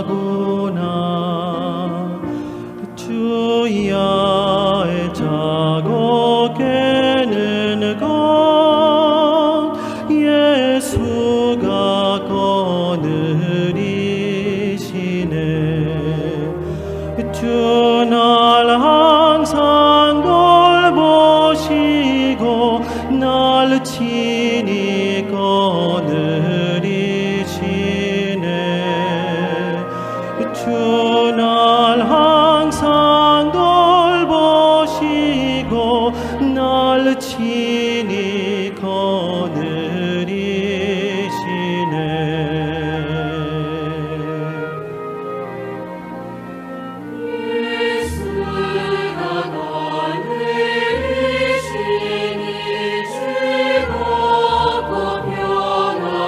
평안하구나. 주야의 자고 깨는 것 예수가 거느리시네. 주 날 항상 돌보시고 날 친히 거느리시네. 주 날 항상 돌보시고 날 친히 거느리시네. 예수가 거느리시니 즐겁고 평안하구나.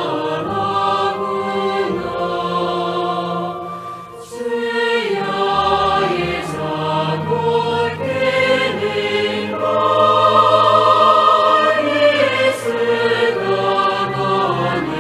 주야의 자고 깨는 것 예수가 거느리시네.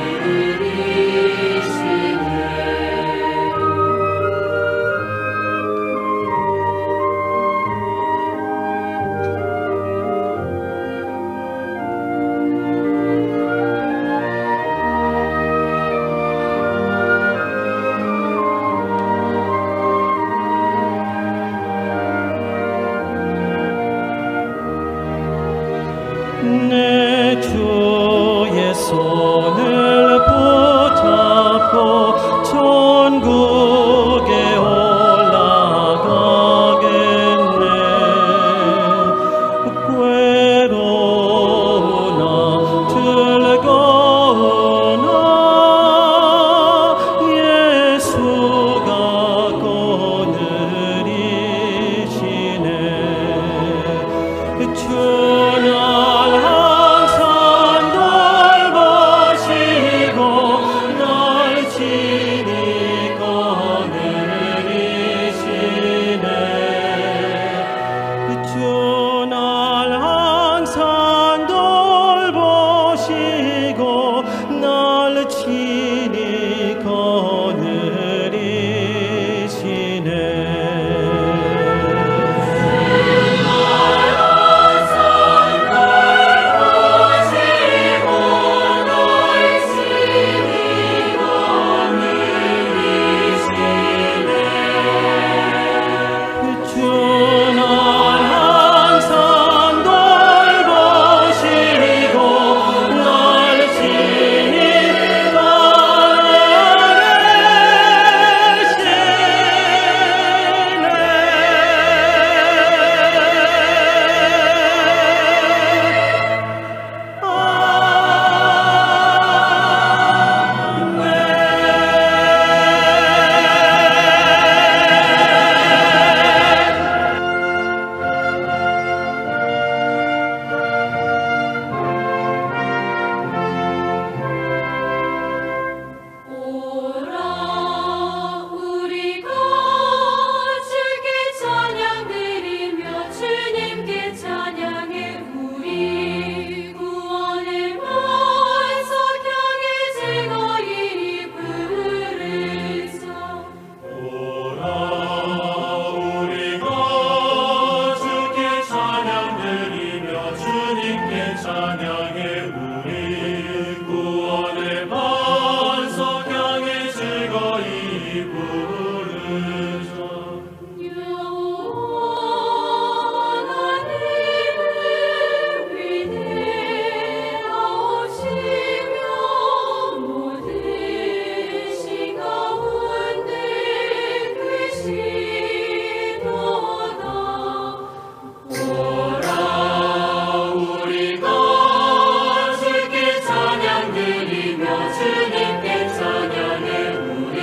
내 주의 손을 붙잡고 천국에 올라가겠네. 괴로우나 즐거우나 예수가 거느리시네. 주 날 항상 돌보시고 날 친히 거느리시네. 주 날 항상 돌보시고 날 친히 거느리시네. 돌보시고 날 친히 거느리시네. 주 날 항상 돌보시고 날 친히 거느리시네. 오라 우리가 주께 찬양드리며 주님께 찬양해 우리 구원의 반석 향해 즐거이 부르자. 오라 우리가 주께 찬양드리며 주님께 찬양해 우리 구원의 반석 향해 즐거이 부르자. 여호와 하나님은 위대하시며 모든 신 가운데 크시도다. 오라 우리가 주께 찬양드리며 주님께 찬양해 우리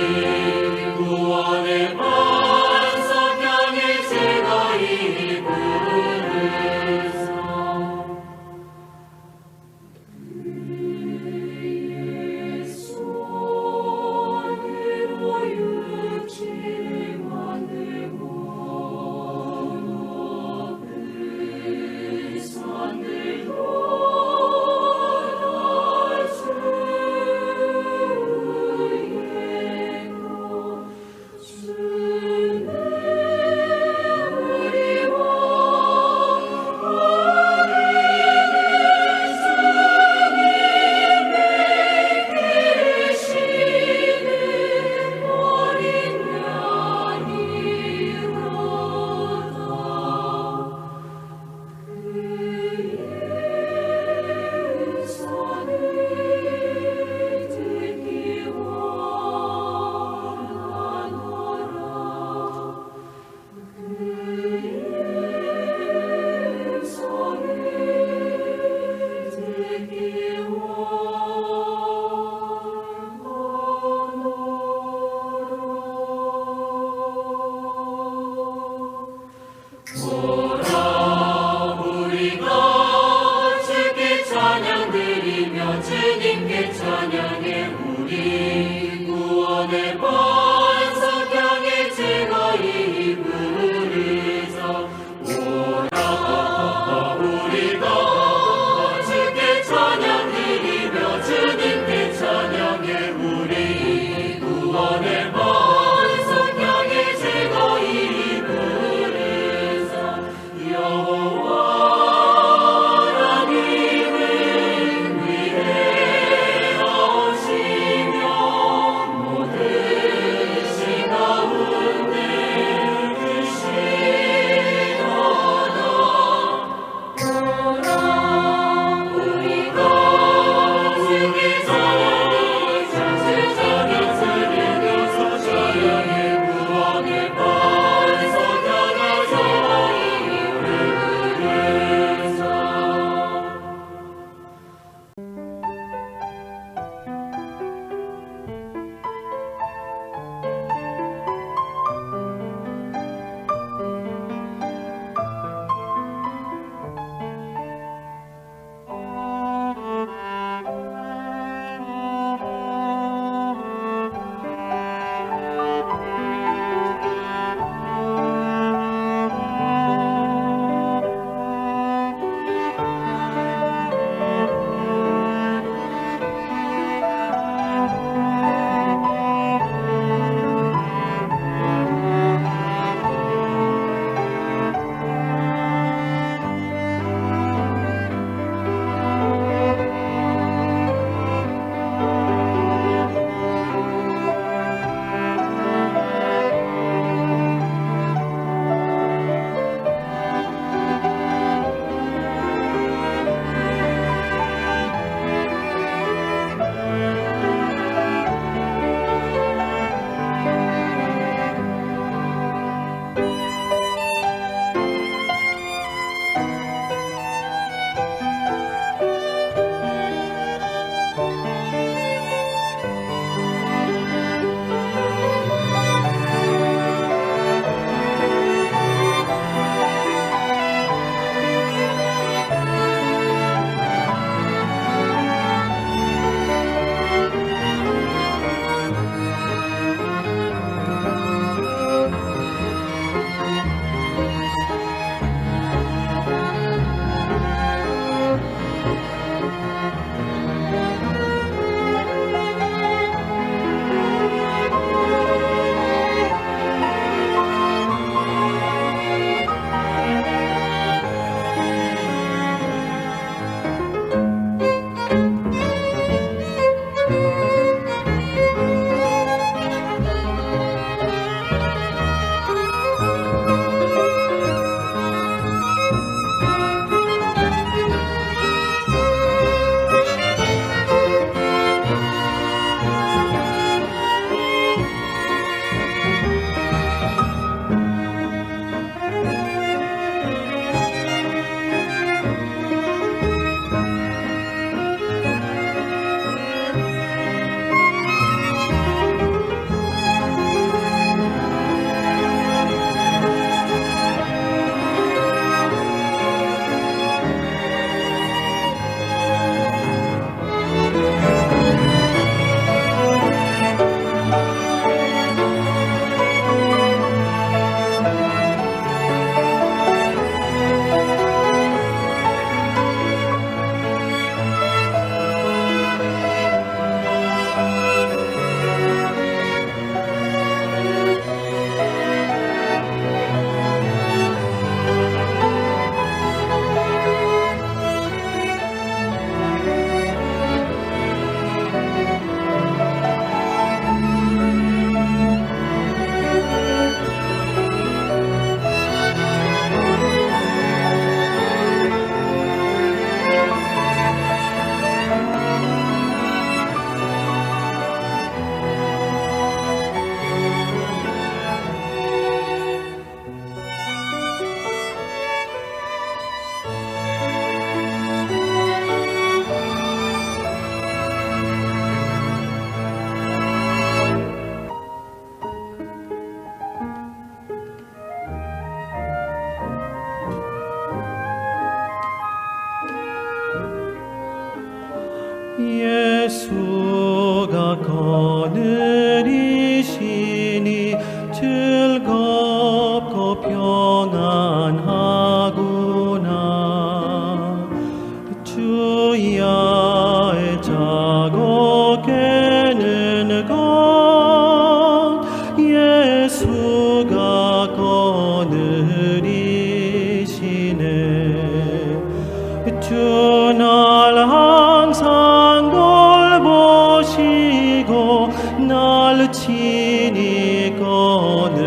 날 친히 거느리시네.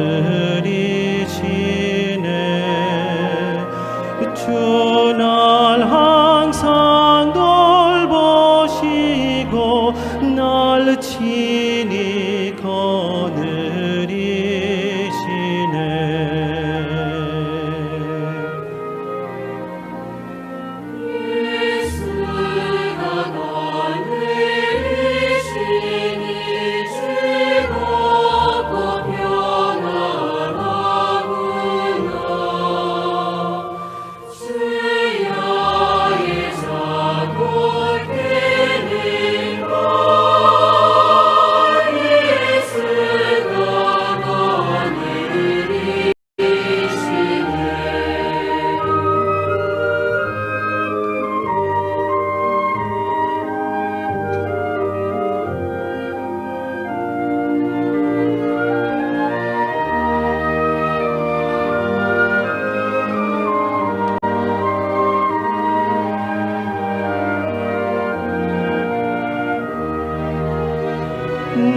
주 날 항상 돌보시고 날 친히 거느리시네. 예수가 거느리시니 즐겁고 평안하구나. 주야의 자고 되는 것 예수가 거느리시네.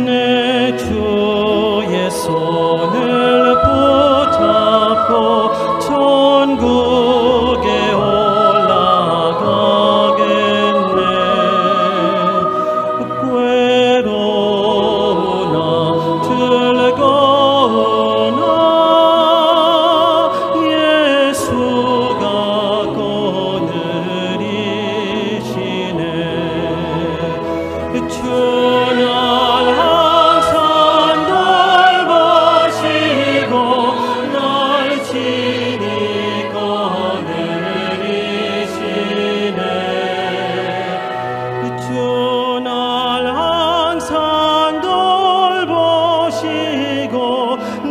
내 주의 손을 붙잡고 천국에 올라가겠네. 괴로우나 즐거우나 예수가 거느리시네. 주 날 항상 돌보시고 날 친히 거느리시네. 주 날 항상 돌보시고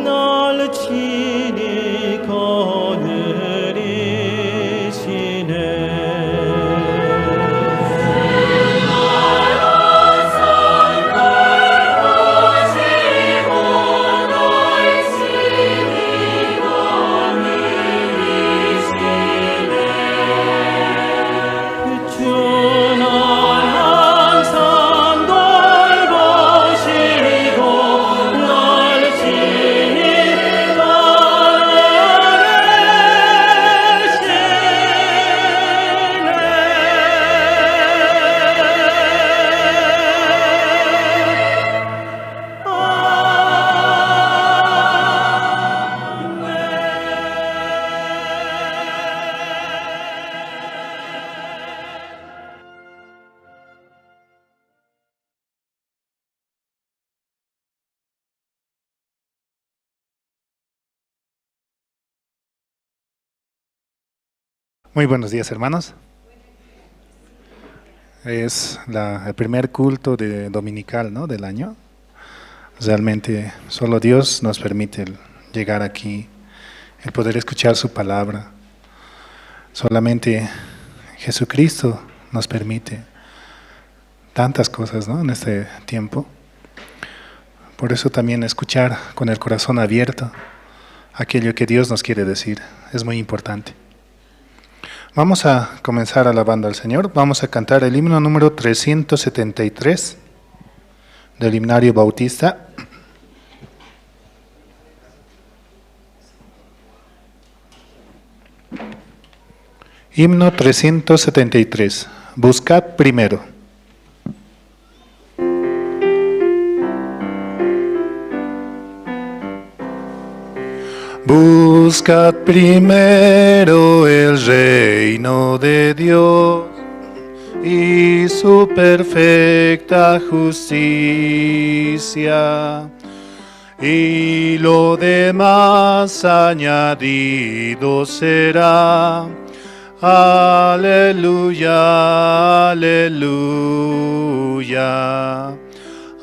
날 친히 거느리시네. 돌보시고 날 친히 거느리시네. 주 날 항상 돌보시고 날 친히 거느리시네. Muy buenos días, hermanos. Es el primer culto de dominical, ¿no?, del año. Realmente solo Dios nos permite el llegar aquí, el poder escuchar su palabra. Solamente Jesucristo nos permite tantas cosas, ¿no?, en este tiempo. Por eso también escuchar con el corazón abierto aquello que Dios nos quiere decir es muy importante. Vamos a comenzar alabando al Señor. Vamos a cantar el himno número 373 del himnario bautista. Himno 373. Buscad primero. Buscad primero el reino de Dios y su perfecta justicia, y lo demás añadido será. Aleluya, aleluya,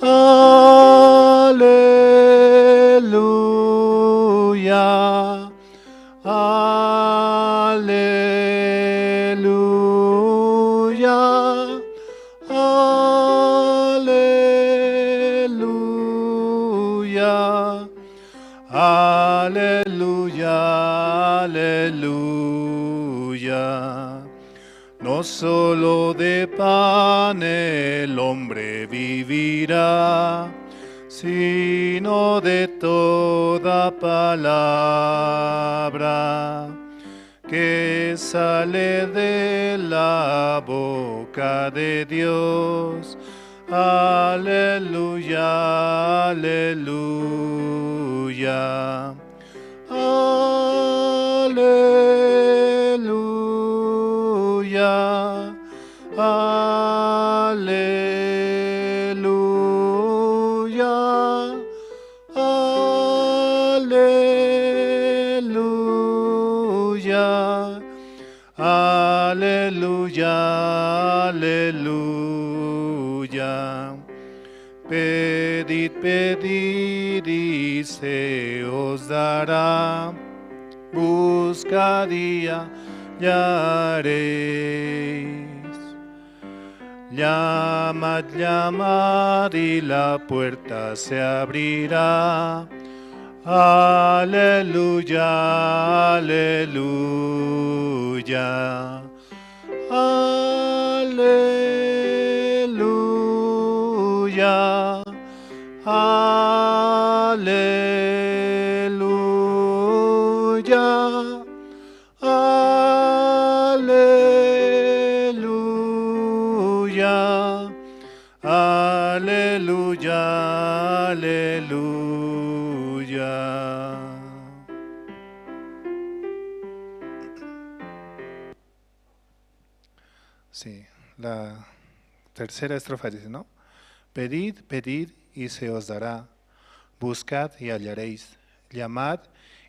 aleluya, aleluya, aleluya, aleluya, aleluya. No solo de pan el hombre vivirá, sino de toda palabra que sale de la boca de Dios. Aleluya, aleluya. Aleluya, aleluya, aleluya, aleluya, aleluya. Pedid, pedid y se os dará. Buscad y hallaréis. Llamad, llamad y la puerta se abrirá. Aleluya, aleluya. Aleluya, aleluya, aleluya, aleluya, aleluya. Sí, la tercera estrofa dice, ¿no? Pedid, pedid y se os dará. Buscad y hallaréis. Llamad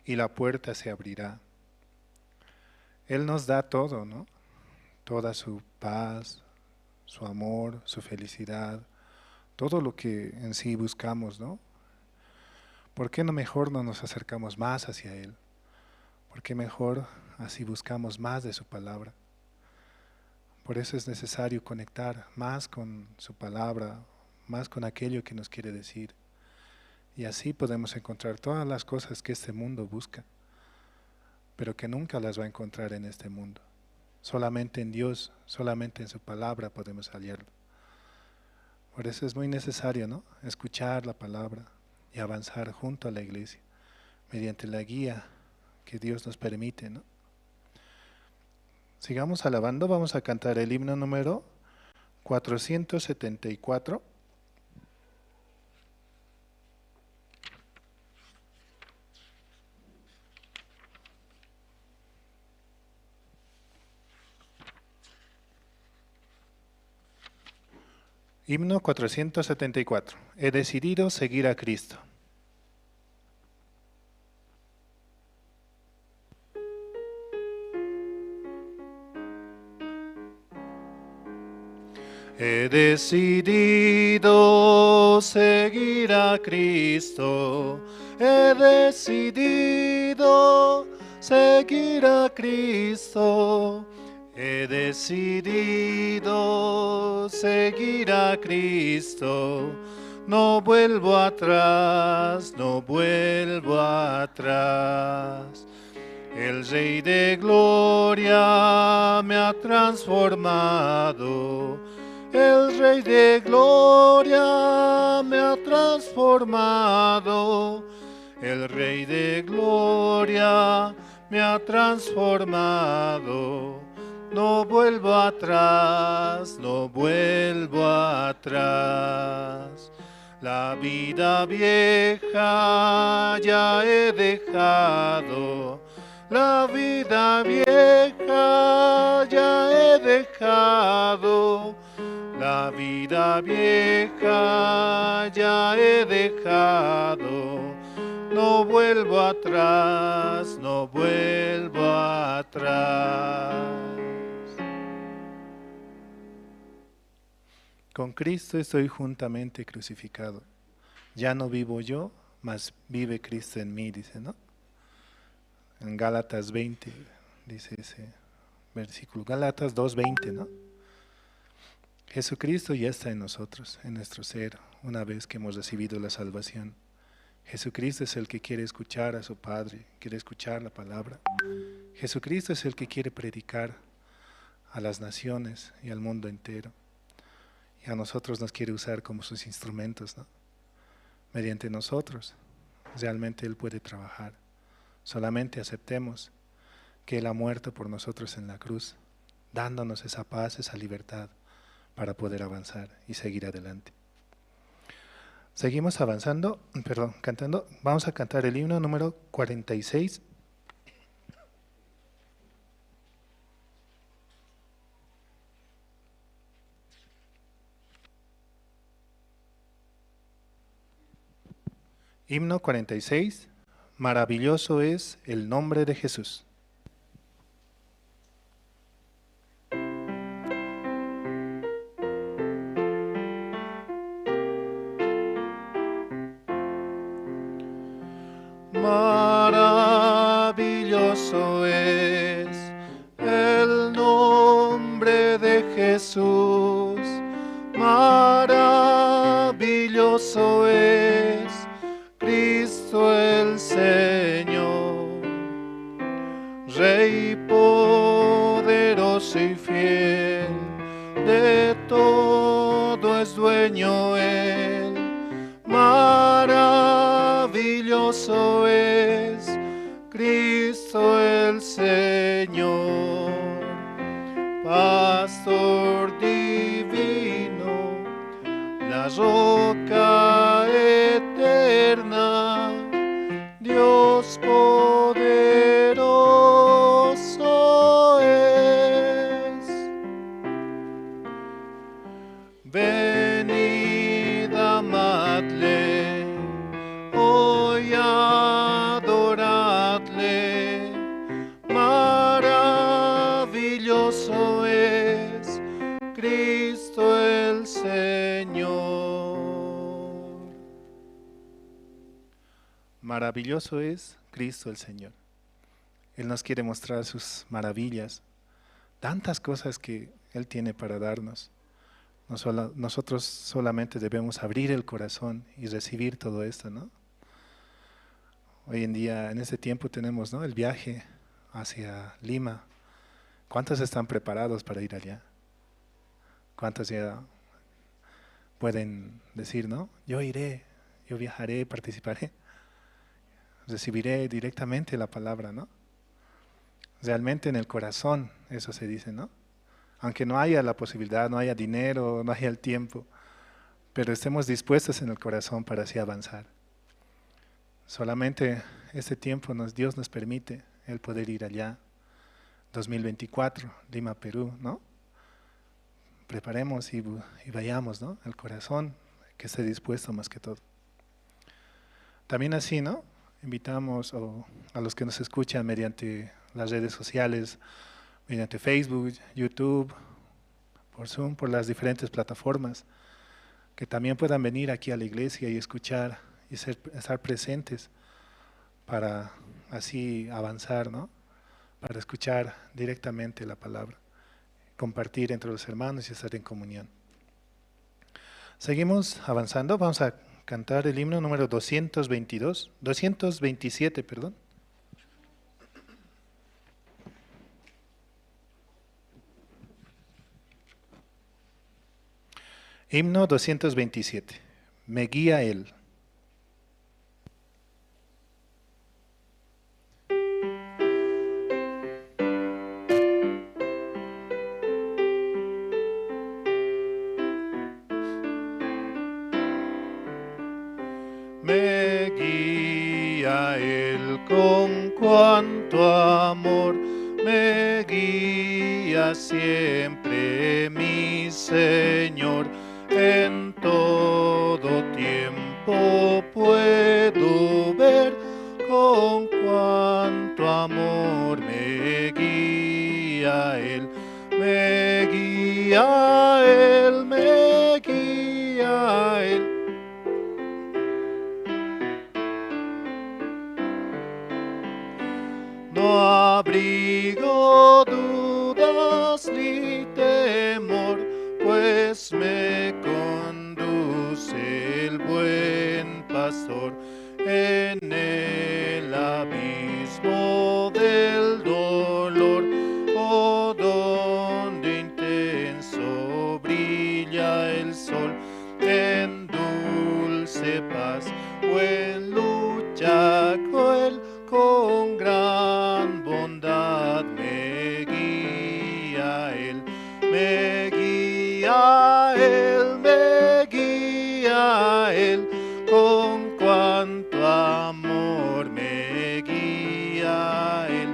y la puerta se abrirá. Él nos da todo, ¿no? Toda su paz, su amor, su felicidad, todo lo que en sí buscamos, ¿no? ¿Por qué no mejor no nos acercamos más hacia Él? ¿Por qué mejor así buscamos más de su palabra? Por eso es necesario conectar más con su palabra, más con aquello que nos quiere decir. Y así podemos encontrar todas las cosas que este mundo busca, pero que nunca las va a encontrar en este mundo. Solamente en Dios, solamente en su palabra podemos hallarlo. Por eso es muy necesario, ¿no? Escuchar la palabra y avanzar junto a la iglesia, mediante la guía que Dios nos permite, ¿no? Sigamos alabando, vamos a cantar el himno número 474. Himno 474. He decidido seguir a Cristo. He decidido seguir a Cristo. He decidido seguir a Cristo. He decidido seguir a Cristo. No vuelvo atrás, no vuelvo atrás. El Rey de Gloria me ha transformado. El Rey de Gloria me ha transformado. El Rey de Gloria me ha transformado. No vuelvo atrás, no vuelvo atrás. La vida vieja ya he dejado. La vida vieja ya he dejado. La vida vieja ya he dejado. No vuelvo atrás, no vuelvo atrás. Con Cristo estoy juntamente crucificado. Ya no vivo yo, mas vive Cristo en mí, dice, ¿no? En Gálatas 20, dice ese versículo. Gálatas 2:20, ¿no? Jesucristo ya está en nosotros, en nuestro ser, una vez que hemos recibido la salvación. Jesucristo es el que quiere escuchar a su Padre, quiere escuchar la palabra. Jesucristo es el que quiere predicar a las naciones y al mundo entero. Y a nosotros nos quiere usar como sus instrumentos, ¿no? Mediante nosotros realmente Él puede trabajar. Solamente aceptemos que Él ha muerto por nosotros en la cruz, dándonos esa paz, esa libertad para poder avanzar y seguir adelante. Seguimos avanzando, perdón, cantando. Vamos a cantar el himno número 46. Himno 46. Maravilloso es el nombre de Jesús. Maravilloso es el nombre de Jesús, maravilloso es Cristo el Señor, Rey poderoso y fiel, de todo es dueño Él. Maravilloso es Cristo el Señor, Pastor divino, la roca eterna, Dios poderoso es. Venid, amadle, hoy adoradle, maravilloso es Cristo el Señor. Maravilloso es Cristo el Señor. Él nos quiere mostrar sus maravillas, tantas cosas que Él tiene para darnos. Nosotros solamente debemos abrir el corazón y recibir todo esto, ¿no? Hoy en día, en este tiempo tenemos, ¿no?, el viaje hacia Lima. ¿Cuántos están preparados para ir allá? ¿Cuántos ya pueden decir, no? Yo iré, yo viajaré, participaré, recibiré directamente la palabra, ¿no? Realmente en el corazón, eso se dice, ¿no? Aunque no haya la posibilidad, no haya dinero, no haya el tiempo, pero estemos dispuestos en el corazón para así avanzar. Solamente este tiempo Dios nos permite el poder ir allá. 2024, Lima, Perú, ¿no? Preparemos y vayamos, ¿no? El corazón que esté dispuesto más que todo. También así, ¿no? Invitamos a los que nos escuchan mediante las redes sociales, mediante Facebook, YouTube, por Zoom, por las diferentes plataformas, que también puedan venir aquí a la iglesia y escuchar y estar presentes para así avanzar, ¿no? Para escuchar directamente la palabra, compartir entre los hermanos y estar en comunión. Seguimos avanzando, vamos a cantar el himno número 227, perdón. Himno 227, Me guía Él. Me guía Él con cuanto amor, me guía siempre mi Señor. En todo tiempo puedo ver con cuánto amor me guía Él, me guía Él, me guía Él. No abrigo dudas ni temor, pues me conduce el buen pastor en el abismo del dolor, oh, donde intenso brilla el sol, en dulce paz cuánto amor me guía Él.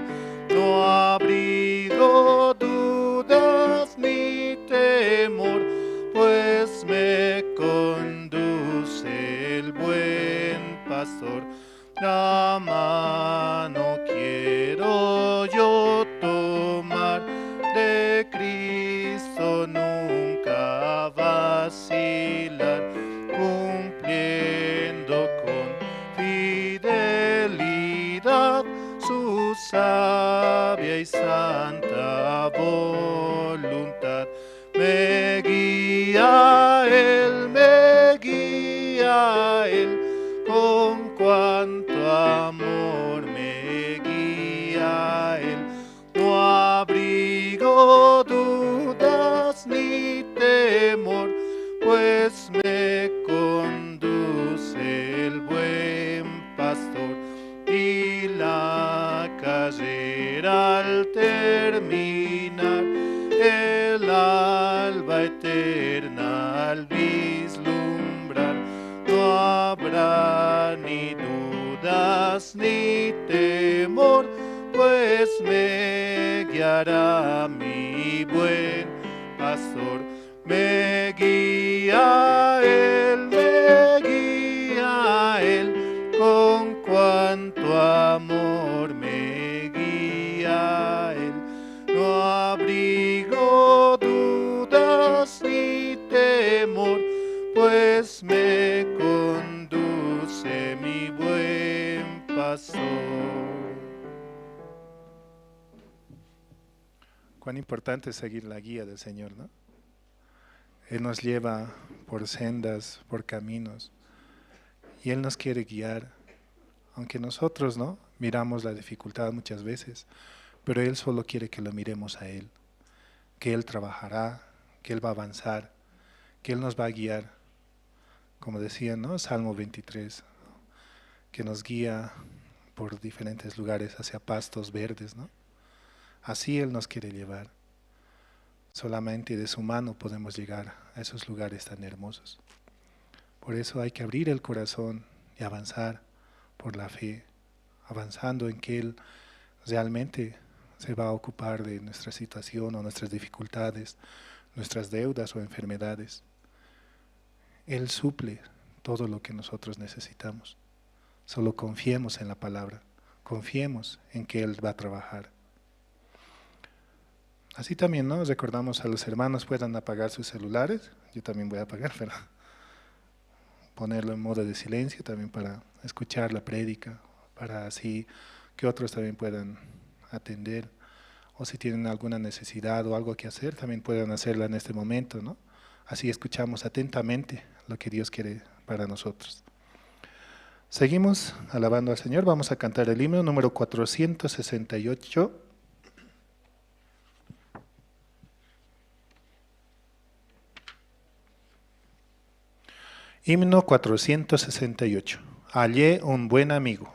No abrigo dudas ni temor, pues me conduce el buen pastor. La mano quiero yo tomar de Cristo, nunca vacilar, cumpliendo con fidelidad su sabia y santa voluntad. Me guía Él, me guía Él, con cuánto amor me guía Él. No abrigo dudas ni temor, pues me conduce el buen pastor. Y la carrera al terminar, el alba eterna al vislumbrar, no habrá ni dudas ni temor, pues me guiará mi buen pastor. Me guía Él, me guía Él, con cuánto amor me guía Él. No abrigo dudas ni temor, pues me conduce mi buen pastor. Cuán importante es seguir la guía del Señor, ¿no? Él nos lleva por sendas, por caminos, y Él nos quiere guiar, aunque nosotros, ¿no?, miramos la dificultad muchas veces, pero Él solo quiere que lo miremos a Él, que Él trabajará, que Él va a avanzar, que Él nos va a guiar. Como decía, ¿no?, Salmo 23, que nos guía por diferentes lugares hacia pastos verdes, ¿no? Así Él nos quiere llevar. Solamente de su mano podemos llegar a esos lugares tan hermosos. Por eso hay que abrir el corazón y avanzar por la fe, avanzando en que Él realmente se va a ocupar de nuestra situación o nuestras dificultades, nuestras deudas o enfermedades. Él suple todo lo que nosotros necesitamos. Solo confiemos en la palabra, confiemos en que Él va a trabajar. Así también, ¿no?, recordamos a los hermanos puedan apagar sus celulares. Yo también voy a apagar, pero ponerlo en modo de silencio también para escuchar la prédica, para así que otros también puedan atender, o si tienen alguna necesidad o algo que hacer, también puedan hacerla en este momento, ¿no? Así escuchamos atentamente lo que Dios quiere para nosotros. Seguimos alabando al Señor. Vamos a cantar el himno número 468. Himno 468. Hallé un buen amigo.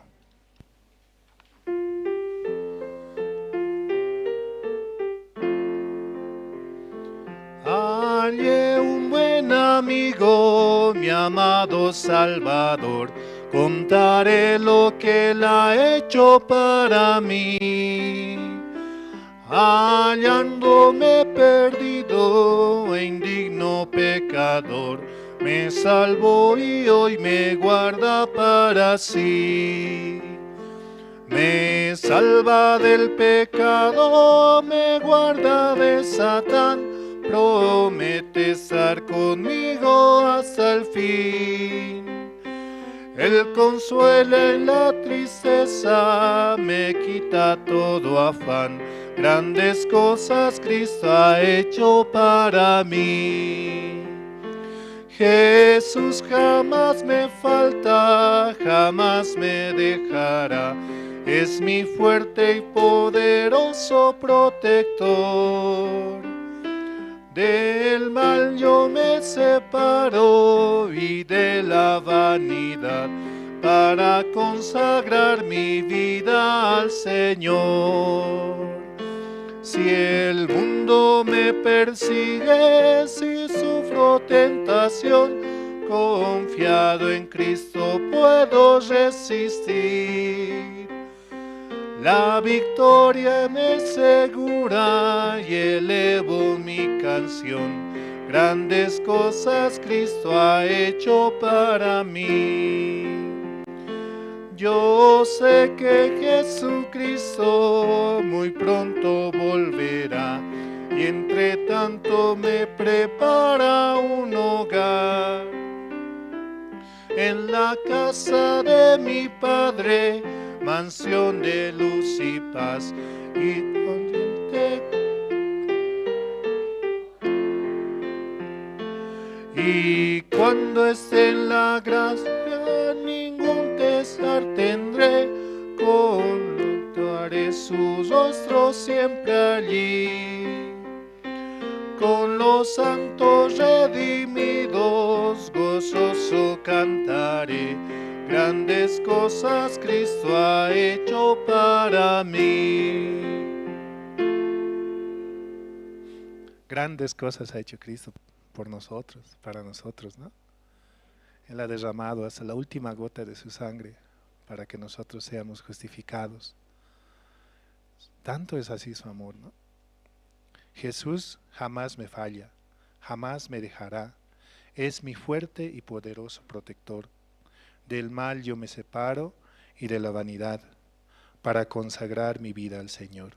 Hallé un buen amigo, mi amado Salvador. Contaré lo que él ha hecho para mí. Hallándome perdido e indigno pecador, me salvó y hoy me guarda para sí. Me salva del pecado, me guarda de Satán, promete estar conmigo hasta el fin. Él consuela en la tristeza, me quita todo afán. Grandes cosas Cristo ha hecho para mí. Jesús jamás me falta, jamás me dejará. Es mi fuerte y poderoso protector. Del mal yo me separo y de la vanidad, para consagrar mi vida al Señor. Si el mundo me persigue, si sufro tentación, Confiado en Cristo puedo resistir. La victoria me es segura y elevo mi canción. Grandes cosas Cristo ha hecho para mí. Yo sé que Jesucristo muy pronto volverá y entre tanto me prepara un hogar. En la casa de mi Padre, mansión de luz y paz, y cuando esté en la gracia, ningún pesar tendré, contaré su rostro siempre allí. Con los santos redimidos, gozoso cantaré, grandes cosas Cristo ha hecho para mí. Grandes cosas ha hecho Cristo por nosotros, para nosotros, ¿no? Él ha derramado hasta la última gota de su sangre para que nosotros seamos justificados. Tanto es así su amor, ¿no? Jesús jamás me falla, jamás me dejará. Es mi fuerte y poderoso protector. Del mal yo me separo y de la vanidad para consagrar mi vida al Señor.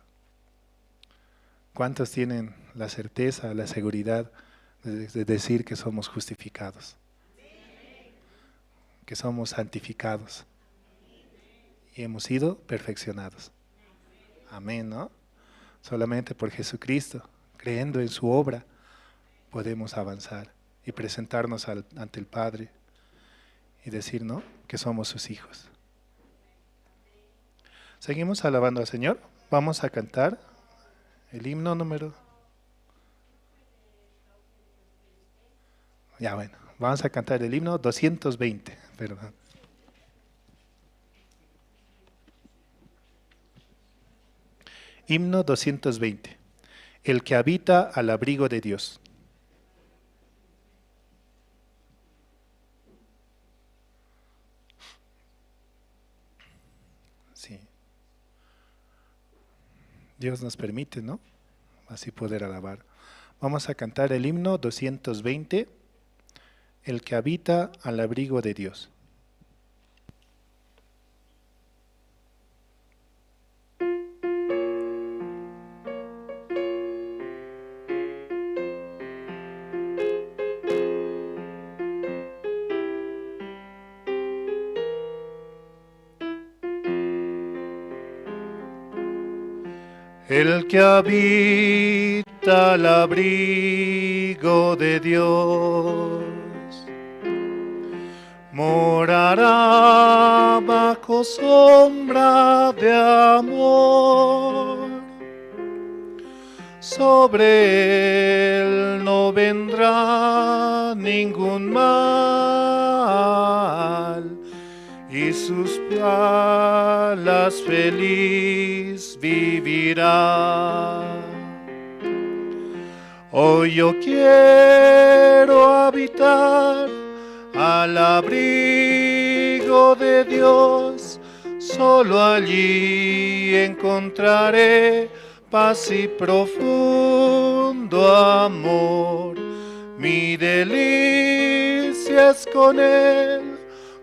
¿Cuántos tienen la certeza, la seguridad de decir que somos justificados? Que somos santificados y hemos sido perfeccionados. Amén, ¿no? Solamente por Jesucristo, creyendo en su obra, podemos avanzar y presentarnos ante el Padre y decir, ¿no?, que somos sus hijos. Seguimos alabando al Señor. Vamos a cantar el himno número... Ya bueno, vamos a cantar el himno 220, perdón. Himno 220. El que habita al abrigo de Dios. Sí. Dios nos permite, ¿no?, así poder alabar. Vamos a cantar el himno 220. El que habita al abrigo de Dios. El que habita al abrigo de Dios morará bajo sombra de amor. Sobre él no vendrá ningún mal y sus alas feliz vivirá. Hoy yo quiero habitar al abrigo de Dios, solo allí encontraré paz y profundo amor. Mi delicia es con Él,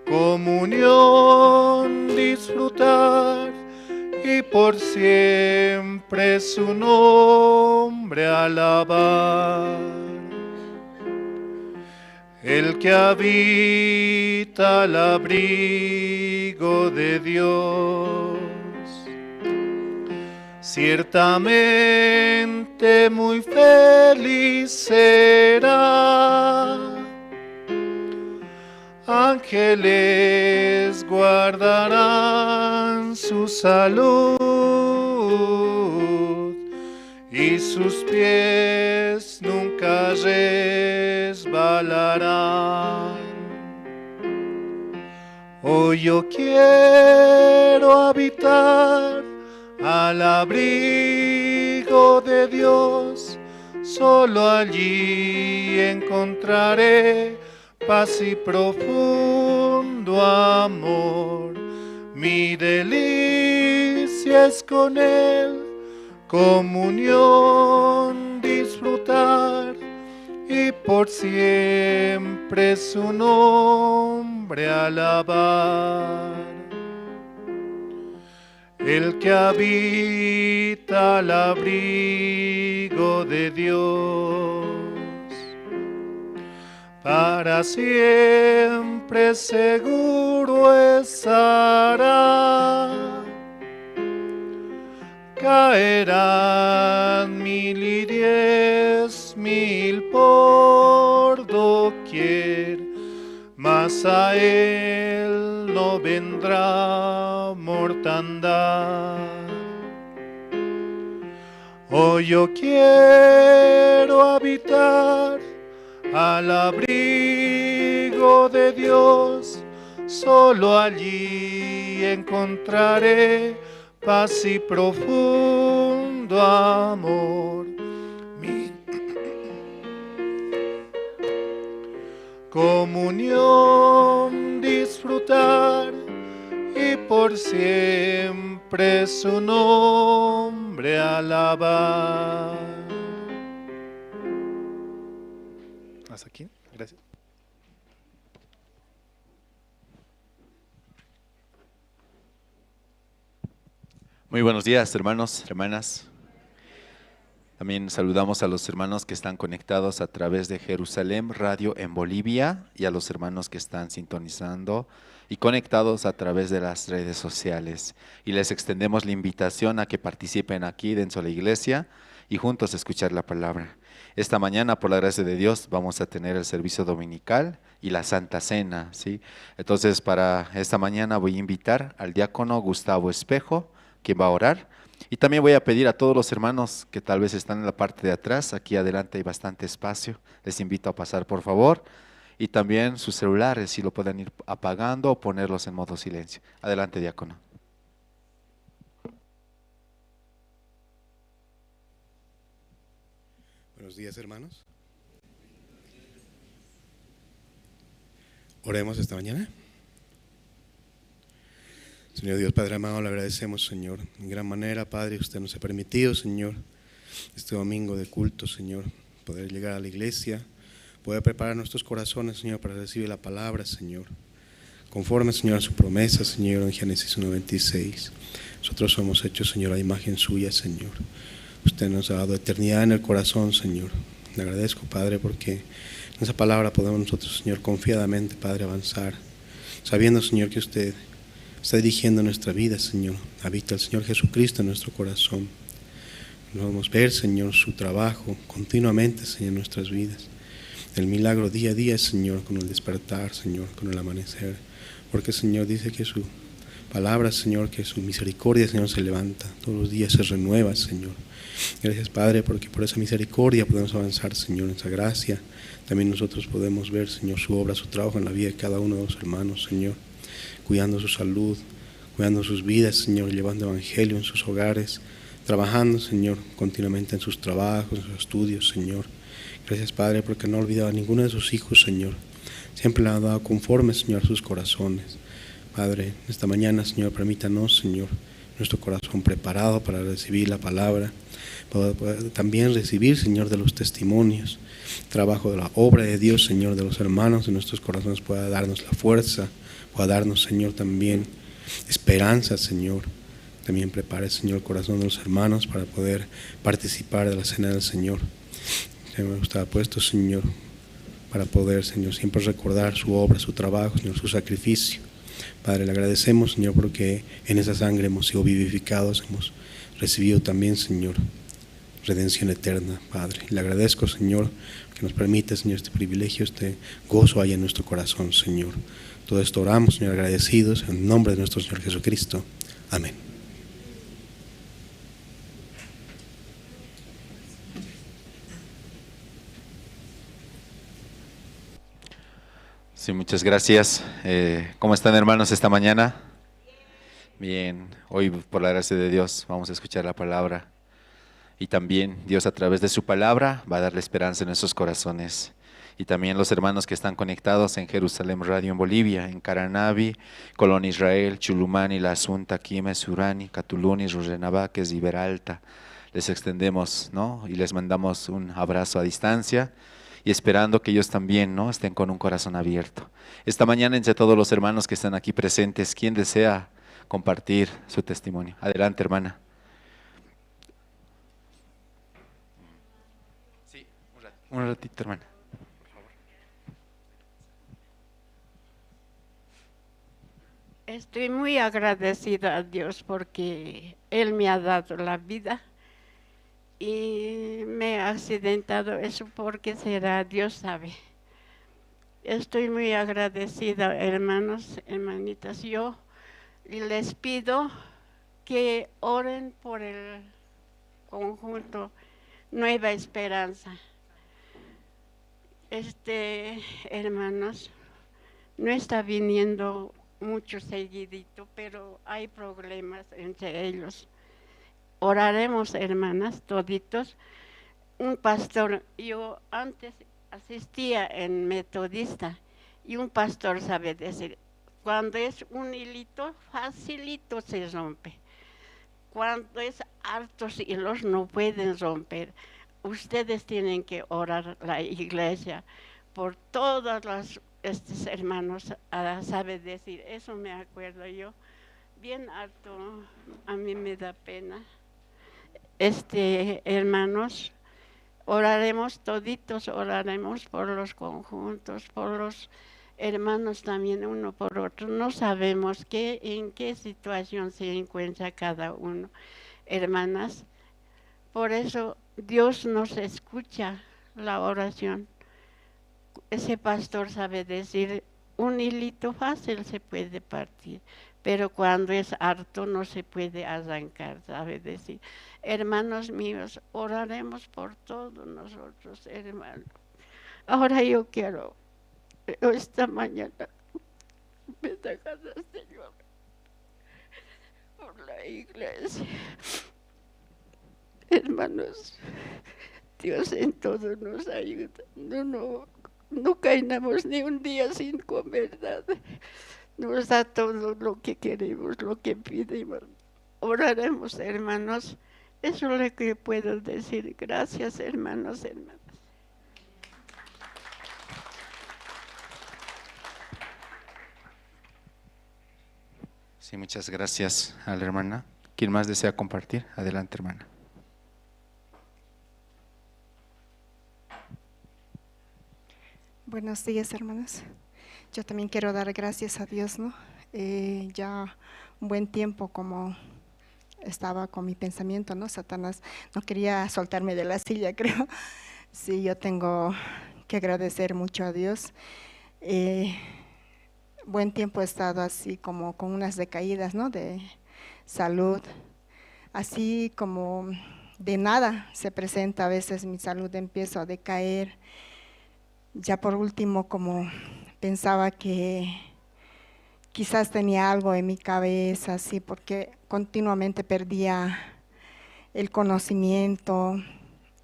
comunión disfrutar y por siempre su nombre alabar. El que habita al abrigo de Dios, ciertamente muy feliz será. Ángeles guardarán su salud y sus pies nunca resbalarán. Hoy yo quiero habitar al abrigo de Dios, solo allí encontraré paz y profundo amor. Mi delicia es con Él, comunión disfrutar y por siempre su nombre alabar. El que habita al abrigo de Dios, para siempre seguro estará. Caerán 1000 y 10,000 por doquier, mas a él no vendrá mortandad. Hoy yo quiero habitar al abrigo de Dios, solo allí encontraré paz y profundo amor. Mi comunión disfrutar y por siempre su nombre alabar. Hasta aquí, gracias. Muy buenos días, hermanos, hermanas. También saludamos a los hermanos que están conectados a través de Jerusalén Radio en Bolivia y a los hermanos que están sintonizando y conectados a través de las redes sociales. Y les extendemos la invitación a que participen aquí dentro de la iglesia y juntos escuchar la palabra. Esta mañana, por la gracia de Dios, vamos a tener el servicio dominical y la Santa Cena, ¿sí? Entonces, para esta mañana voy a invitar al diácono Gustavo Espejo, quien va a orar. Y también voy a pedir a todos los hermanos que tal vez están en la parte de atrás, aquí adelante hay bastante espacio, les invito a pasar por favor. Y también sus celulares, si lo pueden ir apagando o ponerlos en modo silencio. Adelante, diácono. Buenos días, hermanos. Oremos esta mañana. Señor Dios, Padre amado, le agradecemos, Señor, en gran manera, Padre, usted nos ha permitido, Señor, este domingo de culto, Señor, poder llegar a la iglesia, poder preparar nuestros corazones, Señor, para recibir la palabra, Señor, conforme, Señor, a su promesa, Señor, en Génesis 1:26. Nosotros somos hechos, Señor, a imagen suya, Señor. Usted nos ha dado eternidad en el corazón, Señor. Le agradezco, Padre, porque en esa palabra podemos nosotros, Señor, confiadamente, Padre, avanzar, sabiendo, Señor, que usted está dirigiendo nuestra vida, Señor. Habita el Señor Jesucristo en nuestro corazón. Podemos ver, Señor, su trabajo continuamente, Señor, en nuestras vidas. El milagro día a día, Señor, con el despertar, Señor, con el amanecer. Porque, Señor, dice que su palabra, Señor, que su misericordia, Señor, se levanta. Todos los días se renueva, Señor. Gracias, Padre, porque por esa misericordia podemos avanzar, Señor, en esa gracia. También nosotros podemos ver, Señor, su obra, su trabajo en la vida de cada uno de los hermanos, Señor, cuidando su salud, cuidando sus vidas, Señor, llevando evangelio en sus hogares, trabajando, Señor, continuamente en sus trabajos, en sus estudios, Señor. Gracias, Padre, porque no ha olvidado a ninguno de sus hijos, Señor. Siempre le ha dado conforme, Señor, sus corazones. Padre, esta mañana, Señor, permítanos, Señor, nuestro corazón preparado para recibir la palabra, para poder también recibir, Señor, de los testimonios, trabajo de la obra de Dios, Señor, de los hermanos en nuestros corazones, pueda darnos la fuerza, pueda darnos, Señor, también esperanza, Señor. También prepare, Señor, el corazón de los hermanos para poder participar de la cena del Señor. Usted ha puesto, Señor, para poder, Señor, siempre recordar su obra, su trabajo, Señor, su sacrificio. Padre, le agradecemos, Señor, porque en esa sangre hemos sido vivificados, hemos recibido también, Señor, redención eterna, Padre. Le agradezco, Señor, que nos permite, Señor, este privilegio, este gozo haya en nuestro corazón, Señor. Todo esto oramos, Señor, agradecidos en nombre de nuestro Señor Jesucristo. Amén. Sí, muchas gracias. ¿Cómo están, hermanos, esta mañana? Bien, hoy por la gracia de Dios vamos a escuchar la palabra. Y también Dios a través de su palabra va a darle esperanza en nuestros corazones. Y también los hermanos que están conectados en Jerusalén Radio en Bolivia, en Caranavi, Colón Israel, Chulumani, La Asunta, Quimes, Surani, Catuluni, Rurrenabaques y Veralta. Les extendemos, ¿no? Y les mandamos un abrazo a distancia y esperando que ellos también, ¿no?, estén con un corazón abierto. Esta mañana, entre todos los hermanos que están aquí presentes, ¿quién desea compartir su testimonio? Adelante, hermana. Sí, un ratito, hermana. Estoy muy agradecida a Dios porque Él me ha dado la vida y me he accidentado. Eso porque será, Dios sabe. Estoy muy agradecida, hermanos, hermanitas. Yo les pido que oren por el conjunto Nueva Esperanza. Hermanos, no está viniendo mucho seguidito, pero hay problemas entre ellos. Oraremos, hermanas, toditos. Un pastor, yo antes asistía en Metodista, y un pastor sabe decir, cuando es un hilito, facilito se rompe. Cuando es hartos hilos no pueden romper. Ustedes tienen que orar la iglesia por todas las estos hermanos, sabe decir, eso me acuerdo yo, bien harto, a mí me da pena. Hermanos, oraremos toditos, oraremos por los conjuntos, por los hermanos también, uno por otro. No sabemos en qué situación se encuentra cada uno, hermanas. Por eso Dios nos escucha la oración. Ese pastor sabe decir, un hilito fácil se puede partir, pero cuando es harto no se puede arrancar, sabe decir. Hermanos míos, oraremos por todos nosotros, hermanos. Ahora yo quiero, esta mañana me da ganas de llorar por la iglesia. Hermanos, Dios en todo nos ayuda. No caigamos ni un día sin comer nada. Nos da todo lo que queremos, lo que pedimos. Oraremos, hermanos. Eso es lo que puedo decir. Gracias, hermanos, hermanas. Sí, muchas gracias a la hermana. ¿Quién más desea compartir? Adelante, hermana. Buenos días, hermanos. Yo también quiero dar gracias a Dios, ¿no? Ya un buen tiempo como estaba con mi pensamiento, ¿no? Satanás no quería soltarme de la silla, creo. Sí, yo tengo que agradecer mucho a Dios. Buen tiempo he estado así como con unas decaídas, ¿no? De salud, así como de nada se presenta a veces mi salud, empiezo a decaer. Ya por último, como pensaba que quizás tenía algo en mi cabeza, así, porque continuamente perdía el conocimiento,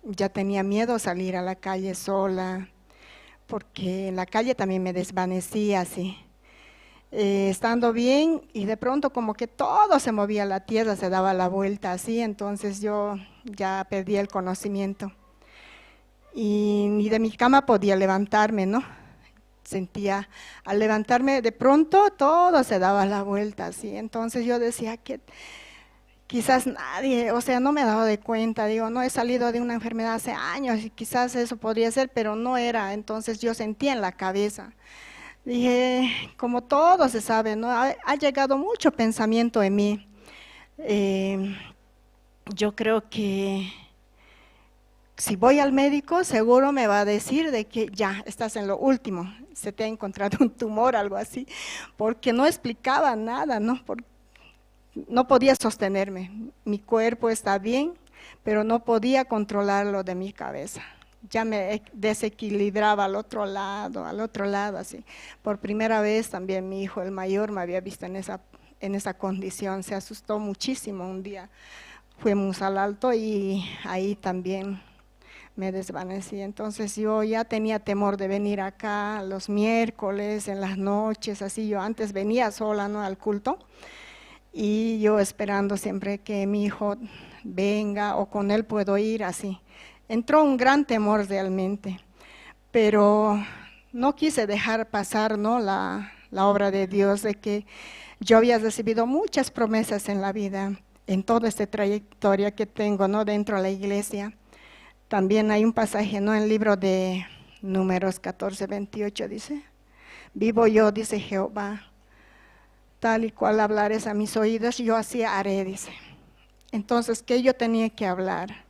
ya tenía miedo salir a la calle sola, porque en la calle también me desvanecía, así. Estando bien y de pronto como que todo se movía, la tierra se daba la vuelta, así, entonces yo ya perdí el conocimiento. Y ni de mi cama podía levantarme, ¿no? Sentía, al levantarme de pronto todo se daba la vuelta, así. Entonces yo decía que quizás nadie, o sea, no me he dado de cuenta, digo, no he salido de una enfermedad hace años y quizás eso podría ser, pero no era. Entonces yo sentía en la cabeza. Dije, como todo se sabe, ¿no? Ha llegado mucho pensamiento en mí. Yo creo que si voy al médico, seguro me va a decir de que ya, estás en lo último, se te ha encontrado un tumor, algo así, porque no explicaba nada, ¿no? Porque no podía sostenerme, mi cuerpo está bien, pero no podía controlarlo de mi cabeza. Ya me desequilibraba al otro lado, así. Por primera vez también mi hijo, el mayor, me había visto en esa condición, se asustó muchísimo un día. Fuimos al alto y ahí también Me desvanecí. Entonces yo ya tenía temor de venir acá los miércoles, en las noches, así. Yo antes venía sola, ¿no?, al culto, y yo esperando siempre que mi hijo venga o con él puedo ir, así. Entró un gran temor realmente, pero no quise dejar pasar, ¿no?, la obra de Dios, de que yo había recibido muchas promesas en la vida, en toda esta trayectoria que tengo, ¿no?, dentro de la iglesia. También hay un pasaje, ¿no?, en el libro de Números 14, 28, dice: vivo yo, dice Jehová, tal y cual hablares a mis oídos, yo así haré, dice. Entonces, ¿qué yo tenía que hablar?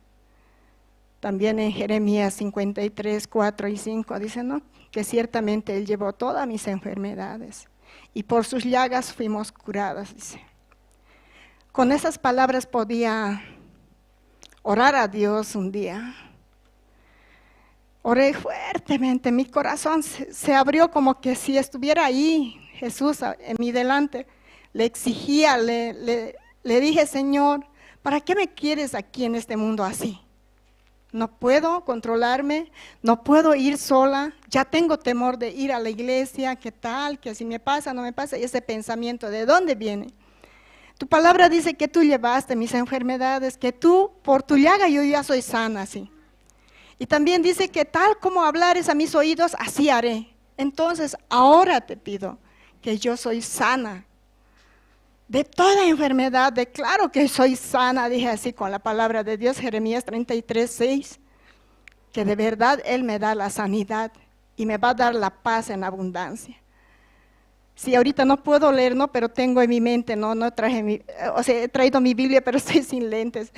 También en Jeremías 53, 4 y 5 dice, ¿no?, que ciertamente Él llevó todas mis enfermedades y por sus llagas fuimos curadas, dice. Con esas palabras podía orar a Dios un día. Oré fuertemente, mi corazón se abrió como que si estuviera ahí Jesús en mi delante. Le exigía, le dije: Señor, ¿para qué me quieres aquí en este mundo así? No puedo controlarme, no puedo ir sola, ya tengo temor de ir a la iglesia, ¿qué tal? Que si me pasa, no me pasa, y ese pensamiento, ¿de dónde viene? Tu palabra dice que tú llevaste mis enfermedades, que tú, por tu llaga yo ya soy sana, así. Y también dice que tal como hablares a mis oídos, así haré. Entonces, ahora te pido que yo soy sana de toda enfermedad, declaro que soy sana, dije así con la palabra de Dios, Jeremías 33, 6, que de verdad Él me da la sanidad y me va a dar la paz en abundancia. Sí, ahorita no puedo leer, no, pero tengo en mi mente, no traje mi, o sea, he traído mi Biblia, pero estoy sin lentes.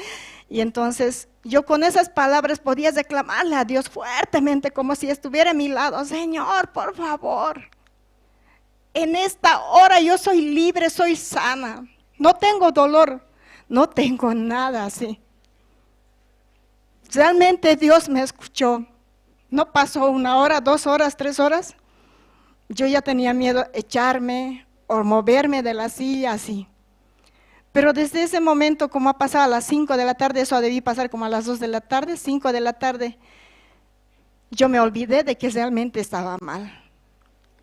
Y entonces yo con esas palabras podía reclamarle a Dios fuertemente, como si estuviera a mi lado: Señor, por favor, en esta hora yo soy libre, soy sana, no tengo dolor, no tengo nada así. Realmente Dios me escuchó. No pasó una hora, 2 horas, 3 horas. Yo ya tenía miedo echarme o moverme de la silla así. Pero desde ese momento, como ha pasado a las 5 de la tarde, eso debí pasar como a las 2 de la tarde, 5 de la tarde, yo me olvidé de que realmente estaba mal.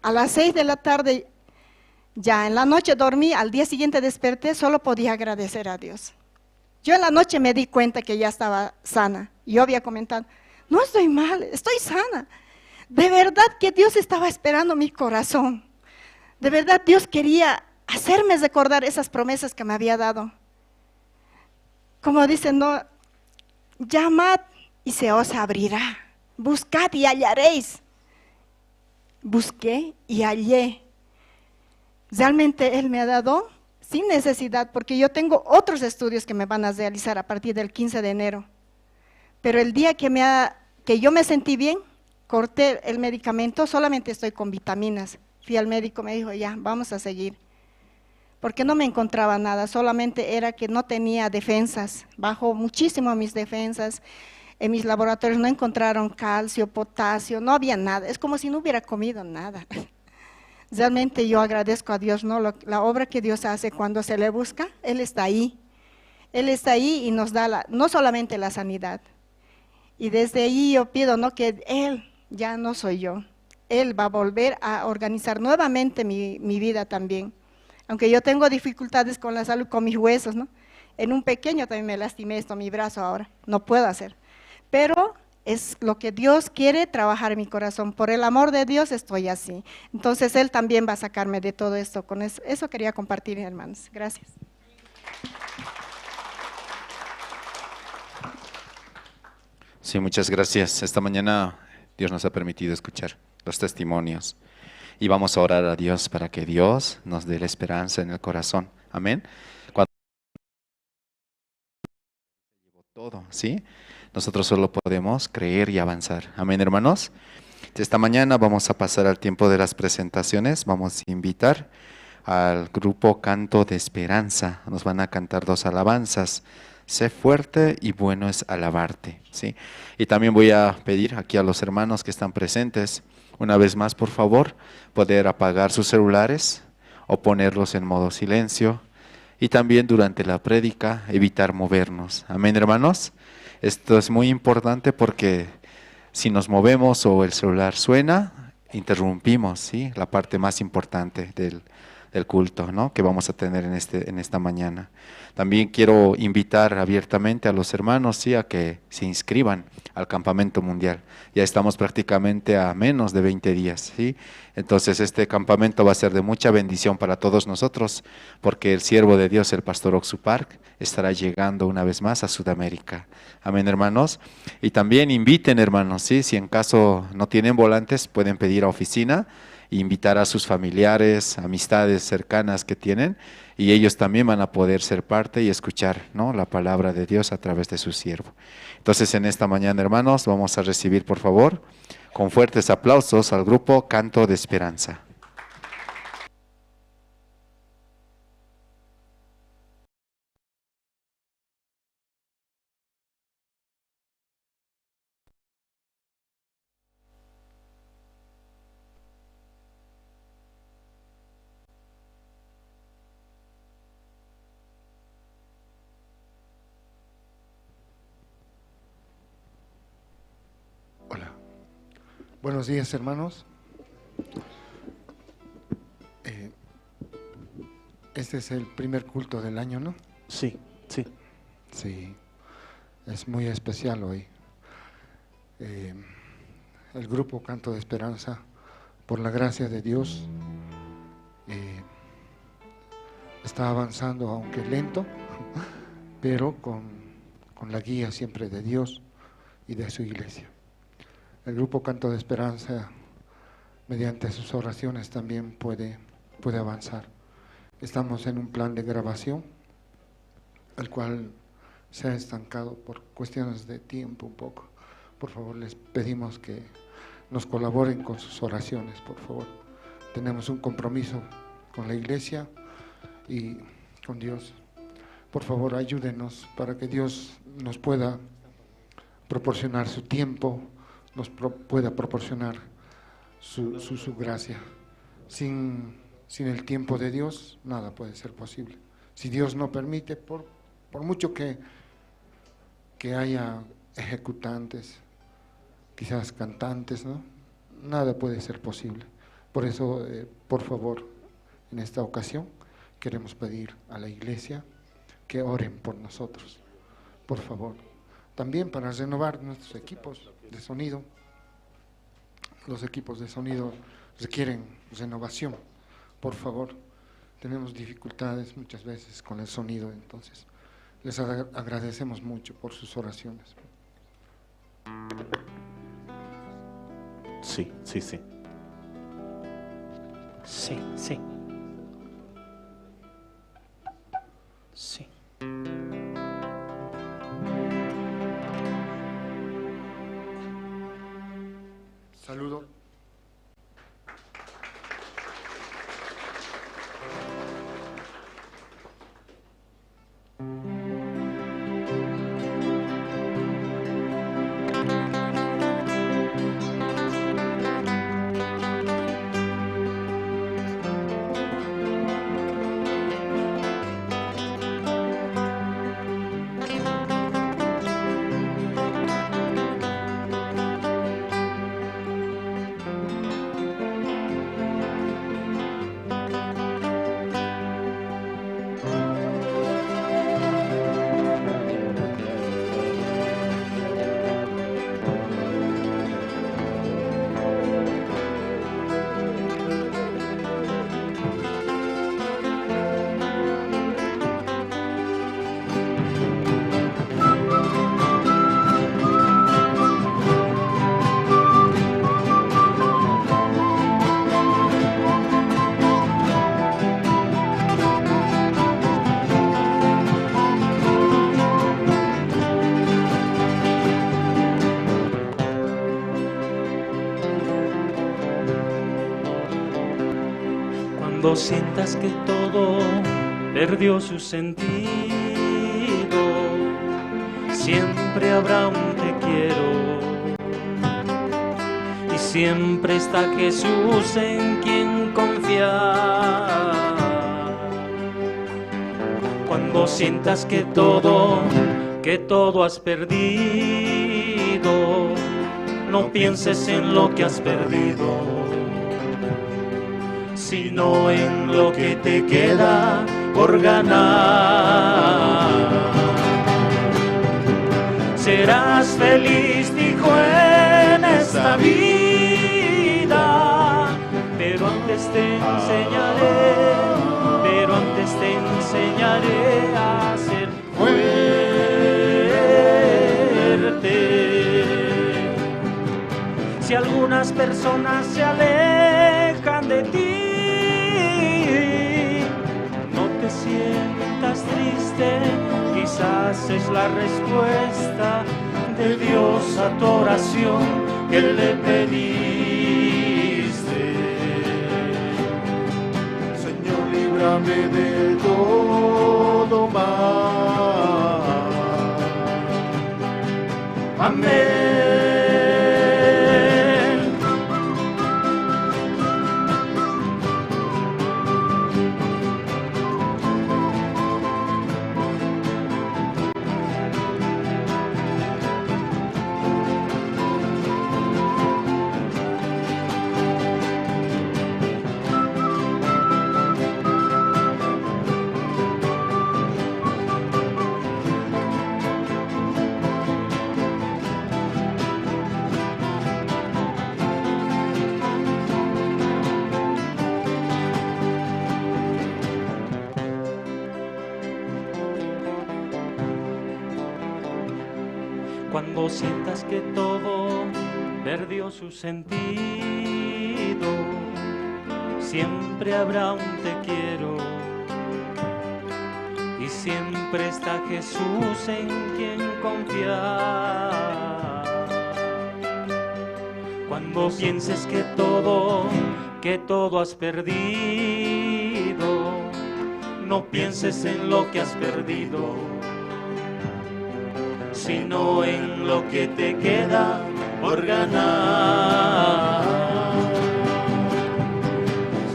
A las 6 de la tarde, ya en la noche dormí, al día siguiente desperté, solo podía agradecer a Dios. Yo en la noche me di cuenta que ya estaba sana. Yo había comentado: no estoy mal, estoy sana. De verdad que Dios estaba esperando mi corazón. De verdad Dios quería hacerme recordar esas promesas que me había dado. Como dicen, no, llamad y se os abrirá. Buscad y hallaréis. Busqué y hallé. Realmente Él me ha dado sin necesidad, porque yo tengo otros estudios que me van a realizar a partir del 15 de enero. Pero el día que yo me sentí bien, corté el medicamento, solamente estoy con vitaminas. Fui al médico, me dijo: ya, vamos a seguir. Porque no me encontraba nada, solamente era que no tenía defensas, bajó muchísimo mis defensas. En mis laboratorios no encontraron calcio, potasio, no había nada, es como si no hubiera comido nada. Realmente yo agradezco a Dios, ¿no?, la obra que Dios hace cuando se le busca, Él está ahí. Él está ahí y nos da no solamente la sanidad. Y desde ahí yo pido, ¿no?, que Él, ya no soy yo, Él va a volver a organizar nuevamente mi vida también. Aunque yo tengo dificultades con la salud, con mis huesos, ¿no? En un pequeño también me lastimé esto, mi brazo ahora, no puedo hacer. Pero es lo que Dios quiere trabajar en mi corazón. Por el amor de Dios estoy así. Entonces Él también va a sacarme de todo esto. Con eso quería compartir, hermanos. Gracias. Sí, muchas gracias. Esta mañana Dios nos ha permitido escuchar los testimonios. Y vamos a orar a Dios para que Dios nos dé la esperanza en el corazón. Amén. Cuando todo, ¿sí? Nosotros solo podemos creer y avanzar. Amén, hermanos. Esta mañana vamos a pasar al tiempo de las presentaciones. Vamos a invitar al grupo Canto de Esperanza. Nos van a cantar 2 alabanzas. Sé fuerte y bueno es alabarte, ¿sí? Y también voy a pedir aquí a los hermanos que están presentes, una vez más, por favor, poder apagar sus celulares o ponerlos en modo silencio. Y también durante la prédica, evitar movernos. Amén, hermanos. Esto es muy importante porque si nos movemos o el celular suena, interrumpimos, ¿sí?, la parte más importante del culto, ¿no?, que vamos a tener en esta mañana. También quiero invitar abiertamente a los hermanos, ¿sí?, a que se inscriban al Campamento Mundial. Ya estamos prácticamente a menos de 20 días, ¿sí? Entonces este campamento va a ser de mucha bendición para todos nosotros, porque el siervo de Dios, el pastor Ock Soo Park, estará llegando una vez más a Sudamérica. Amén, hermanos. Y también inviten, hermanos, ¿sí? Si en caso no tienen volantes, pueden pedir a oficina, invitar a sus familiares, amistades cercanas que tienen, y ellos también van a poder ser parte y escuchar, ¿no?, la palabra de Dios a través de su siervo. Entonces, en esta mañana, hermanos, vamos a recibir, por favor, con fuertes aplausos al grupo Canto de Esperanza. Buenos días, hermanos. Este es el primer culto del año, ¿no? Sí, sí. Sí, es muy especial hoy. El grupo Canto de Esperanza, por la gracia de Dios, está avanzando, aunque lento, pero con la guía siempre de Dios y de su iglesia. El grupo Canto de Esperanza, mediante sus oraciones, también puede avanzar. Estamos en un plan de grabación, el cual se ha estancado por cuestiones de tiempo un poco. Por favor, les pedimos que nos colaboren con sus oraciones, por favor. Tenemos un compromiso con la iglesia y con Dios. Por favor, ayúdenos para que Dios nos pueda proporcionar su tiempo, nos pueda proporcionar su gracia. Sin el tiempo de Dios, nada puede ser posible. Si Dios no permite, por mucho que haya ejecutantes, quizás cantantes, ¿no?, nada puede ser posible. Por eso, por favor, en esta ocasión, queremos pedir a la iglesia que oren por nosotros, por favor. También para renovar nuestros equipos de sonido. Los equipos de sonido requieren renovación, por favor. Tenemos dificultades muchas veces con el sonido, entonces les agradecemos mucho por sus oraciones. Sí, sí, sí. Sí, sí. Sí. Saludo. Cuando sientas que todo perdió su sentido, siempre habrá un te quiero, y siempre está Jesús en quien confiar. Cuando sientas que todo que todo has perdido, no pienses en lo que has perdido, sino en lo que te queda por ganar. Serás feliz, dijo, en esta vida, pero antes te enseñaré, pero antes te enseñaré a ser fuerte. Si algunas personas se alejan de ti, no te sientas triste, quizás es la respuesta de Dios a tu oración que le pediste. Señor, líbrame de todo mal. Amén. Cuando sientas que todo perdió su sentido, siempre habrá un te quiero y siempre está Jesús en quien confiar. Cuando pienses que todo has perdido, no pienses en lo que has perdido, sino en lo que te queda por ganar.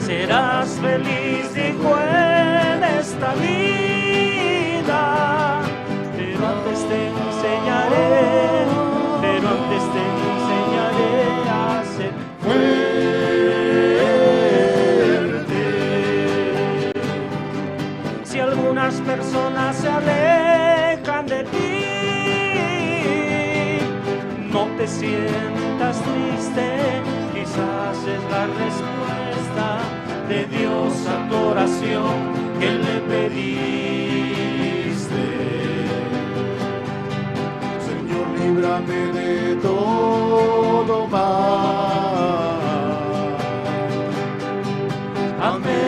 Serás feliz, dijo, en esta vida, pero antes te enseñaré, pero antes te enseñaré a ser fuerte. Si algunas personas se alejan de ti, no te sientas triste, quizás es la respuesta de Dios a tu oración que le pediste. Señor, líbrame de todo mal. Amén.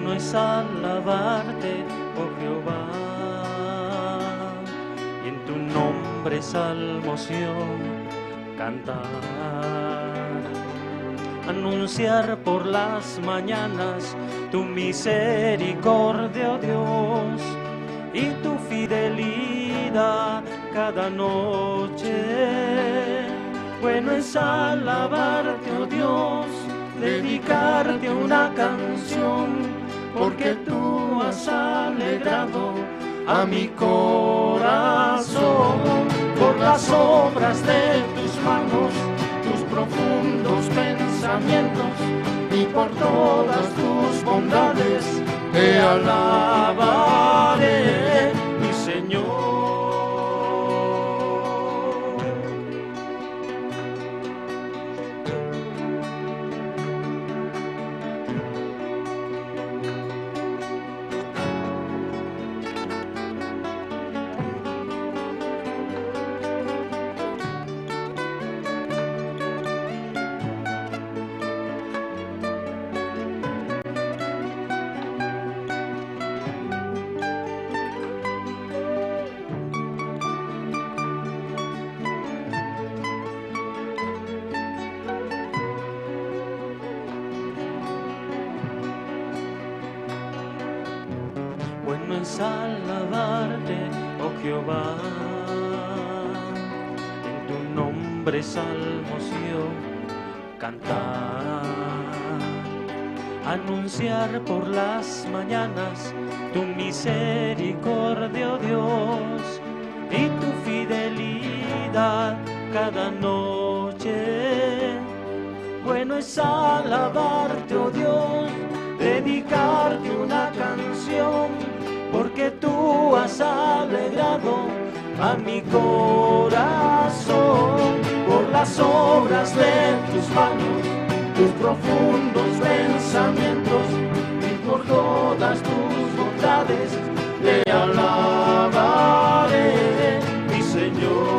Bueno es alabarte, oh Jehová, y en tu nombre salmos yo cantar. Anunciar por las mañanas tu misericordia, oh Dios, y tu fidelidad cada noche. Bueno es alabarte, oh Dios, dedicarte una canción, porque tú has alegrado a mi corazón por las obras de tus manos, tus profundos pensamientos y por todas tus bondades te alabaré, mi Señor. Bueno es alabarte, oh Jehová, en tu nombre salmos yo cantar, anunciar por las mañanas tu misericordia, oh Dios, y tu fidelidad cada noche. Bueno es alabarte, oh Dios, dedicarte una canción, porque tú has alegrado a mi corazón por las obras de tus manos, tus profundos pensamientos y por todas tus bondades te alabaré, mi Señor.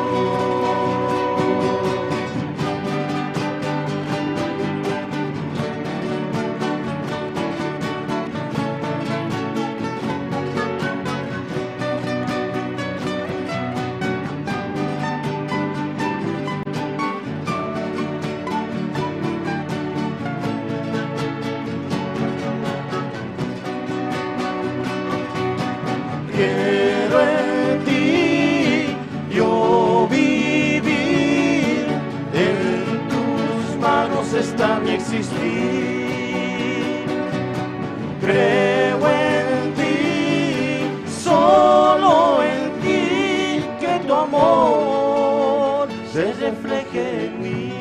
Quiero en ti yo vivir, en tus manos está mi existir. Creo en ti, solo en ti, que tu amor se refleje en mí.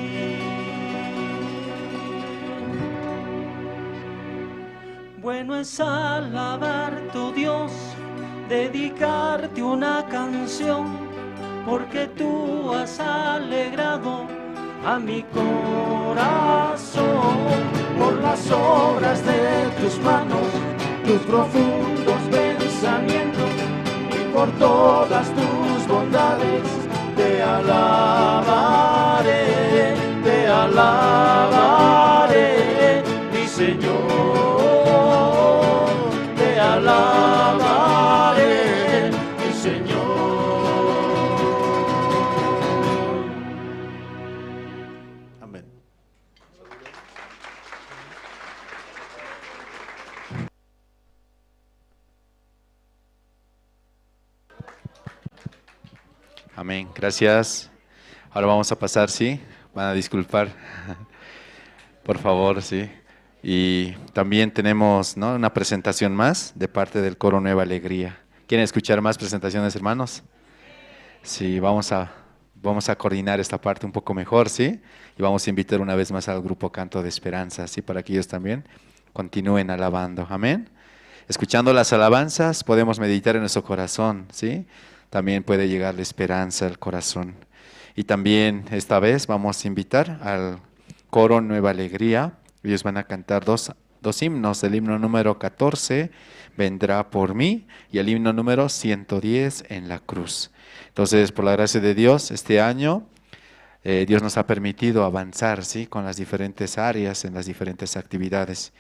Bueno es alabar tu Dios, dedicarte una canción, porque tú has alegrado a mi corazón por las obras de tus manos, tus profundos pensamientos y por todas tus bondades te alabaré, te alabaré, mi Señor, te alabaré, mi Señor. Amén. Amén, gracias. Ahora vamos a pasar, sí, van a disculpar, por favor, sí. Y también tenemos, ¿no?, una presentación más de parte del Coro Nueva Alegría. ¿Quieren escuchar más presentaciones, hermanos? Sí, vamos a coordinar esta parte un poco mejor, ¿sí? Y vamos a invitar una vez más al grupo Canto de Esperanza, ¿sí? Para que ellos también continúen alabando. Amén. Escuchando las alabanzas podemos meditar en nuestro corazón, ¿sí? También puede llegar la esperanza al corazón. Y también esta vez vamos a invitar al Coro Nueva Alegría. Ellos van a cantar dos himnos. El himno número 14, Vendrá por mí, y el himno número 110, En la cruz. Entonces, por la gracia de Dios, este año Dios nos ha permitido avanzar, ¿sí?, con las diferentes áreas, en las diferentes actividades.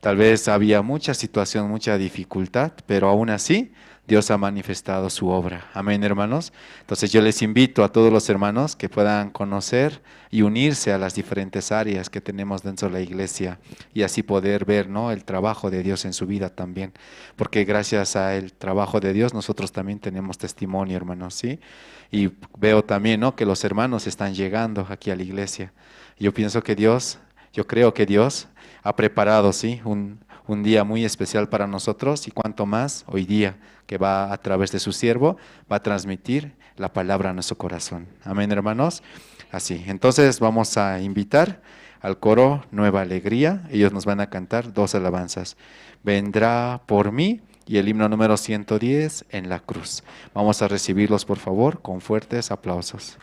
Tal vez había mucha situación, mucha dificultad, pero aún así Dios ha manifestado su obra. Amén, hermanos. Entonces yo les invito a todos los hermanos que puedan conocer y unirse a las diferentes áreas que tenemos dentro de la iglesia y así poder ver, ¿no?, el trabajo de Dios en su vida también. Porque gracias al trabajo de Dios nosotros también tenemos testimonio, hermanos, ¿sí? Y veo también, ¿no?, que los hermanos están llegando aquí a la iglesia. Yo pienso que Dios, yo creo que Dios ha preparado, ¿sí?, un día muy especial para nosotros, y cuanto más hoy día que va a través de su siervo, va a transmitir la palabra a nuestro corazón. Amén, hermanos. Así, entonces vamos a invitar al coro Nueva Alegría. Ellos nos van a cantar dos alabanzas. Vendrá por mí y el himno número 110, En la Cruz. Vamos a recibirlos, por favor, con fuertes aplausos.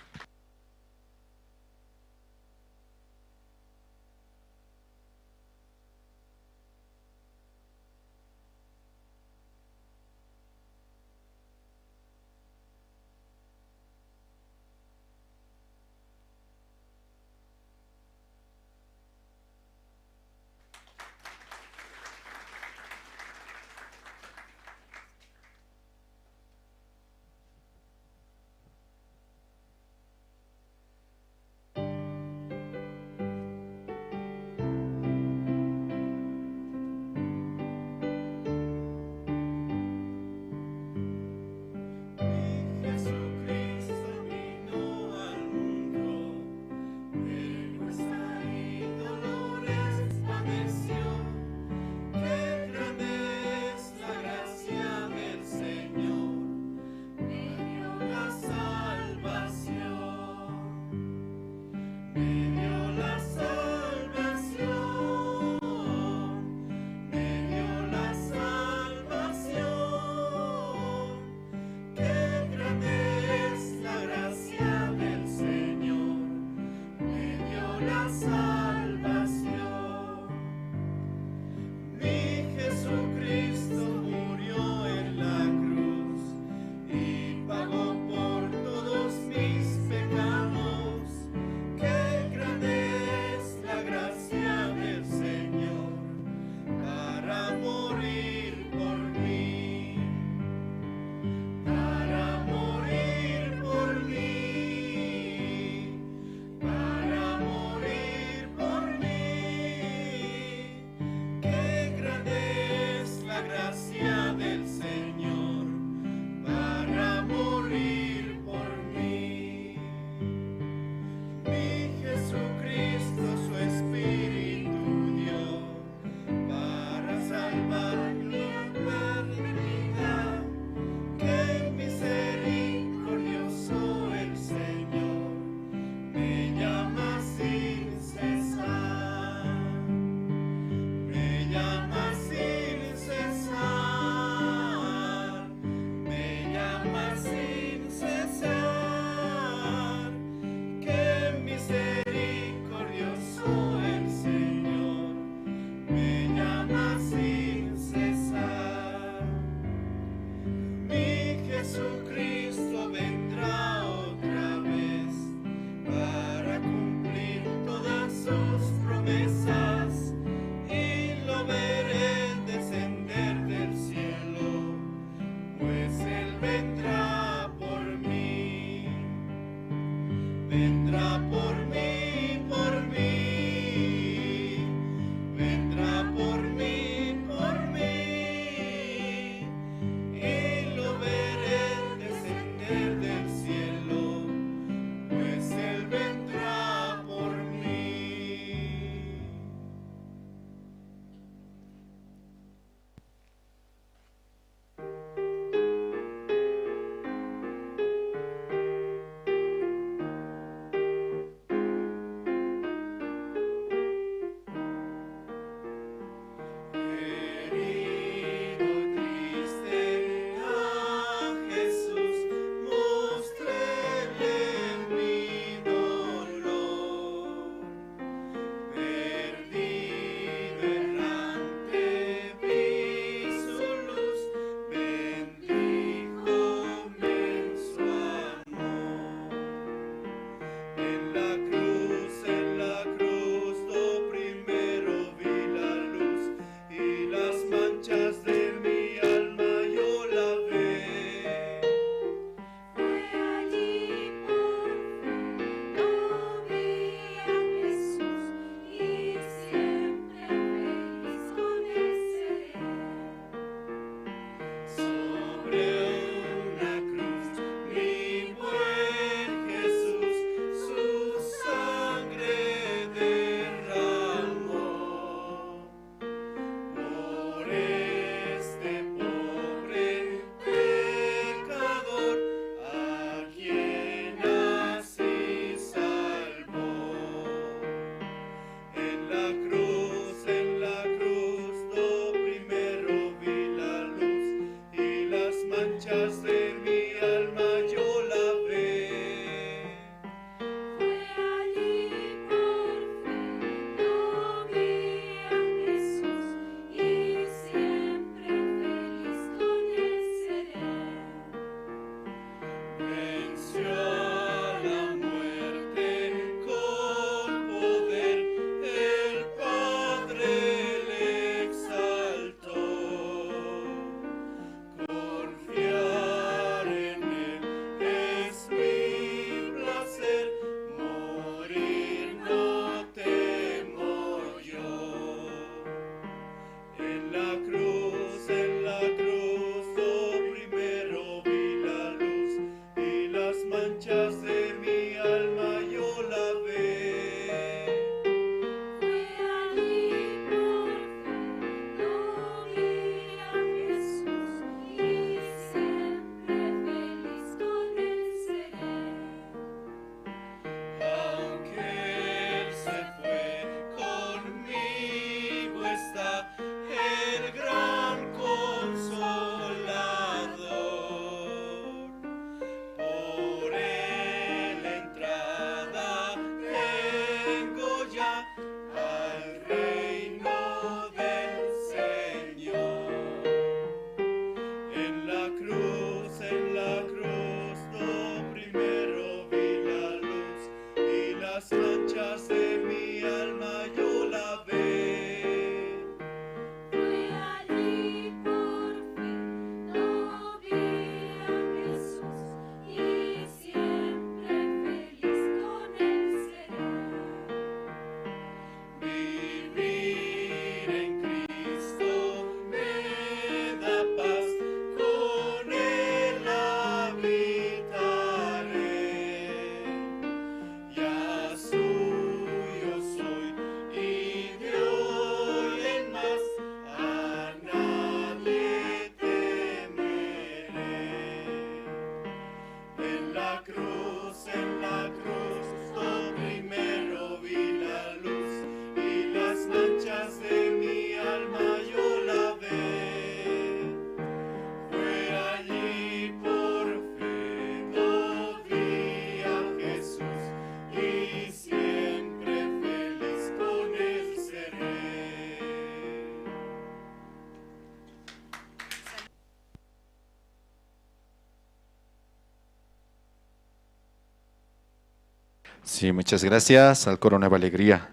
Sí, muchas gracias al Coro Nueva Alegría.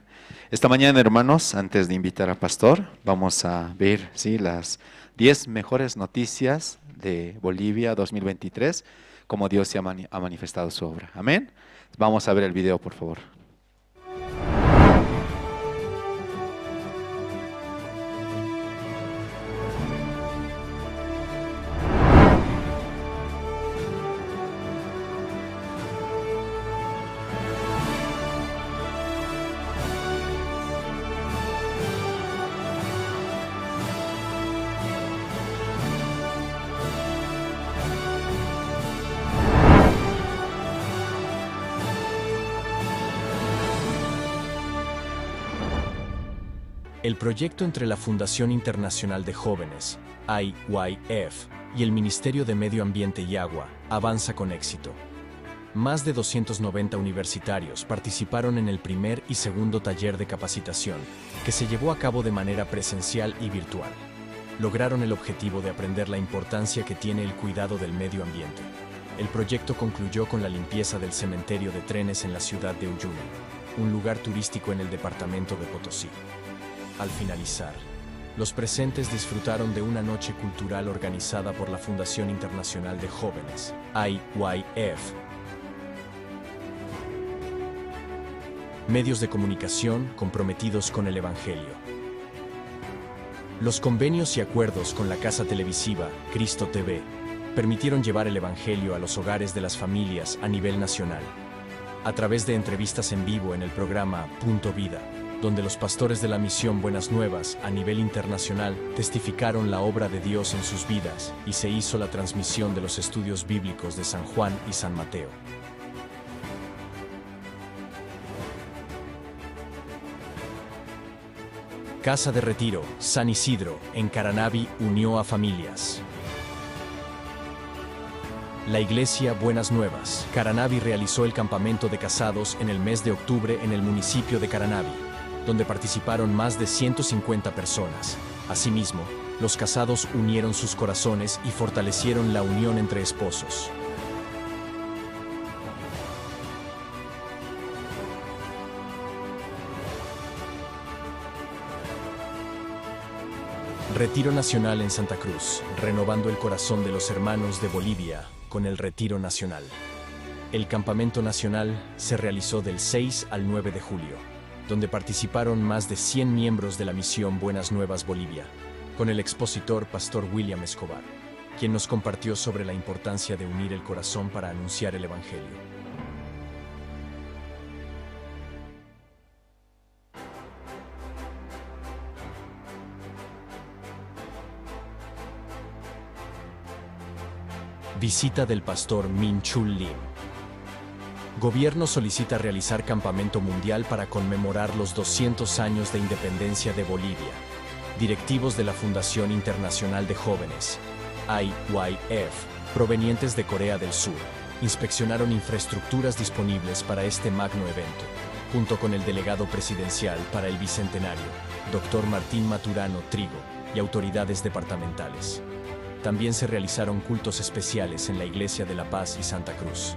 Esta mañana, hermanos, antes de invitar al pastor, vamos a ver, ¿sí?, las 10 mejores noticias de Bolivia 2023, como Dios se ha manifestado su obra. Amén. Vamos a ver el video, por favor. El proyecto entre la Fundación Internacional de Jóvenes, IYF, y el Ministerio de Medio Ambiente y Agua avanza con éxito. Más de 290 universitarios participaron en el primer y segundo taller de capacitación, que se llevó a cabo de manera presencial y virtual. Lograron el objetivo de aprender la importancia que tiene el cuidado del medio ambiente. El proyecto concluyó con la limpieza del cementerio de trenes en la ciudad de Uyuni, un lugar turístico en el departamento de Potosí. Al finalizar, los presentes disfrutaron de una noche cultural organizada por la Fundación Internacional de Jóvenes, IYF. Medios de comunicación comprometidos con el Evangelio. Los convenios y acuerdos con la casa televisiva Cristo TV permitieron llevar el Evangelio a los hogares de las familias a nivel nacional, a través de entrevistas en vivo en el programa Punto Vida, donde los pastores de la misión Buenas Nuevas a nivel internacional testificaron la obra de Dios en sus vidas y se hizo la transmisión de los estudios bíblicos de San Juan y San Mateo. Casa de Retiro, San Isidro, en Caranavi, unió a familias. La Iglesia Buenas Nuevas, Caranavi, realizó el campamento de casados en el mes de octubre en el municipio de Caranavi, donde participaron más de 150 personas. Asimismo, los casados unieron sus corazones y fortalecieron la unión entre esposos. Retiro Nacional en Santa Cruz, renovando el corazón de los hermanos de Bolivia con el Retiro Nacional. El Campamento Nacional se realizó del 6 al 9 de julio, donde participaron más de 100 miembros de la misión Buenas Nuevas Bolivia, con el expositor Pastor William Escobar, quien nos compartió sobre la importancia de unir el corazón para anunciar el Evangelio. Visita del pastor Min Chul Lim. Gobierno solicita realizar campamento mundial para conmemorar los 200 años de independencia de Bolivia. Directivos de la Fundación Internacional de Jóvenes, IYF, provenientes de Corea del Sur, inspeccionaron infraestructuras disponibles para este magno evento, junto con el delegado presidencial para el Bicentenario, Dr. Martín Maturano Trigo, y autoridades departamentales. También se realizaron cultos especiales en la Iglesia de La Paz y Santa Cruz.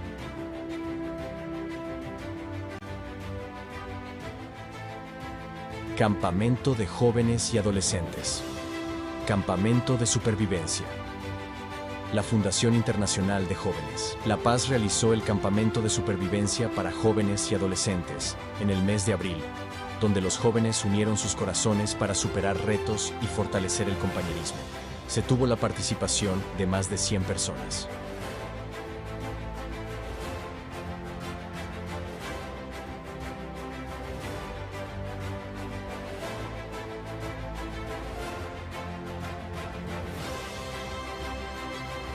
Campamento de jóvenes y adolescentes. Campamento de supervivencia. La Fundación Internacional de Jóvenes, La Paz, realizó el Campamento de Supervivencia para jóvenes y adolescentes en el mes de abril, donde los jóvenes unieron sus corazones para superar retos y fortalecer el compañerismo. Se tuvo la participación de más de 100 personas.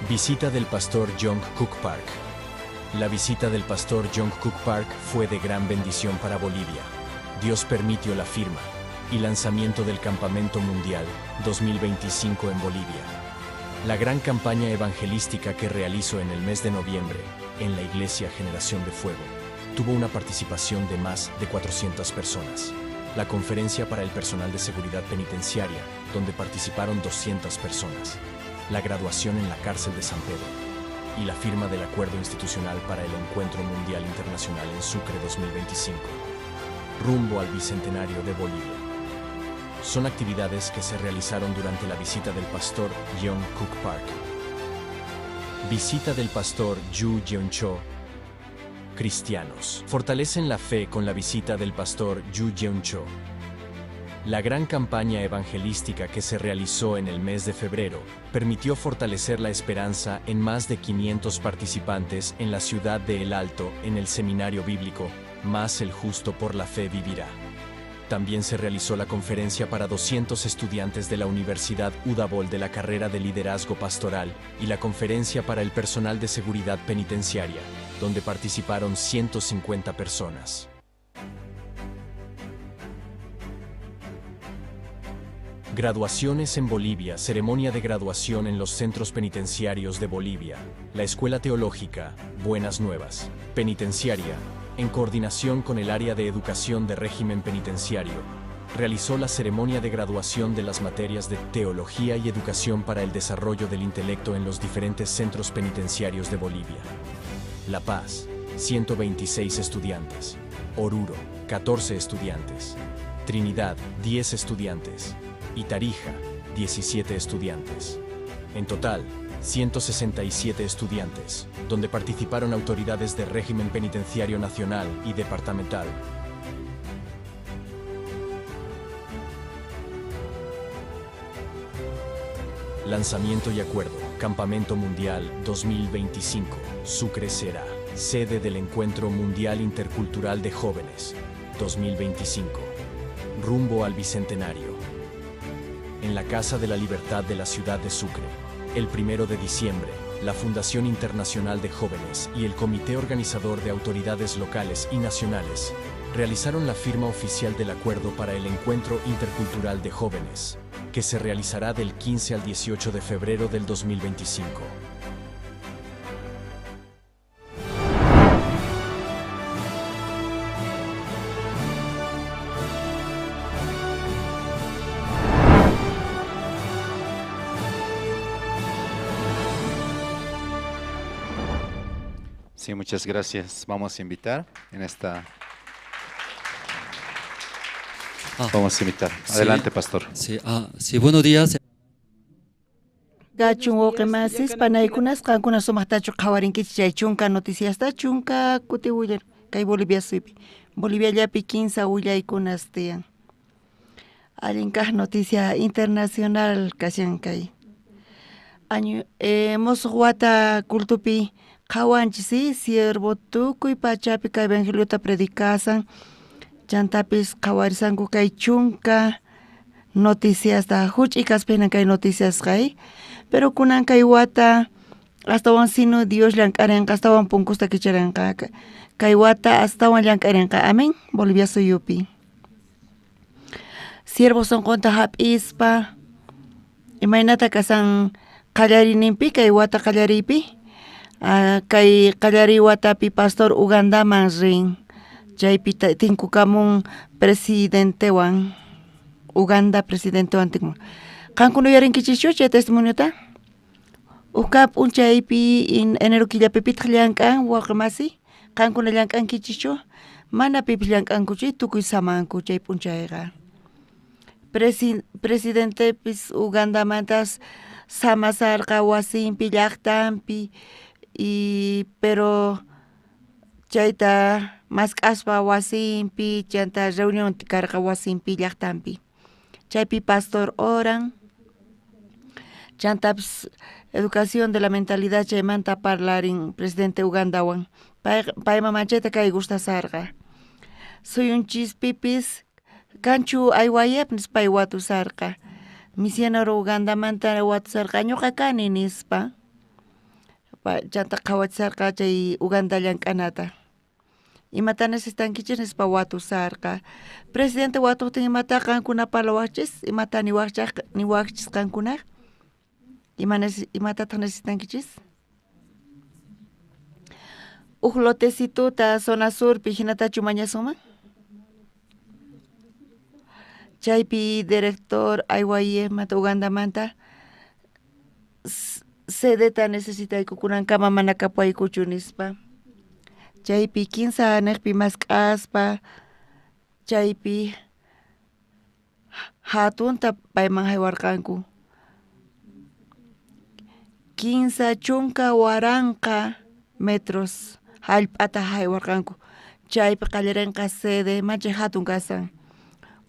Visita del pastor Jong Cook Park. La visita del pastor Jong Cook Park fue de gran bendición para Bolivia. Dios permitió la firma y lanzamiento del Campamento Mundial 2025 en Bolivia. La gran campaña evangelística que realizó en el mes de noviembre en la Iglesia Generación de Fuego tuvo una participación de más de 400 personas. La conferencia para el personal de seguridad penitenciaria, donde participaron 200 personas. La graduación en la cárcel de San Pedro. y la firma del Acuerdo Institucional para el Encuentro Mundial Internacional en Sucre 2025, rumbo al Bicentenario de Bolivia. Son actividades que se realizaron durante la visita del pastor Young Cook Park. Visita del pastor Yu Jeon-cho. Cristianos fortalecen la fe con la visita del pastor Yu Jeon-cho. La gran campaña evangelística que se realizó en el mes de febrero permitió fortalecer la esperanza en más de 500 participantes en la ciudad de El Alto en el seminario bíblico Más el justo por la fe vivirá. También se realizó la conferencia para 200 estudiantes de la Universidad Udabol de la carrera de liderazgo pastoral y la conferencia para el personal de seguridad penitenciaria, donde participaron 150 personas. Graduaciones en Bolivia, ceremonia de graduación en los centros penitenciarios de Bolivia, la Escuela Teológica, Buenas Nuevas, Penitenciaria, en coordinación con el área de educación de régimen penitenciario, realizó la ceremonia de graduación de las materias de Teología y Educación para el Desarrollo del Intelecto en los diferentes centros penitenciarios de Bolivia. La Paz, 126 estudiantes. Oruro, 14 estudiantes. Trinidad, 10 estudiantes. Y Tarija, 17 estudiantes. En total, 167 estudiantes, donde participaron autoridades de régimen penitenciario nacional y departamental. Lanzamiento y acuerdo, Campamento Mundial 2025, Sucre será sede del Encuentro Mundial Intercultural de Jóvenes 2025, rumbo al Bicentenario. En la Casa de la Libertad de la ciudad de Sucre, el 1 de diciembre, la Fundación Internacional de Jóvenes y el Comité Organizador de Autoridades Locales y Nacionales realizaron la firma oficial del Acuerdo para el Encuentro Intercultural de Jóvenes, que se realizará del 15 al 18 de febrero del 2025. Sí, muchas gracias. Vamos a invitar en esta... Vamos a invitar. Adelante, pastor. Sí, sí, buenos días. Gachun wawqimasis panaykunas qankuna sumaqtachu qhawarinkichis chay chunka noticiasta chunka kuti willar kay Bolivia suypi. Boliviallapi 15 willaykunas tiyan. Allin kaq noticia internacional kashan kay. Año musuq wata cultupi qhawanchis, sí, siervo tukuy pachapi kay evangeliota predicasan. Chantapis qhawarisanku kay chunka noticiasta huch'i kaspina kay noticiasqa, pero kunan kay wata astawan sino Dios llank'arinqa, astawan punkusta kicharinqa kay wata astawan llank'arinqa, amén, Bolivia suyupi. Siervo sonqonta hap'ispa imaynata kasan qallariyninpi kay wata qallariypi, kay qallariy watapi pastor Ugandaman rin. Chaypi tinkukamun presidentewan, Uganda presidentewan tinkumun. Qankuna uyarinkichikchu chay testimoniota? Uj p'unchaypi enero killapi pitaq llank'an wawqimasi, qankuna llank'ankichikchu? Mana pipis llank'ankuchu, tukuy samanku chay p'unchayqa. Presidentepis Ugandamantas samasarqa wasinpi llaqtanpi, y pero chayta mask'aspa wasinpi, chanta reunión karqa wasinpi llaqtanpi. Chaypi pastor oran, chantapis educación de la mentalidad chaymanta parlarin presidente Ugandawan. Payman manchayta kay gustasarqa. Suyunchispipis kanchu aywayap nispa pay watusarqa. Misionero Ugandamanta watusarqa ñuqa kani nispa. Chanta qhawachisarqa chay Uganda llank'anata. Imata necesitankichis nispa watusarqa. Presidente watuqtin imata qankuna parlawaqchis, imata niwaqchis qankuna? Imatataq necesitankichis? Uj lotecituta zona surpi hinatachu mañasunman? Chaypi director IYF manta Ugandamanta Sedeta necesitayku kunankama mana kapuwaykuchu nispa. Chaypi kinsa neqpi mask'aspa chaypi hatunta payman haywarqanku. 30,000 metros hallp'ata haywarqanku. Chaypi qallarinqa sede manchay hatun kasan.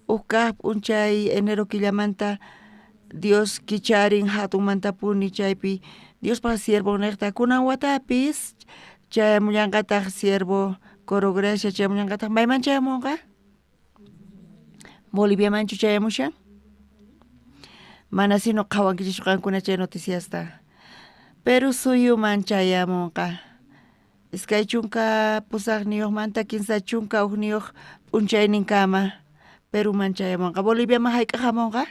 Huk kaq p'unchay enero killamanta Dios kicharin hatunmantapuni chaypi Diospaq siervo niqta kunan watapis chayamullanqataq siervo Coro Gracia chayamullanqataq mayman chayamunqa? Boliviamanchu chayamushan? Mana sino qhawankichischu qankuna chay noticiasta. Perú suyuman chayamunqa. 28manta 31 p'unchayninkama Peruman chayamunqa. Boliviaman hayk'aq hamunqa?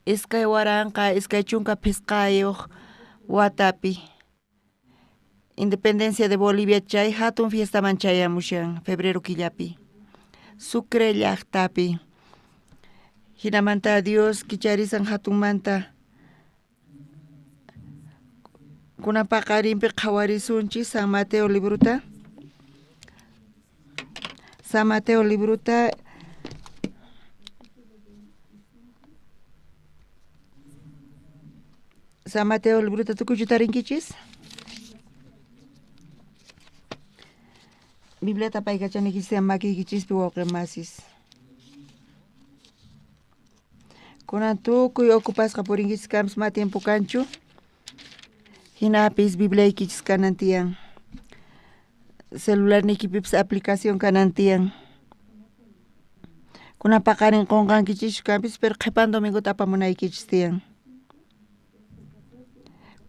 2025 watapi. Independencia de Bolivia chay hatun fiestaman chayamushan febrero killapi. Sucre llaqtapi. Hinamanta Dios kicharisan hatunmanta. Kunan paqarinpi qhawarisunchis San Mateo libruta. San Mateo libruta San Mateo libruta tukuychu tarinkichis? Bibliata paykachanikichis makiykichispi wawqi masis. Kunan tukuy ocupasqa purinkichis kanpis ma tiempo kanchu. Hinapis Bibliaykichis kanan tiyan. Celularniykipipis aplicación kanan tiyan. Kunan paqarin qunqankichischu kanpis pero qhipan domingota apamunaykichis tiyan.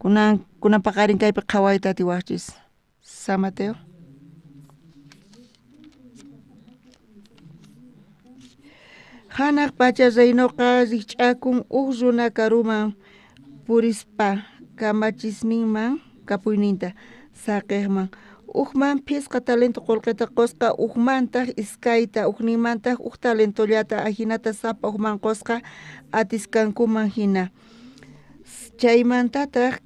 Kunan paqarin kaypi qhawayta atiwaqchis. San Mateo. Hanaq pacha reinoqa rikch'akun huk runa karuman purispa kamachisninman kapuyninta saqiqman. Hukman phisqa talento qullqita qusqa, hukmantaq iskayta, hukninmantaq huk talentollata, ahinata sapa hukman qusqa atisqankuman hina. Chaymantataq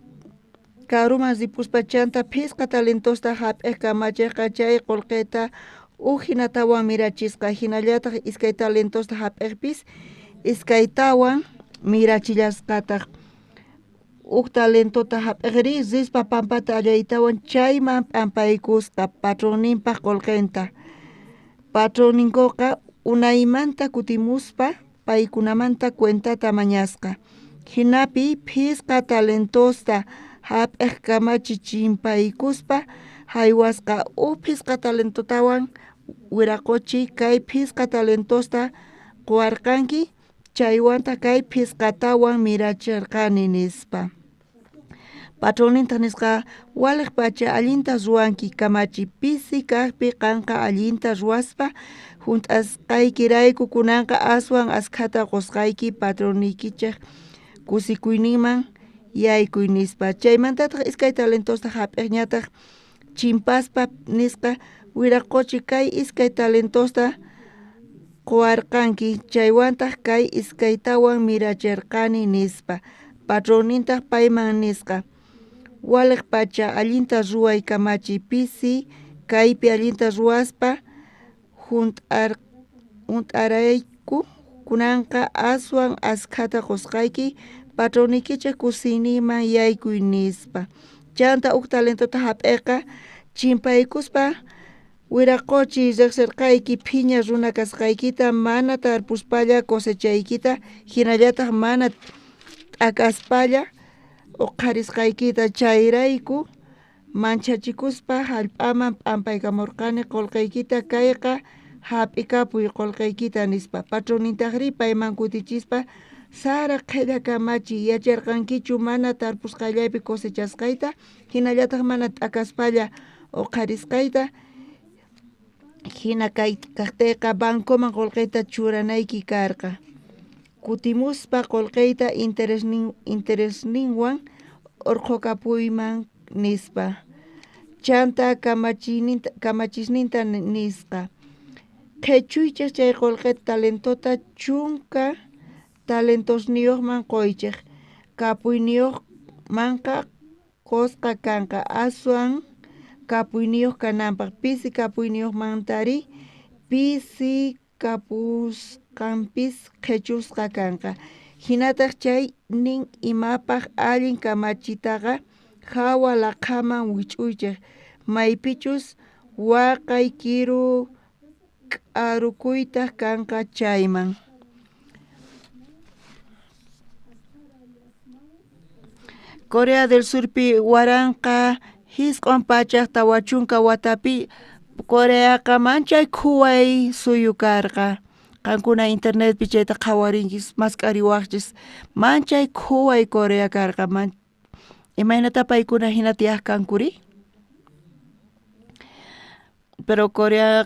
karuman ripuspa chanta phisqa talentosta hap'iq kamachiqqa chay qullqita huk hinatawan mirachisqa, hinallataq iskay talentosta hap'iqpis iskaytawan mirachillasqataq. Huk talentota hap'iqri rispa pampata allaytawan chayman p'ampaykusqa patronninpaq qullqinta. Patronninkuqa unaymanta kutimuspa paykunamanta cuentata mañasqa. Hinapi phisqa talentosta hap'iq kamachi chimpaykuspa haywasqa huk phisqa talentotawan wiraquchi kay phisqa talentosta quwarqanki chaywantaq kay phisqatawan mirachirqani nispa. Patronnintaq nisqa waliq pacha allinta ruwanki kamachi pisi kaqpi qanqa allinta ruwaspa hunt'asqaykirayku kunanqa aswan askhata qusqayki patronniykichik kusikuyninman yaykuy nispa. Chaymantataq iskay talentosta hap'iqñataq chimpaspa nisqa wiraquchi kay iskay talentosta quwarqanki chaywantaq kay iskaytawan mirachirqani nispa. Patronnintaq payman nisqa waliq pacha allinta ruway kamachi pisi kaypi allinta ruwaspa hunt'arayku kunanqa aswan askhata qusqayki patronniykichik kusiyninman yaykuy nispa. Chanta huk talentota hap'iqqa chimpaykuspa wiraquchi riqsirqayki phiña runa kasqaykita mana tarpuspalla cosechaykita hinallataq mana t'akaspalla uqharisqaykita chayrayku manchachikuspa hallp'aman p'ampaykamurqani qullqiykita kayqa hap'ikapuy qullqiykita nispa. Patronnintaqri payman kutichispa sara qhilla kamachi yacharqankichu mana tarpusqallaypi cosechasqayta hinallataq mana t'akaspalla uqharisqayta hina kay kaqtiyqa bancoman qullqita churanayki karqa. Kutimuspa qullqiyta interesninwan urqhukapuyman nispa. Chanta kamachisninta nisqa. Qhichuychik chay qullqi talentota 10 talentosniyuqman quychik. Kapuyniyojmanqa qosqa kanqa aswan kapuyniyoj kananpaj, pisi kapuyniyojmantari pisi kapusqanpis qhechusqa kanqa. Jinataj chay nin imapaj allin kamachitaqa jawa laqhaman wijch'uychej, maypichus waqay kiru k'arukuytaj kanqa chayman. Corea del Surpi 1940 watapi Coreaqa manchay khuway suyu karqa. Qankuna internetpi chayta qhawarinchis, mask'ariwajchis, manchay khuway Corea karqa. Imaynata paykuna hina tiyaj kankuri? Pero Corea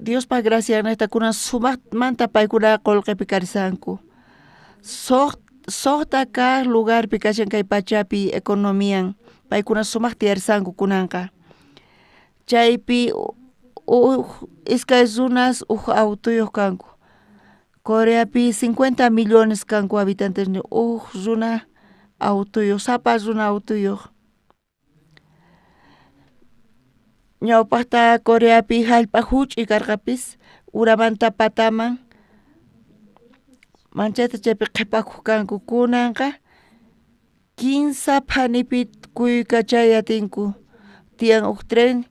Diospaj gracianejta kunan sumajmanta paykuna qolqepi karisanku. Sojta kaj lugarpi kashan kay pachapi economian, paykuna sumaj tiyarisanku kunanqa. Chaypi uj iskay runas uj autoyoj kanku. Coreapi 50 millones kanku habitantes, uj runa autoyoj, sapa runa autoyoj. Ñawpajta Coreapi jallp'a juch'uy karqapis uramanta pataman manchayta chaypi qhipakuq kanku. Kunanqa 15 phanipi kuykachay atinku, tiyan uj tren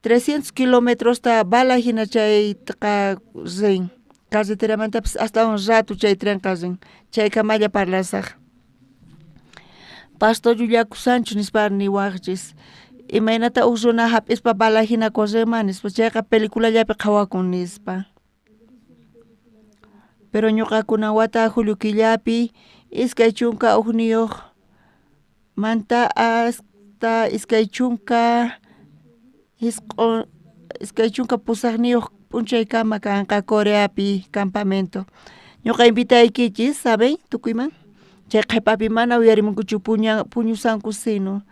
300 kilometrosta bala hina chaytaqa rin, carreteramantapis astawan rato chay trenqa rin. Chaykamalla parlasaj. Pastor llullakusanchu nispa niwajchis, imaynata uj runa hap'ispa bala hina correnman nispa, chayqa peliculallapi qhawakun nispa. Pero ñuqa kunan wata julio killapi 21 manta hasta 28 p'unchaykama kanqa Coreapi campamento. Ñuqa invitaykichis, saben, tukuyman. Chay qhipapi mana uyarimunkuchu puñusanku sino.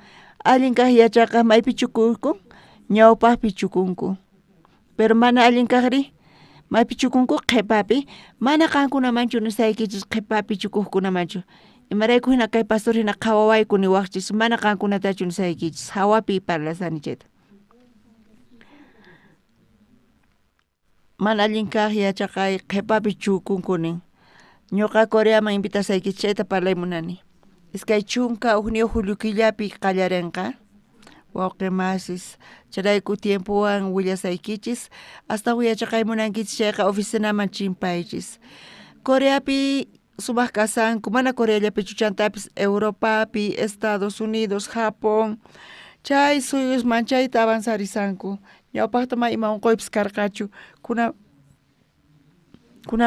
Allin kaj yachaqaj maypi chukunku, ñawpajpi chukunku. Pero mana allin kajri maypi chukunku qhipapi, mana qankunamanchu nisaykichis qhipapi chukujkunamanchu. Imarayku hina kay pastor hina qhawawayku niwajchis, mana qankunatachu nisaykichis, hawapi parlasani chayta. Mana allin kaj yachaqay qhipapi chukunku nin. Ñuqa Coreaman invitasaykichis chayta parlay munani. 21 julio killapi qallarinqa wawqi masis, chayrayku tiempowan willasaykichis, astawan yachaqay munankichis chayqa oficinaman chimpaychis. Coreapi sumaq kasanku, mana Coreallapichu chantapis Europapi, Estados Unidos, Japón, chay suyus manchayta avanzarisanku. Ñawpajta ma ima unquypis karqachu, kunan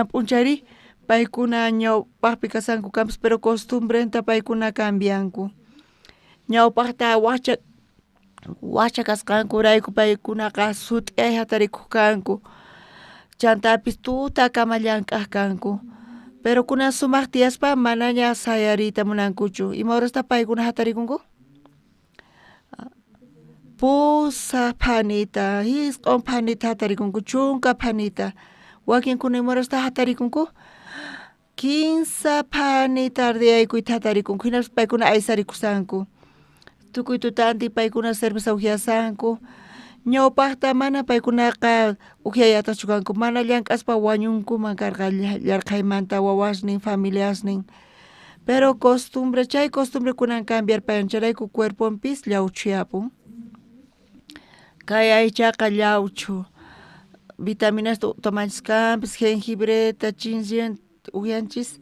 p'unchayri paykuna ñawpajpi kasanku kanpis, pero costumbrenta paykuna cambianku. Ñawpajta wajcha kasqankurayku paykunaqa sut'iyay hatarikuq kanku, chantapis tutakama llank'aq kanku. Pero kunan sumaq tiyaspa manaña sayariyta munankuchu. Ima horasta paykuna hatarikunku? 8 phanita, 9 phanita hatarikunku, 10 phanita. Wakinkuna ima horasta hatarikunku? 15 phani tardeyaykuyta hatarikunku, hinaspa paykuna aysarikusanku. Tukuy tutantin paykuna cerveza ujiasanku. Ñawpajta mana paykunaqa ujiayatachu kanku, mana llank'aspa wañunkuman karqa yarqhaymanta wawasnin, familiasnin. Pero costumbre, chay costumbre kunan cambiarpayan, chayrayku cuerponpis llawchuyapun. Kay aychaqa llawchu, vitaminasta tomanchis kanpis, jengibreta, chinchen uyanchis,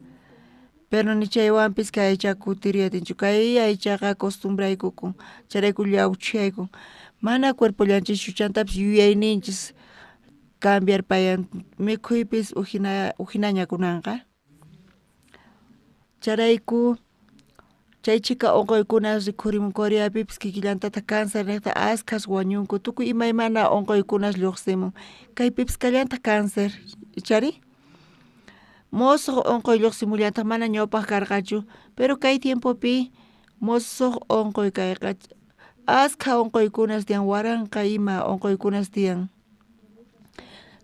pero ni chaywanpis kay aychaqa kutiriyatinchu. Kay aychaqa costumbraykukun, chayrayku llawchuyaykun. Mana cuerpollanchischu chantapis yuyayninchis cambiarpayan, mikhuypis ujinaña kunanqa. Chayrayku chay chhika unquykuna rikhurimun Coreapipis kikillantataq cáncer niqta askhas wañunku, tukuy imaymana unquykunas lluqsimun. Kaypipis kallantaq cáncer, ichari? Mosuq unquy lluqsimullantaq, mana ñawpaq karqachu, pero kay tiempopi mosuq unquy kayqa, askha unquykunas tiyan, 1000 ima unquykunas tiyan.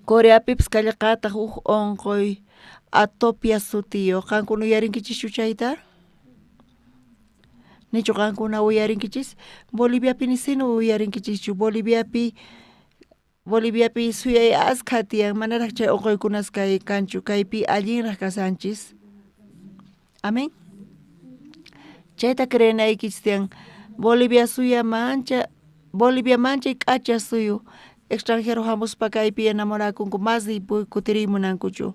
Coreapipis kallaqataq uj unquy atopia sutiyuq, qankuna uyarinkichikchu chayta? Nichu qankuna uyarinkichis? Boliviapi nisinu uyarinkichischu. Boliviapi Boliviapi suyay askha tiyan manaraj chay unquykunas kay kanchu kaypi allinraj kasanchis. Amén. Chayta creenaykichis tiyan. Bolivia suya mancha Bolivia manchay k'acha suyu extranjero hamuspa kaypi enamorakunku mas kutiriy munankuchu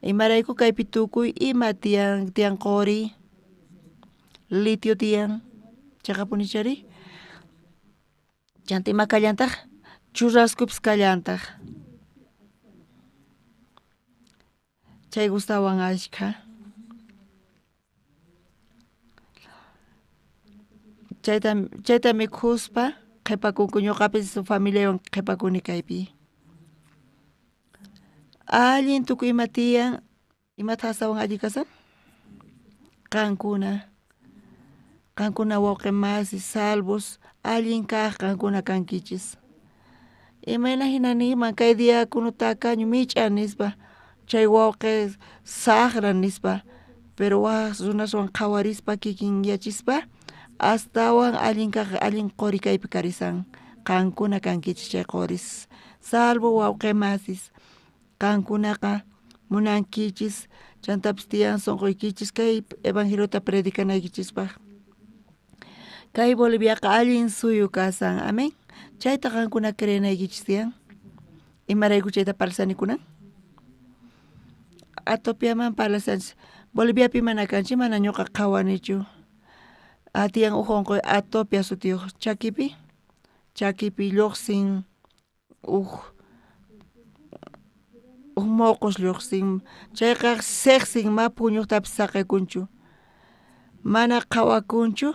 imarayku kaypi tukuy ima tiyan tiyan qori litio tiyan chaqapunichari chanta ima kallantaq churraskupis kallantaq chay gustawan ashkha chayta chayta mikhuspa qhipakunku ñuqapis familiaywan qhipakuni kaypi allin tukuy ima tiyan imata astawan allin kasan qankuna qankuna wawqi masi salvos allin kaq qankuna kankichis imayna hina niyman kay diácono takaño mich'a nispa chay wawqi saqra nispa pero waj runaswan qhawarispa kikinyachispa astawan allin kaq allin qori kaypi karisan qankuna kankichis chay qoris salvo wawqi masis qankunaqa munankichis chantapis tiyan sunquykichis kay evangeliota predicanaykichispaq kay Boliviaqa allin suyu kasan amén chayta qankuna creenaykichis tiyan imarayku chayta parlasani kunan atopiaman parlasanchis Boliviapi mana kanchik mana ñuqa qhawanichu tiyan uj unquy atopia sutiyuq chakipi chakipi lluqsin uj uj moqos lluqsin chayqa siqsin ma puñuqtapis saqikunchu mana qhawakunchu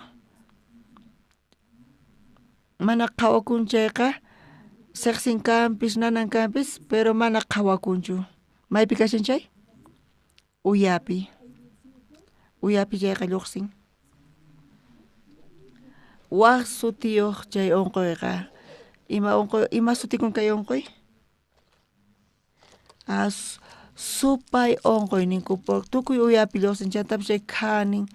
mana qhawakun chayqa siqsin kanpis nanan kanpis pero mana qhawakunchu maypi kashan chay uyapi uyapi chayqa lluqsin waj sutiyuq chay unquyqa ima unquy ima sutikun kay unquy supay unquy ninku tukuy uyapi lluqsin chantapis chay khanin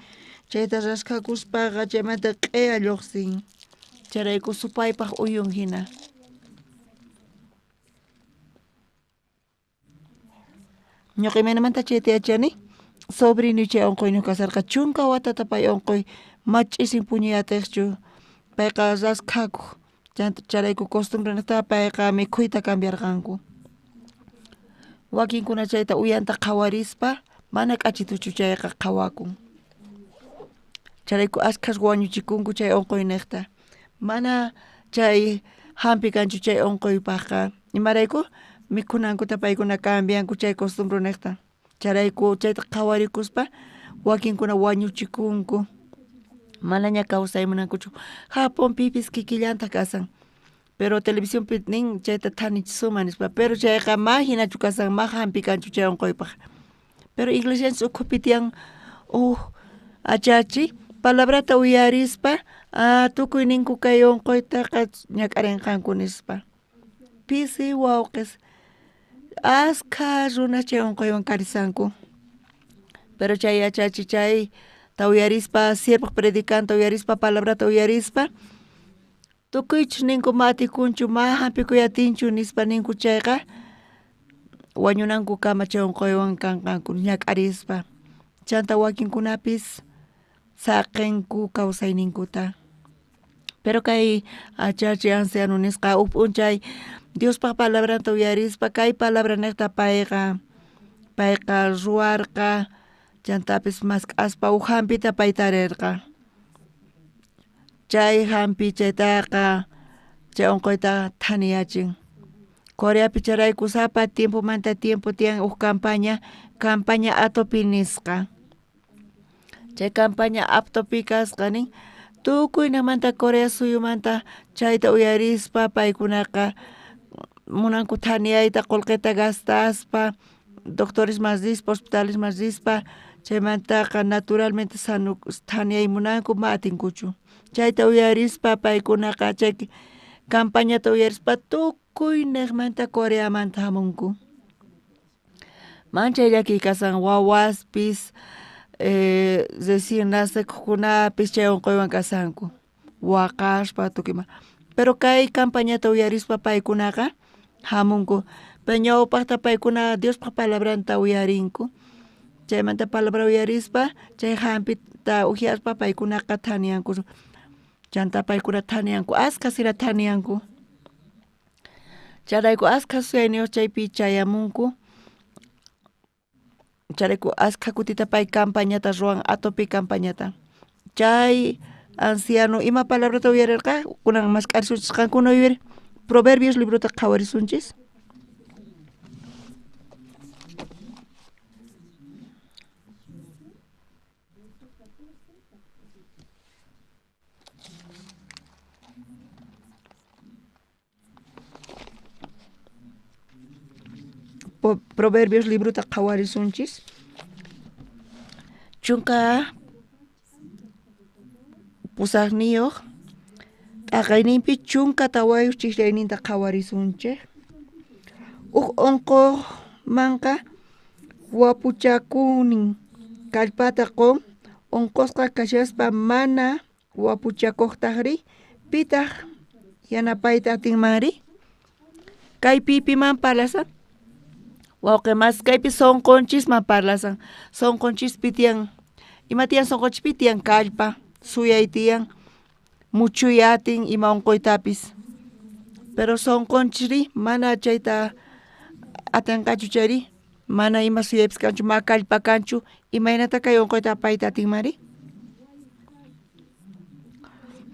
chayta raskhakuspaqa chaymanta q'eya lluqsin chayrayku supaypaq uyun hina ñuqa imaynamanta chayta yachani sobrinoy chay unquyniyuq kasarqa chunka watata pay unquy ma ch'isin puñuy atiqchu payqa raskhakuq chanta chayrayku costumbre nisqata payqa mikhuyta cambiarqanku wakinkuna chayta uyanta qhawarispa mana k'achituchu chayqa qhawakun chayrayku ashkhas wañuchikunku chay unquyniqta mana chay hampi kanchu chay unquypaqqa imarayku mikhunankuta paykuna cambianku chay costumbre niqta chayrayku chayta qhawarikuspa wakinkuna wañuchikunku manaña kawsay munankuchu Japonpipis kikillantaq kasan pero televisionpi nin chayta thanichisuman nispa pero chayqa ma hinachu kasan ma hampi kanchu chay unquypaq pero iglesianchis ukhupi tiyan uj achachi palabrata uyarispa tukuy ninku kay unquytaqa ñak'arinqanku nispa pisi wawqis askha runas chay unquywan karisanku pero chay yachachi chayta uyarispa siervoj predicanta uyarispa palabrata uyarispa tukuychus ninku ma atikunchu ma hampikuy atinchu nispa ninku chayqa wañunankukama chay unquywan kanqanku ñak'arispa chanta wakinkunapis saqinku kawsayninkuta pero kay achachi anciano nisqa uj p'unchay Diospaq palabranta uyarispa kay palabra niqta payqa payqa ruwarqa chantapis mask'aspa uj hampita pay tarirqa chay hampi chaytaqa chay unquyta thaniyachin Coreapi chayrayku sapa tiempomanta tiempo tiyan uj campaña campaña atopi nisqa chay campaña atopi kasqa nin tukuynamanta Corea suyumanta chayta uyarispa paykunaqa munanku thaniyayta qullqita gastaspa doctoresman rispa hospitalesman rispa chaymantaqa naturalmente sano thaniyay munanku ma atinkuchu chayta uyarispa paykunaqa chay campañata uyarispa tukuyniqmanta Coreamanta hamunku manchay llakiy kasan wawaspis Recién nacekuqkunapis chay unquywan kashanku waqaspa tukuy ima pero kay campañata uyarispa paykunaqa hamunku pero ñawpaqta paykuna Diospaq palabranta uyarinku chaymanta palabra uyarispa chay hampita uhyaspa paykunaqa thaniyanku chanta paykuna thaniyanku askha hina thaniyanku chayrayku askha suyayniyuq chaypi chayamunku chayrayku askha kutita pay campañata ruwan atopi campañata chay anciano ima palabrata uyarirqa kunan mask'arisunchis qankuna uyari Proverbios librota qhawarisunchis. Proverbios librota qhawarisunchis 18 t'aqayninpi 14 chijllayninta qhawarisunchik uj unqujmanqa wapuchakunin kallpata qun unqusqa kashaspa mana wapuchakuqtaqri pitaq yanapayta atinmanri kaypi piman parlasan wawqi mas kaypi sunqunchisman parlasan sunqunchispi tiyan ima tiyan sunqunchispi tiyan kallpa suyay tiyan muchuy atin ima unquytapis pero sunqunchisri mana chayta atinqachu chayri mana ima suyaypis kanchu ma kallpa kanchu imaynata kay unquyta apayta atinmanri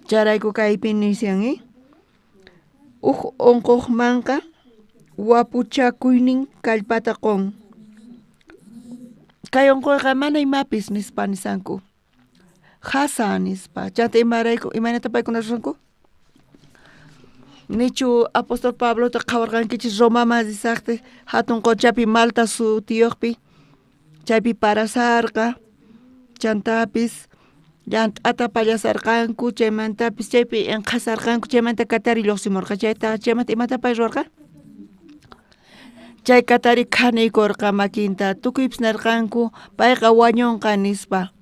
chayrayku kaypi nishan uj unquqmanqa wapuchakuynin kallpata qun kay unquyqa mana imapis nispa nisanku jasa nispa chanta imarayku imaynata paykuna ruranku nichu apóstol Pablota qhawarqankichis Romaman risaqti hatun qochapi Malta sutiyuqpi chaypi parasarqa chantapis llant'ata pallasarqanku chaymantapis chaypi inqhasarqanku chaymanta katari lluqsimurqa chayta chaymanta imata pay ruwarqa chay katari khaniykurqa makinta tukuypis nirqanku payqa wañunqa nispa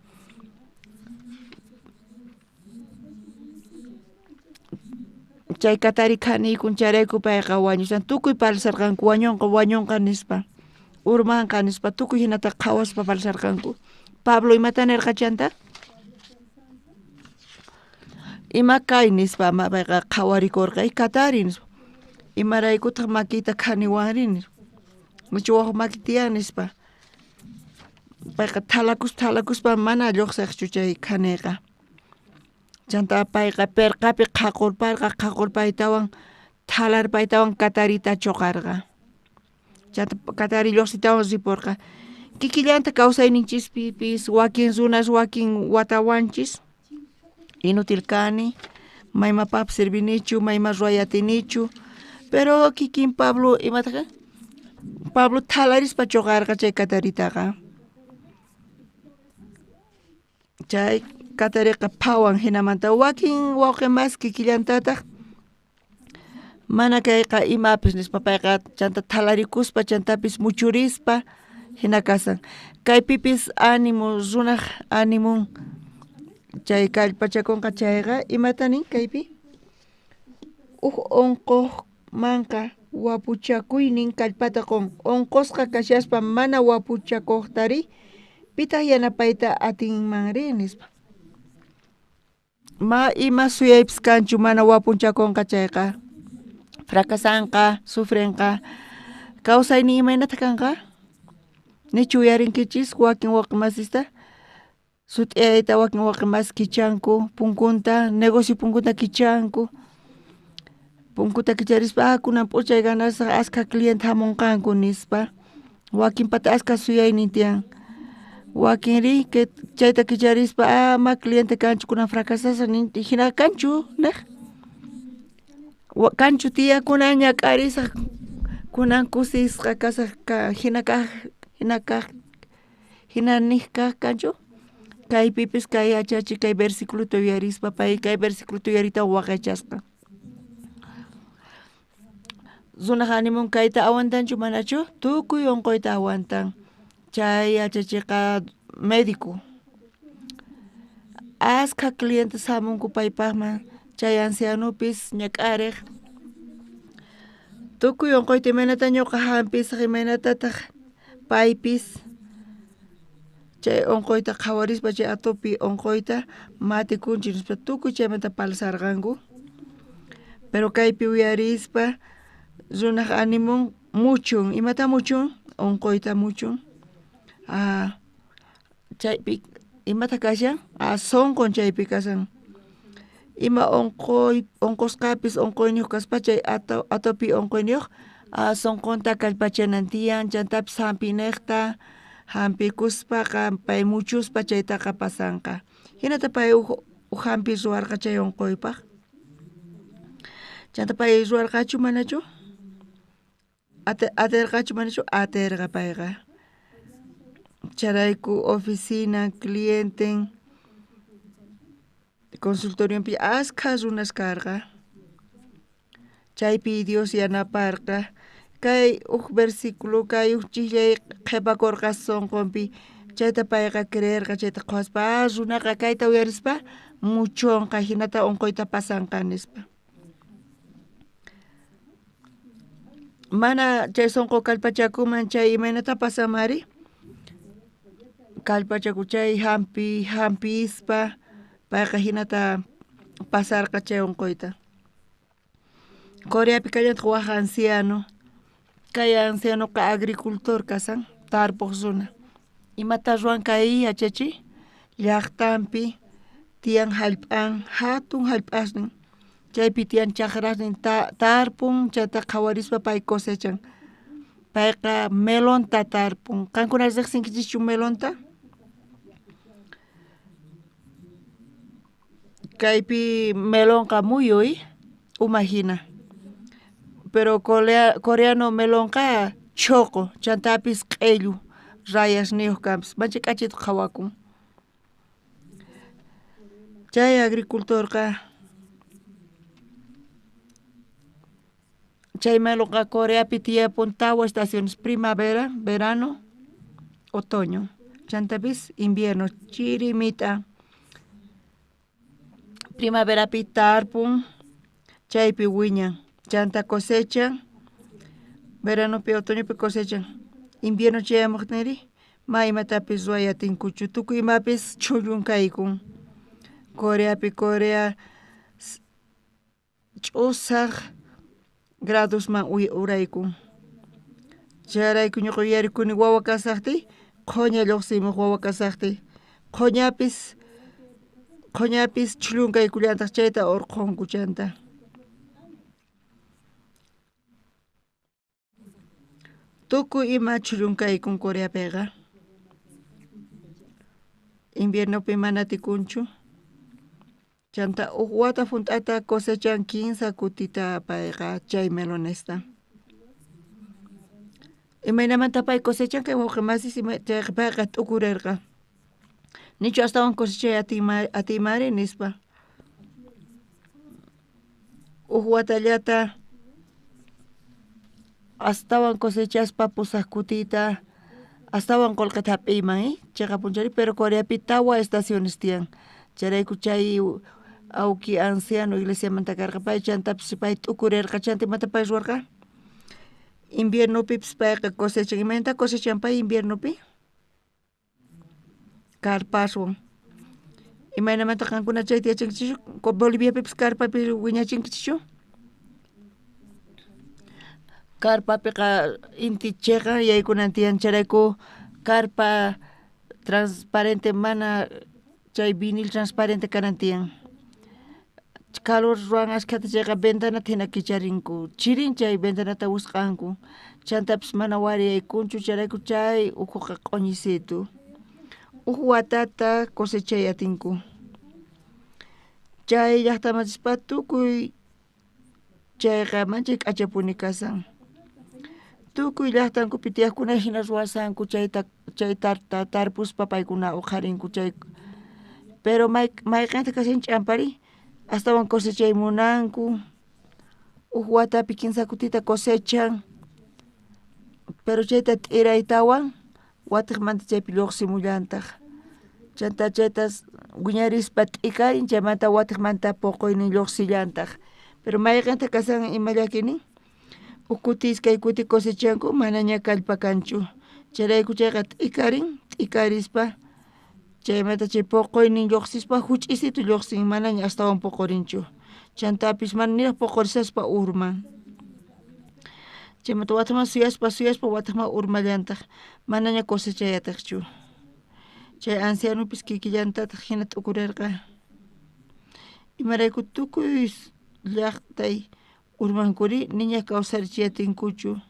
chay katari khaniykun chayrayku payqa wañushan tukuy parlasharqanku wañunqa wañunqa nispa urmanqa nispa tukuy hinata qhawaspa parlasharqanku Pablo imata nirqa chanta ima kay nispa payqa qhawarikurqa katari nispa imaraykutaq makiyta khaniwanri nispa nichu waj maki tiyan nispa payqa thalakuspa thalakuspa mana lluqsiqchu chay khaniyqa chanta payqa pirqapi qhaqurparqa qhaqurpaytawan thalarpaytawan katarita chuqarqa chanta katari lluqsitawan ripurqa kikillanta kawsayninchispipis wakin runas wakin watawanchis inútil kani maymapaqpis servinichu mayma ruway atinichu pero kikin Pablo imataqa Pablo thalarispa chuqarqa chay kataritaqa chay katariqa phawan hinamanta wakin wawqi mas kikillantataq mana kayqa imapis nispa payqa chanta thalarikuspa chantapis muchurispa hina kasan kaypipis ánimo runaq animun chay kallpachakunqa chayqa imata nin kaypi uj unquqmanqa wapuchakuynin kallpata qun unqusqa kashaspa mana wapuchakuqtari pitaq yanapayta atinmanri nispa ma ima suyaypis kanchu mana wapunchakunqa chayqa fracasanqa sufrinqa kawsaynin imaynata kanqa nichu uyarinkichis wakin wawqimasista sut'iyayta wakin wawqimas kichanku punkunta negocio punkunta kichanku punkuta kicharispa ah kunan p'unchay ganasaq askha cliente hamunqanku nispa wakinpata askha suyaynin tiyan wakinri chayta kicharispa ah ma cliente kanchu kunan fracasasaq hina kanchu neq kanchu tiyan kunan ñak'arisaq kunan kusisqa kasaq hina kaq hina kaq hina niq kaq kanchu kaypipis kay yachachiq kay versiculota uyarispa pay kay versiculota uyariyta waqaychasqa runaq animun kayta aguantanchu manachu tukuy unquyta aguantan chay yachachiqqa médico Askha clientes hamunku paypaqman, chay ancianopis ñak'ariq. Tukuy unquyta imaynata ñuqa hampisaq, imaynatataq paypis chay unquyta qhawarispa chay atopi unquyta matikunchik nispa tukuy chaymanta parlasarqanku. Pero kaypi uyarispa runaq animun muchun, imata muchun? Unquyta muchun. Chaypi imata kashan? Sunqun chaypi kashan. Ima unquy unqusqapis unquyniyuq kaspa chay atopi unquyniyuq sunqunta kallpachanan tiyan, chantapis hampiniqta hampikuspaqa pay muchuspa chaytaqa pasanqa. Hinata pay uj hampi ruwarqa chay unquypaq. Chanta pay ruwarqachu manachu? Atirqachu manachu? Atirqa payqa. Chayrayku oficina, clienten, consultorionpi askha runas karqa. Chaypi Dios yanaparqa. Kay uj versículo, kay uj chijllay qhipakurqa sunqunpi, chayta payqa creerqa, chayta qhawaspa, runaqa kayta uyarispa muchunqa, hinata unquyta pasanqa nispa. Mana chay sunqu kallpachakuman chay imaynata pasanmari? Kallpachaku chay hampi hampispa payqa hinata pasarqa chay unquyta. Coreapi kallantaq waj anciano, kay ancianoqa agricultor kasan, tarpuq runa. Imata ruwan kay yachachiy? Llaqtanpi tiyan hallp'an, hatun hallp'asnin, chaypi tiyan chakrasnin tarpun, chayta qhawarispa pay cosechan. Payqa melonta tarpun. Qankuna riqsinkichischu melonta? Kaypi melonqa muyuy uma hina. Pero coreano melonqa chhuqu, chantapis q'illu, rayasniyuq kanpis, manchay k'achita qhawakun. Chay agricultorqa chay melonqa Coreapi tiyapun tawa estaciones: primavera, verano, otoño, chantapis invierno, chiri mit'a. Primaverapi tarpun, chaypi wiñan, chanta cosechan, veranopi otoñopi cosechan. Invierno chayamuqtinri ma imatapis ruway atinkuchu, tukuy imapis chhullun kaykun. Coreapi Corea ch'usaq gradosman uraykun. Chayrayku ñuqa yuyarikuni wawa kasaqtiy qhuña lluqsimuq wawa kasaqtiy, qhuñapis chhullunkaykullantaq chayta urqhunku chanta. Tukuy ima chhullunkaykum Coreapiqa. Inviernopi mana atikunchu. Chanta uj wata junt'ata cosechan 15 kutita payqa chay melonesta. Imaynamanta pay cosechan kay wawqi masis chayqa payqa t'ukurirqa. Nichu astawan cosechay atiymari nispa. Uj watallata astawan cosechaspa pusaq kutita astawan qullqita hap'iyman, chiqapunchari, pero Coreapi tawa estaciones tiyan. Chayrayku chay awki anciano iglesiamanta karqa pay, chantapis pay t'ukurirqa, chanta imata pay ruwarqa? Inviernopipis payqa cosechan. Imaynata cosechan pay inviernopi? Karpaswan. Imaynamanta qankuna chayta yachankichischu? Boliviapipis karpapi wiñachinkichischu? Karpapiqa inti chiqan yaykunan tiyan, chayrayku karpa transparente mana chay vinil transparente kanan tiyan. Calor ruwan askhata chayqa ventanata hina kicharinku, chirin chay ventanata wisq'anku, chantapis mana wari yaykunchu, chayrayku chay ukhuqa q'uñisitu. Uj watata cosechay atinku. Chay llaqtaman rispa tukuy chayqa manchay k'achapuni kasan. Tukuy llaqtankupi tiyaqkuna hina ruwasanku chayta chay tarpuspa paykuna uqharinku chay. Pero mayqinta kashan ch'ampari astawan cosechay munanku. Uj watapi 15 kutita cosechan, pero chayta t'iraytawan watiqmanta chaypi lluqsimullantaq. Chanta chaytas wiñarispa t'ikarin chaymanta watiqmanta poqoynin lluqsillantaq. Pero mayqinta kasan ima llakinin? Huk kuti iskay kuti cosechanku manaña kallpa kanchu. Chayrayku chayqa t'ikarin, t'ikarispa chaymanta chay poqoynin lluqsispa huch'isitu lluqsin manaña astawan poqorinchu. Chantapis mana niraq poqorishaspa urman. Chaymanta watiqman suyaspa suyaspa watiqman urmallantaq manaña cosechay atiqchu. Chay ancianopis kikillantataq hina t'ukurirqa. Imarayku tukuy llaqtay urmankuri niña kawsarichiy atinkuchu.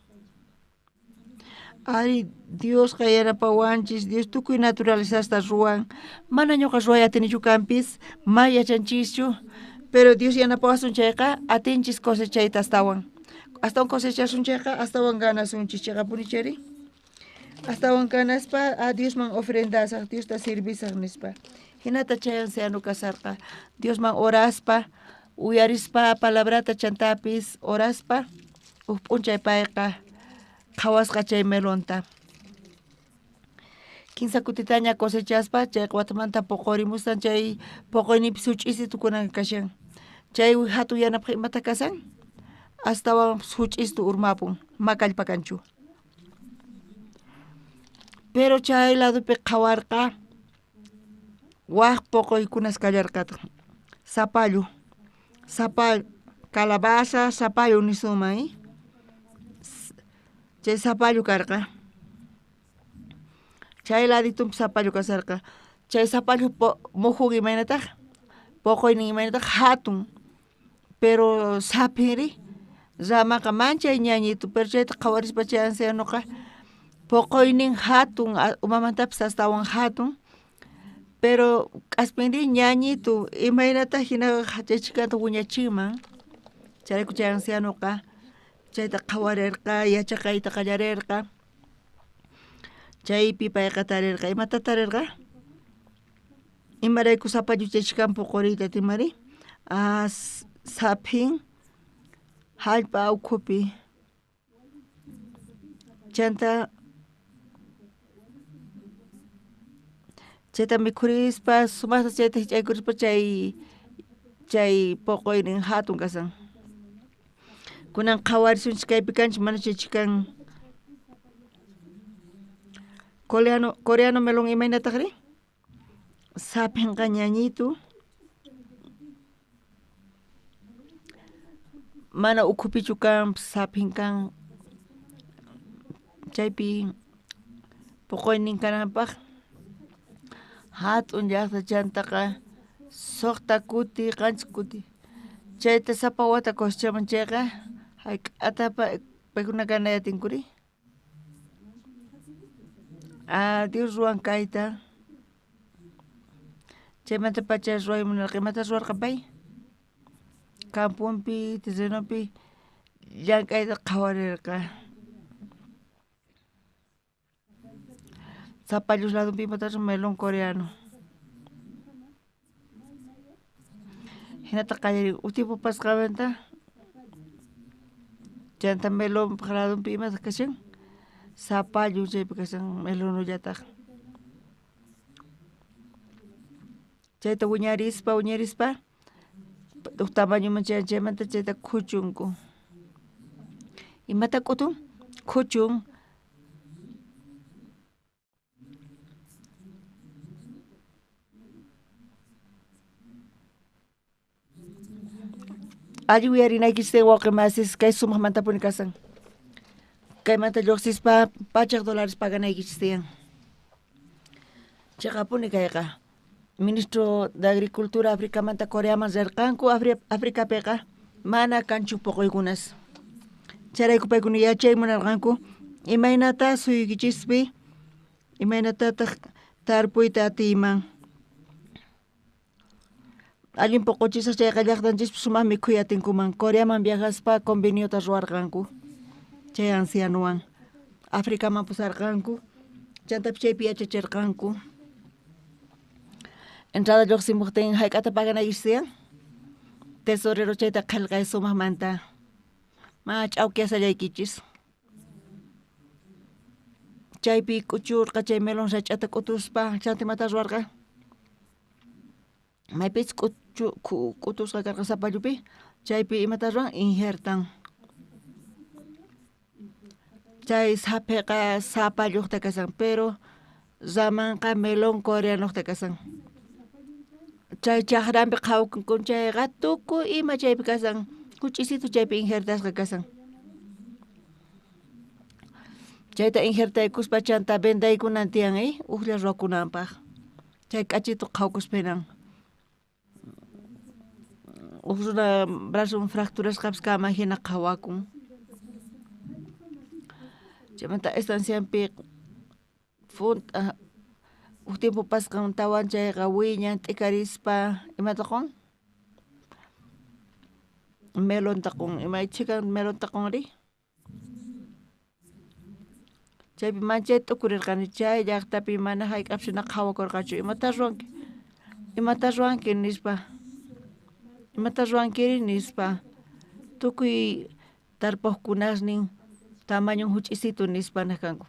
Ari Diosqa yanapawanchis, Dios tukuy naturalezasta ruwan. Mana ñuqa ruway atinichu kanpis, ma yachanchischu, pero Dios yanapawasun chayqa atinchis cosechayta astawan. Astawan cosechasun chayqa astawan ganasunchis chayqapuni chayri. Astawan ganaspa a Diosman ofrendasaq, Diosta servisaq nispa. Hinata chay anciano kasarqa. Diosman oraspa, uyarispa palabrata chantapis oraspa, huk p'unchay payqa qhawasqa chay melonta. Kinsa kutitaña cosechaspa chay watamanta poqorimusan chay poqoynipis huch'isitu kunan kashan. Chay hatun yanapaq imata kasan? Astawan huch'istu urmapun, ma kallpa kanchu. Pero chay ladopi qhawarqa waq poqoykunas kallarqataq. Zapallo, zapallo, calabaza, zapallo nisunman, ¿eh? Chay zapallo karqa. Chay laditunpi zapallo kasarqa. Chay zapallo mujun imaynataq, poqoynin imaynataq hatun. Pero saphinri ramaqa manchay ñañitu, pero chayta qhawarispa chay ancianoqa poqoynin hatun, umamantapis astawan hatun. Pero k'aspinri ñañitu, imaynata hina chay chikanta wiñachinman. Chayrayku chay ancianoqa chayta qhawarirqa, yachaqayta qallarirqa. Chaypi payqa tarirqa. Imata tarirqa? Imarayku zapallo chay chikan poqoriyta timari? Saphin hallp'a ukhupi. Chanta chayta mikhurispa sumaqta chayta hich'aykurispa chay chay poqoynin hatun kasan. Kunan qhawarisunchis kaypi kanchis mana chay chikan coreano melón imaynataqri? Saphinqa ñañitu. Mana ukhupichu kan saphin kan. Chaypi poqoynin kananpaq hatun llaqta chantaqa suqta kuti, qanchis kuti. Chayta sapa wata cosechaman chayqa hayk'ata paykuna ganay atinkuri? Dios ruwan kayta. Chaymanta pacha ruway munarqa. Imata ruwarqa pay? Camponpi, terrenopi llank'ayta qhawarirqa. Zapallos ladonpi imatachu melón coreano. Hinata qallarin huk tiempo pasqamanta chanta melonpaq ladonpi imataq kashan? Zapallo chaypi kashan melonullataq. Chayta wiñarispa wiñarispa huk tamañoman chayan chaymanta chayta khuchunku. Imata k'utun? Khuchun. Allin uyarinaykichis wawqi masis kay sumaqmantapuni kasan. Kaymanta lluqsispa $100 paganaykichis tiyan. Chayqapuni kayqa. Ministro de Agricultura Africamanta Coreaman rirqanku Africapiqa mana kanchu poqoykunas. Chayrayku paykuna yachay munarqanku imaynata suyuykichispi imaynatataq tarpuyta atiyman. Allin poqochisaq chayqa llaqtanchispi sumaq mikhuy atinkuman. Coreaman viajaspa conveniota ruwarqanku chay ancianowan. Africaman pusarqanku chantapis chaypi yachachirqanku. Entrada lluqsimuqtin hayk'ata paganaykichis tiyan? Tesorero chayta qillqay sumaqmanta. Ma ch'awkiyasallaykichis. Chaypi k'uchurqa chay melón sach'ata k'utuspa chanta imata ruwarqa? Maypich k'utusqa karqa sapallupi, chaypi imata ruwan injertan. Chay saphiqa sapalluqta kasan, pero ramanqa melón coreanuqta kasan. Chay chaqranpi qhawakun chayqa tukuy ima chaypi kasan, huch'isitu chaypi injertasqa kasan. Chayta injertaykuspa chanta vendaykunan tiyan, ujlla ruwakunanpaq. Chay k'achitu qhawakuspa hinan. Uj runa brazon fracturasqapis kanman hina qhawakun. Chaymanta estancianpi junt'a uj tiempo pasqantawan chayqa wiñan t'ikarispa imata qun? Melonta qun, ima chhikan melonta qunri? Chaypi manchay t'ukurirqani chay llaqtapi mana hayk'apis hina qhawakurqachu, imata ruwanki? Imata ruwanki nispa, imata ruwankiri nispa, tukuy tarpuqkunasnin tamañon huch'isitu nispa nej kanku.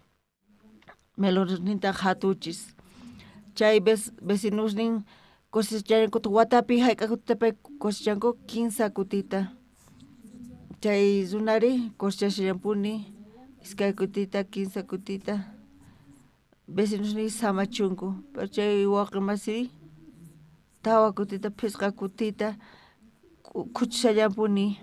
Melonesninta hatuchis. Chay vecinosnin cosechankuta watapi hayk'a kutita pay cosechanku 15 kutita. Chay runari cosechashallanpuni iskay kutita, 15 kutita. Vecinosnin samachunku, pero chay wawqi masiri 4 kutita, 5 kutita khuchishallanpuni.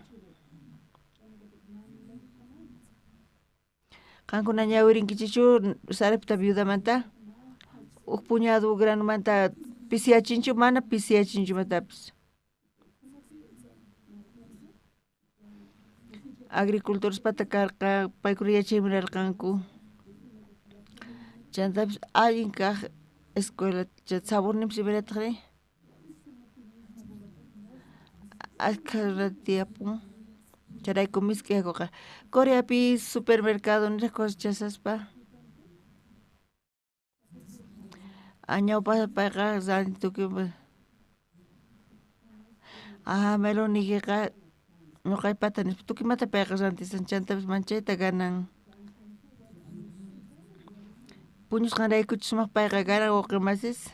Qankuna ñawirinkichikchu Sarepta viudamanta? Uj puñado granumanta pisiyachinchu, mana pisiyachinchu imatapis. Agricultorespata karqa, paykuna yachayman rirqanku. Chantapis allin kaq escuela, chay saborninpis imaynataqri? Ashkha runa tiyapun. Chayrayku misk'i yakuqa. Coreapi supermercado niraq cosechashaspa. Ñawpaqta payqa ranti tukuy meloniykiqa ñuqaypata nispa tukuymanta payqa rantisan, chantapis manchayta ganan. Puñusqanraykuchu sumaq payqa ganan wawqi masis?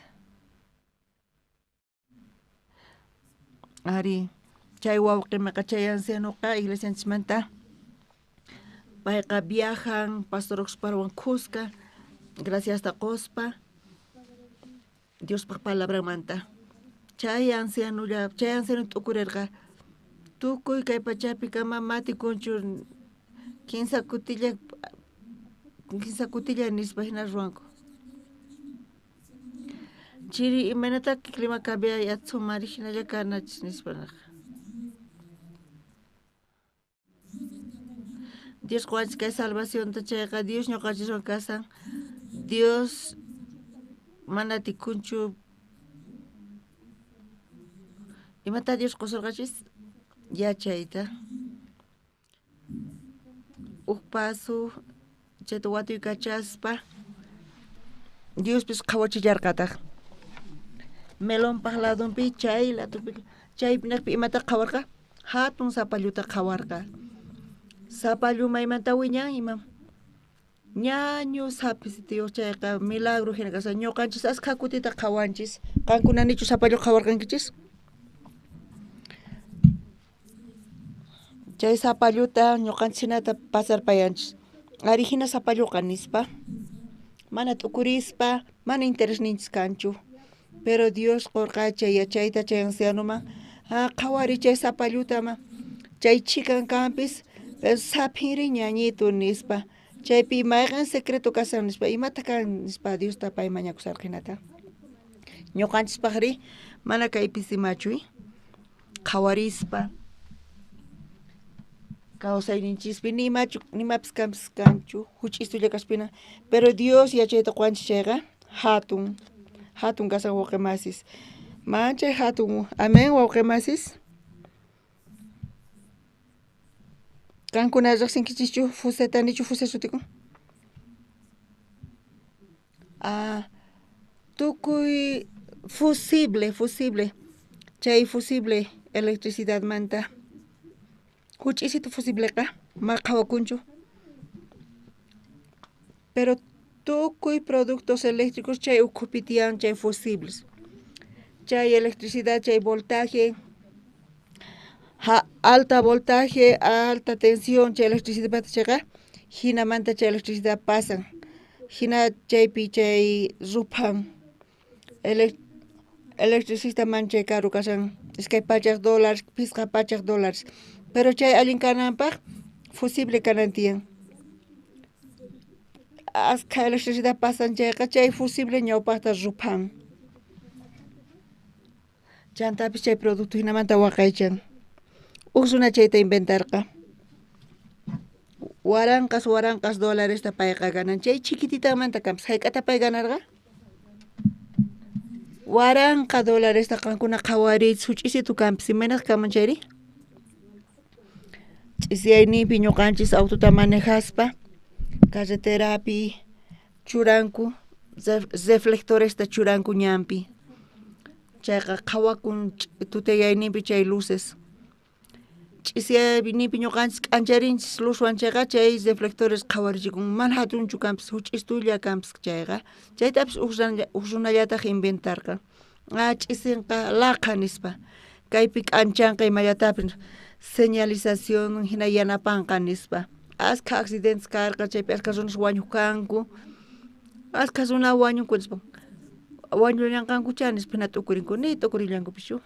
Ari, chay wawqimiqa chay ancianoqa iglesianchismanta payqa viajan pastor Oxparwan khuska graciasta quspa Diospaq palabranmanta. Chay ancianolla, chay anciano t'ukurirqa tukuy kay pachapi kama matikunchu 15 kutilla, 15 kutilla nispa hina ruwanku. Chiri imaynata clima cambia yatsumari hinalla kanachis nispa nirqa. Dios quwanchis kay salvacionta chayqa Dios ñuqanchiswan kasan. Dios mana tikunchu. Imata Dios qusurqachis? Yachayta. Uj paso chayta watuykachaspa Diospis qhawachillarqataq. Melonpaq ladonpi chay ladopi chaypinaqpi imata qhawarqa? Hatun sapalluta qhawarqa. Sapallu maymanta wiñan ima? Ñañu saphisitiyuq chayqa milagro hina kashan. Ñuqanchis askha kutita qhawanchis. Qankuna nichu sapallu qhawarqankichis? Chay sapalluta ñuqanchis hinata pasarpayanchis. Ari hina sapalluqa nispa. Mana t'ukurispa, mana interesninchis kanchu. Pero Dios qurqa chay yachayta chay ancianoman. Qhawari chay sapalluta ma. Chay chikan kanpis, pero saphinri ñañitu nispa. Chaypi mayqin secreto kasan nispa, imata kan nispa Diosta pay mañakusarqa hinata. Ñuqanchispaqri mana kaypis imachu, qhawarispa kawsayninchispi nimachu nimapis kanpis kanchu huch'isulla kaspina, pero Dios yachayta quwanchis chayqa hatun, hatun kasan wawqi masis. Manchay hatun, amén wawqi masis. Qankuna riqsinkichischu fuseta nichu fuse sutikun? Tukuy fusible, fusible, chay fusible electricidadmanta. Huch'isitu fusibleqa ma qhawakunchu. Pero tukuy productos eléctricos chay ukhupi tiyan chay fusibles. Chay electricidad, chay voltaje, alta voltaje, alta tensión chay electricidad chayqa jinamanta chay electricidad pasan. Jina chaypi chay ruphan. Electricista man chay karu kashan $200, $500. Pero chay allin kananpaq fusible kanan tiyan. Askha electricidad pasan chayqa chay fusible ñawpaqta ruphan. Chantapis chay producto hinamanta waqaychan. Uj runa chayta inventarqa. Waranqas waranqas dolaresta payqa ganan. Chay chiquititamanta kanpas. Hayk'ata pay ganarqa? Waranqa dolaresta qankuna qhawariychis huch'isitu kanpis. Imaynataq kanman chayri? Ch'isiyayninpi ñuqanchis autota manejaspa carreterapi churanku reflectoresta churanku ñanpi. Chayqa qhawakun tutayayninpi chay luces. Ch'isiyayninpi ñuqanchis k'ancharinchis luzwan chayqa chay reflectores qhawarichikun mana hatunchu kanpis huch'istulla kanpis chayqa. Chaytapis uj runallataq inventarqa. Ah, ch'isinqa laqha nispa. Kaypi k'anchanqa imallatapis señalización hina yanapanqa nispa. Askha accidentes karqa chaypi askha runas wañuq kanku. Askha runa wañunku nispa. Wañullanqankucha nispa hina t'ukurinku ni t'ukurillankupischu.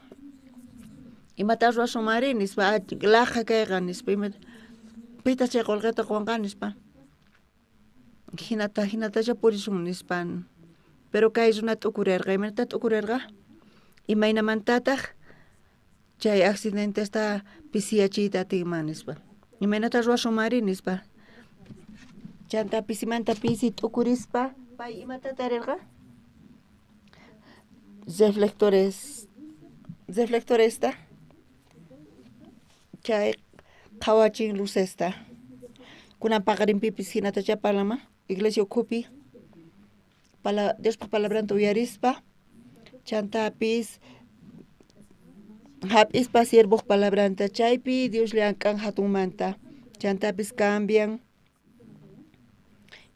Imata ruwasunmanri nispa laqha kayqa nispa pitaq chay qullqita quwanqa nispa. Hinata hinatacha purisun nispa. Pero kay runa t'ukurirqa imaynata t'ukurirqa? Imaynamantataq chay accidentesta pisiyachiyta atinman nispa. Imaynata ruwasunmanri nispa. Chanta pisimanta pisi t'ukurispa pay imata tarirqa? Reflectores reflectoresta chay qhawachin lucesta. Kunan paqarinpipis hinatacha parlaman iglesia ukhupi Diospaq palabranta uyarispa chantapis hap'ispa siervoq palabranta chaypi Dios llank'an hatunmanta chantapis cambian.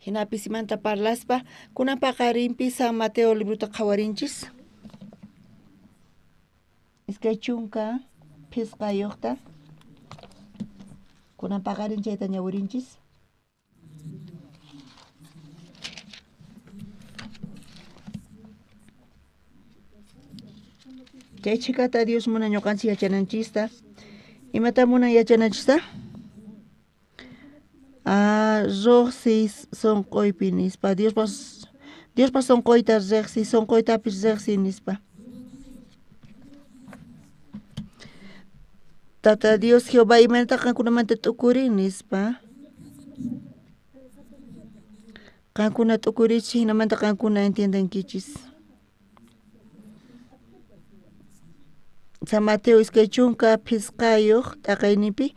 Hina pisimanta parlaspa kunan paqarinpi San Mateo librota qhawarinchis. 25 kunan paqarin chayta ñawirinchis. Chay chhikata Dios munan ñuqanchis yachananchista. Imata munan yachananchista? Riqsiy sunquypi nispa. Diospa sunquyta riqsiy, sunquytapis riqsiy nispa. Tata Dios Jehová imaynata qankunamanta t'ukurin nispa. Qankuna t'ukurichis hinamanta qankuna entiendenkichis. San Mateo 25 t'aqayninpi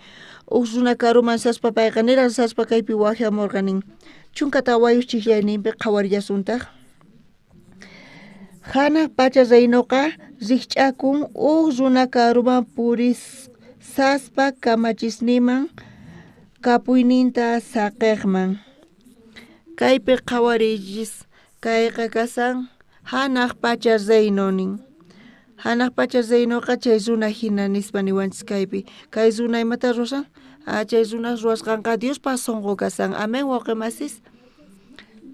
uj runa karuman saspa payqa niraq saspa kaypi wajyamurqa nin. 14 chijllayninpi qhawarillasuntaq. Hanaq pacha reinoqa rikch'akun uj runa karuman purisaspa kamachisninman kapuyninta saqejman. Kaypi qhawariychis kayqa kasan hanaq pacha reino nin. Hanaq pacha reinoqa chay runa hina nispa niwanchis kaypi. Kay runa imata ruwasan? Chay runa ruwasqanqa Diospa sunqu kasan. Amén wawqimasis.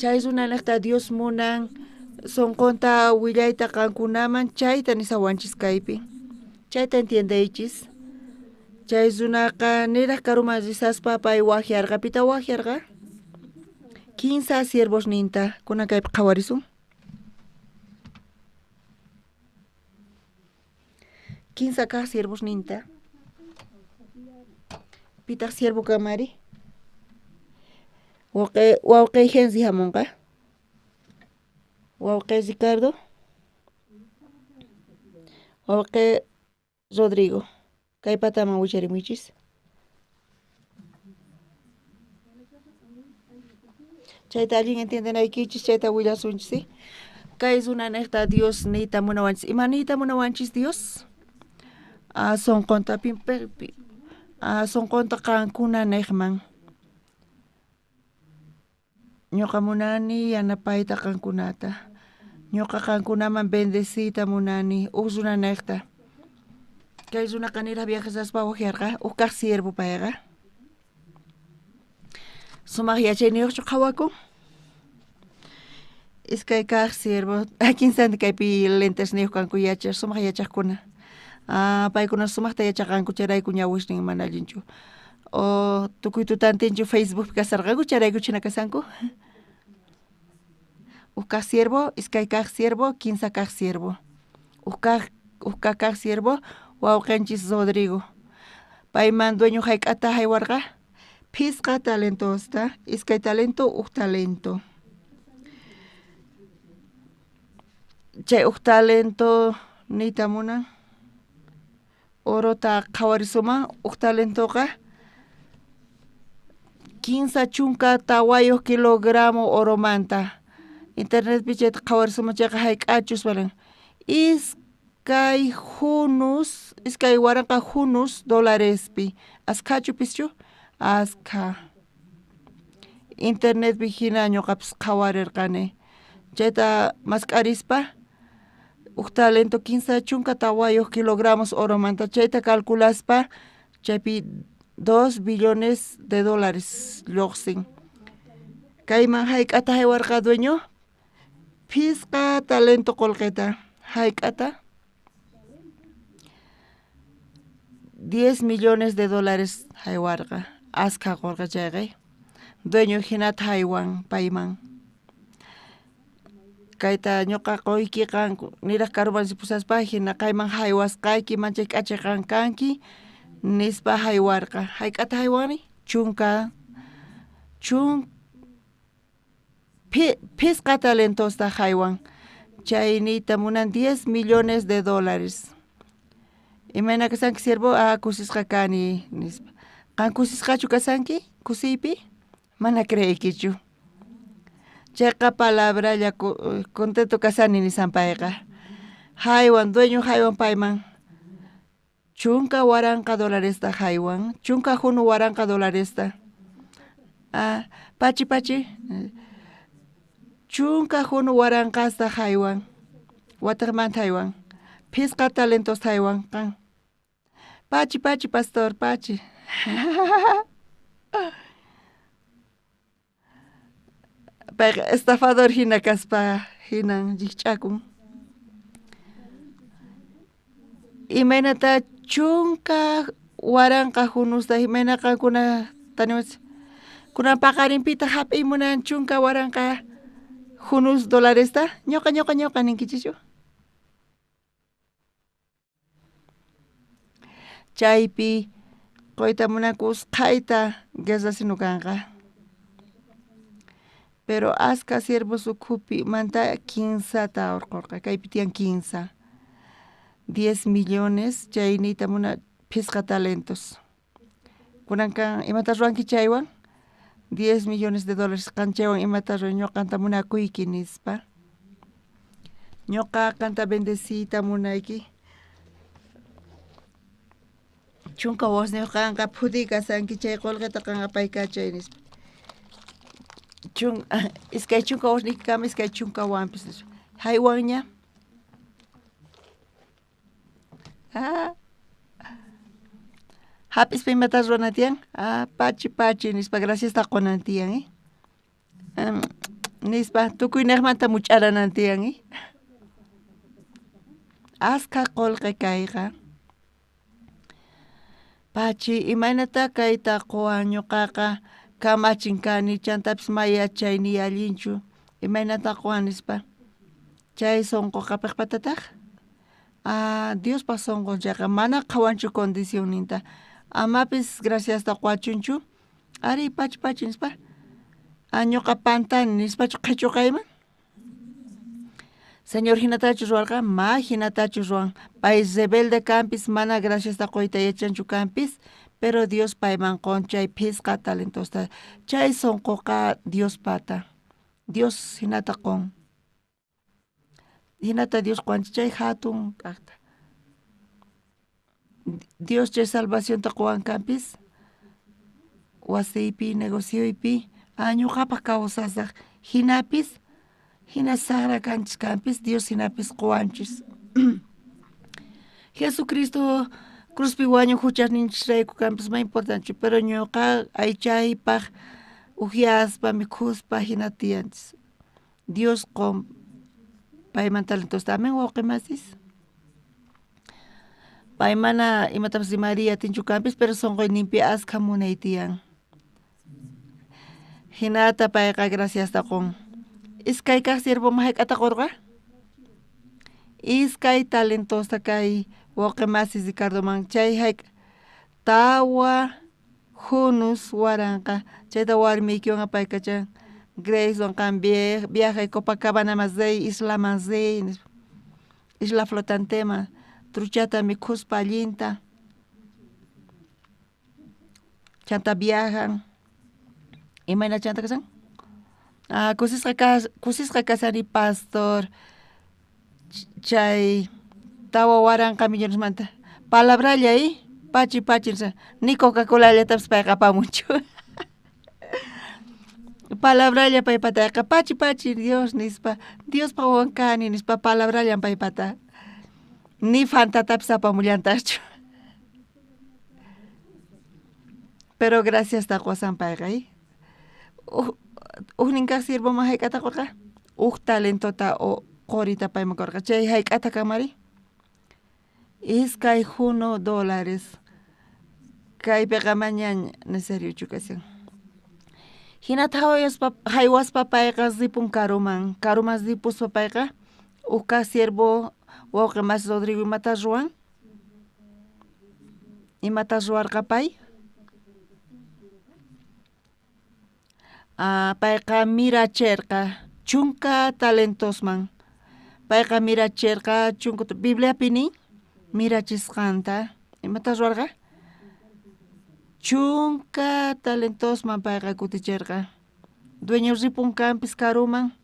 Chay runa niqta Dios munan sunqunta willayta qankunaman chayta nisawanchis kaypi. Chayta entiendeychis. Chay runaqa niraq karuman risaspa pay wajyarqa. Pita wajyarqa? 15 siervosninta. Kunan kaypi qhawarisun. 15 kaq siervosninta. Pitaq siervo kamari? Wawqi Gensi hamunqa. Wawqi Ricardo. Wawqi Rodrigo. Kay pataman wicharimuychis. Chayta allin entiendenaykichis, chayta willasunchis, ¿sí? Kay runa niqta Dios niyta munawanchis. Ima niyta munawanchis Dios? Sunqunta sunqunta qankuna niqman. Ñuqa munani yanapayta qankunata. Ñuqa qankunaman bendeciyta munani uj runanejta. Kay runaqa niraj viajashaspa wajyarqa uj kaj siervo payqa. Sumaq yachayniyuqchu qhawakun? Iskay kaj siervo, kinsanti kaypi lentesniyuq kanku yachaq, sumaq yachaqkuna. Paykuna sumaqta yachaqanku chayrayku ñawisnin mana allinchu. O tukuy tutantinchu Facebookpi kasarqanku chayrayku chhina kasanku. Uj kaj siervo, iskay kaj siervo, kinsa kaj siervo. Uj kaj siervo wawqinchis Rodrigo. Payman dueño hayk'ata haywarqa? Phisqa talentosta, iskay talento, uj talento. Chay uj talento niyta munan orota qhawarisuman, uj talentoqa 34 kilogramo oromanta. Internetpi chayta qhawarisuman chayqa hayk'achus valen 2 junus, 2000 junus dolarespi. Askhachu pischu? Askha. Internetpi hina ñuqapis qhawarirqani. Chayta mask'arispa uj talento 34 kilogramos oromanta, chayta calculaspa chaypi 2 billones de dólares lluqsin. Kayman hayk'ata haywarqa dueño? Phisqa talento qullqita. Hayk'ata? 10 millones de dólares haywarqa. Askha qullqi chayqa. Dueño hinata haywan payman. Kayta ñuqa quyki qan niraj karuman ripusaspa hina kayman haywasqayki manchay k'achay qan kanki nispa haywarqa. Hayk'ata haywani? Phisqa talentosta haywan. Chay niyta munan 10 millones de dólares. Imayna kasanki siervo? Kusisqa kani nispa. Qan kusisqachu kasanki? Kusiypi? Mana creeykichu. Chayqa palabralla contento kasani nisan payqa. Haywan, dueño haywan payman. 10,000 dolaresta haywan, 11,000 dolaresta. Pachi pachi. 11,000 haywan. Wataqmanta haywan. Phisqa talentos haywan qan. Pachi pachi pastor, pachi. Payqa estafador hina kaspa hinan llikch'akun. Imaynata 10,000 junusta imayna qankuna taniwas kunan paqarinpitaq hap'iy munan 10,000 junus dolaresta ñuqa ñuqa ñuqa ninkichischu. Chaypi quyta munanku usqhayta guerra sinu kanqa. Pero aska siervos ukhupi manta 15ta urqurqa, kaypi tiyan 15. 10 millones chay niyta muna phisqa talentos. Kunankan imata ruwanki chaywan? 10 millones de dólares qan chaywan imata ruwan ñuqanta munakuyki nispa. Ñuqa qanta bendeciyta munayki. 10 wasniyuq qanqa phutiy kasanki chay qullqita qan apaykachay nispa. 20 wasniykama 20 wanpis nispa. Haywanña. Hap'ispa imata ruwana tiyan? Pachi pachi nispa graciasta qunan tiyan, nispa tukuynejmanta much'aranan tiyan, Askha qullqi kayqa. Pachi imaynata kayta quwan ñuqaqa kamachin kani chantapis may yachayniy allinchu imaynata quwan nispa. Chay sunquqa piqpatataq? Diospaq sunqun chayqa mana qhawanchu condicionninta. Amapis graciasta quwachunchu. Ari pachi pachi nispa. Ñuqa pantani nispachu qhichuqayman? Señor hinatachu ruwarqa? Ma hinatachu ruwan. Pay rebelde kanpis mana graciasta quyta yachanchu kanpis, pero Dios payman qun chay phisqa talentosta. Chay sunquqa Diospata. Dios hinata qun. Hinata Dios quwanchik chay hatun kaqta. Dios chay salvacionta quwan kanpis wasiypi, negocioypi, ñuqapaq kawsasaq hinapis Hina sajra kanchis kanpis Dios hinapis qowanchis. Jesucristo cruzpi wañun huchasninchisrayku kanpis may importante, pero ñuqa aychaypaj ujiaspa mikhuspa hina tiyanchis. Dios qon payman talentosta. Amén, wawqimasis. Pay mana imatapas rimariy atinchu kanpis, pero sonqoyninpi askha munay tiyan. Hinata payqa graciasta qon. Iskay kaq siervoman hayk'ata qorqa? Iskay talentosta kay wawqimasis Ricardoman chay hayk'a tawa junus waranqa chayta warmiykiwan apaykachan Gracewan qan viajay Copacabanaman riy islaman riy nispa isla flotanteman truchata mikhuspa allinta chanta viajan imayna chanta kashan ah kusisqa kashani pastor chay 4,000 millonesmanta palabralla pachi pachi nispa ni Coca-Colallatapis payqa apamunchu palabralla paypataqa pachi pachi Dios nispa Diospa wawan kani nispa palabrallan paypata ni Fantatapis apamullantaqchu pero graciasta qosan payqa ujnin kaq siervoman hayk'ata qorqa uj talentota qorita payman qorqa chay hayk'ata kanmari 2 junu dólares kaypiqa maña necesariochu kashan hinata haywaspa payqa ripun karuman karuman ripuspa payqa uj kaq siervo wawqi masi Rodrigo imata ruwan imata ruwarqa pay payqa miracherqa 10 talentosman payqa miracherqa chunka Bibliapi nin mirachisqanta imata ruwarqa 10 talentosman payqa kuticherqa dueño ripun kanpis karuman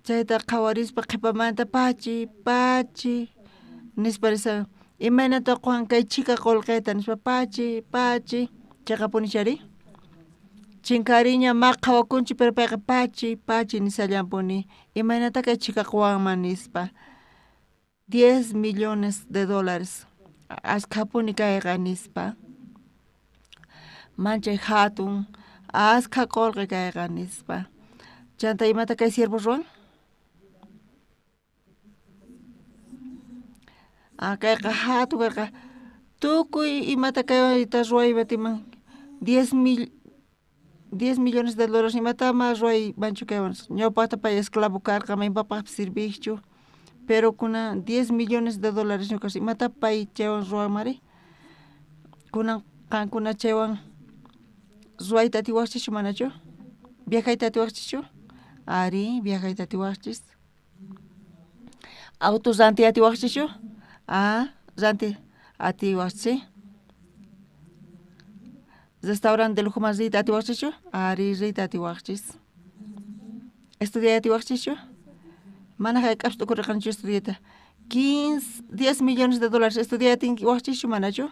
chayta qhawarispa qhipamanta pachi pachi nispa risan imaynata quwan kay chhika qullqita nispa pachi pachi chayqapuni chari chinkariña ma qhawakunchik pero payqa pachi pachi nishallanpuni imaynata kay chhika quwanman nispa 10 millones de dólares askhapuni kayqa nispa manchay hatun askha qullqi kayqa nispa chanta imata kay siervo ruwan kayqa hatun karqa tukuy imata kayta ruway atiman 10 millones de dólares imata ma ruwaymanchu kaywan ñawpaqta pay esclavo karqa maypapaqpis sirviqchu pero kunan 10 millones de dólares ñuka imata pay chaywan ruwanmari kunan qankuna chaywan ruwayta atiwaqchischu manachu viajayta atiwaqchischu ari viajayta atiwaqchis auto rantiy atiwaqchischu rantiy atiwaqchis restaurante de lujoman riyta atiwaqchischu ari riyta atiwaqchis estudiay atiwaqchischu mana hayk'apis t'ukurirqanichu estudiayta 10 millones de dólares estudiay atiwaqchischu manachu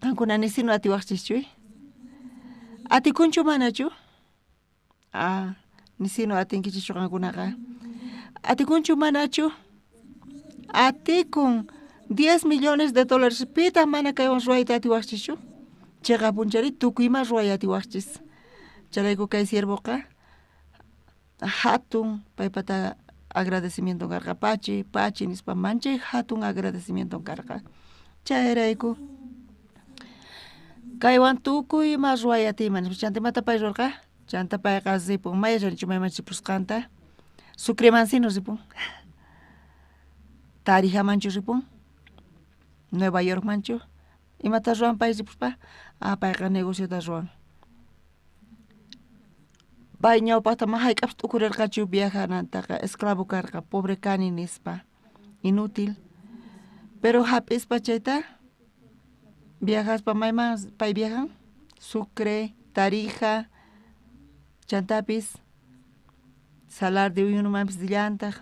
qankuna nisinu atiwaqchischu atikunchu manachu nisinu atinkichischu qankunaqa atikunchu manachu atikun 10 millones de dólares pitaq mana kaywan ruwayta atiwaqchischu chayqapunchari tukuy ima ruway atiwaqchis chayrayku kay siervoqa hatun paypata agradecimiento karqa pachi pachi nispa manchay hatun agradecimiento karqa chayrayku kaywan tukuy ima ruway atiyman nispa chanta imata pay ruwarqa chanta payqa ripun may yachanichu mayman ripusqanta Sucremancino ripun Tarijamanchu ripun Nueva Yorkmanchu imata ruwan pay ripuspa payqa negociota ruwan pay ñawpaqta ma hayk'apis t'ukurirqachu viajanantaqa esclavo karqa pobre kani nispa inútil pero hap'ispa chayta viajaspa mayman pay viajan Sucre, Tarija chantapis Salar de Uyunimanpis rillantaq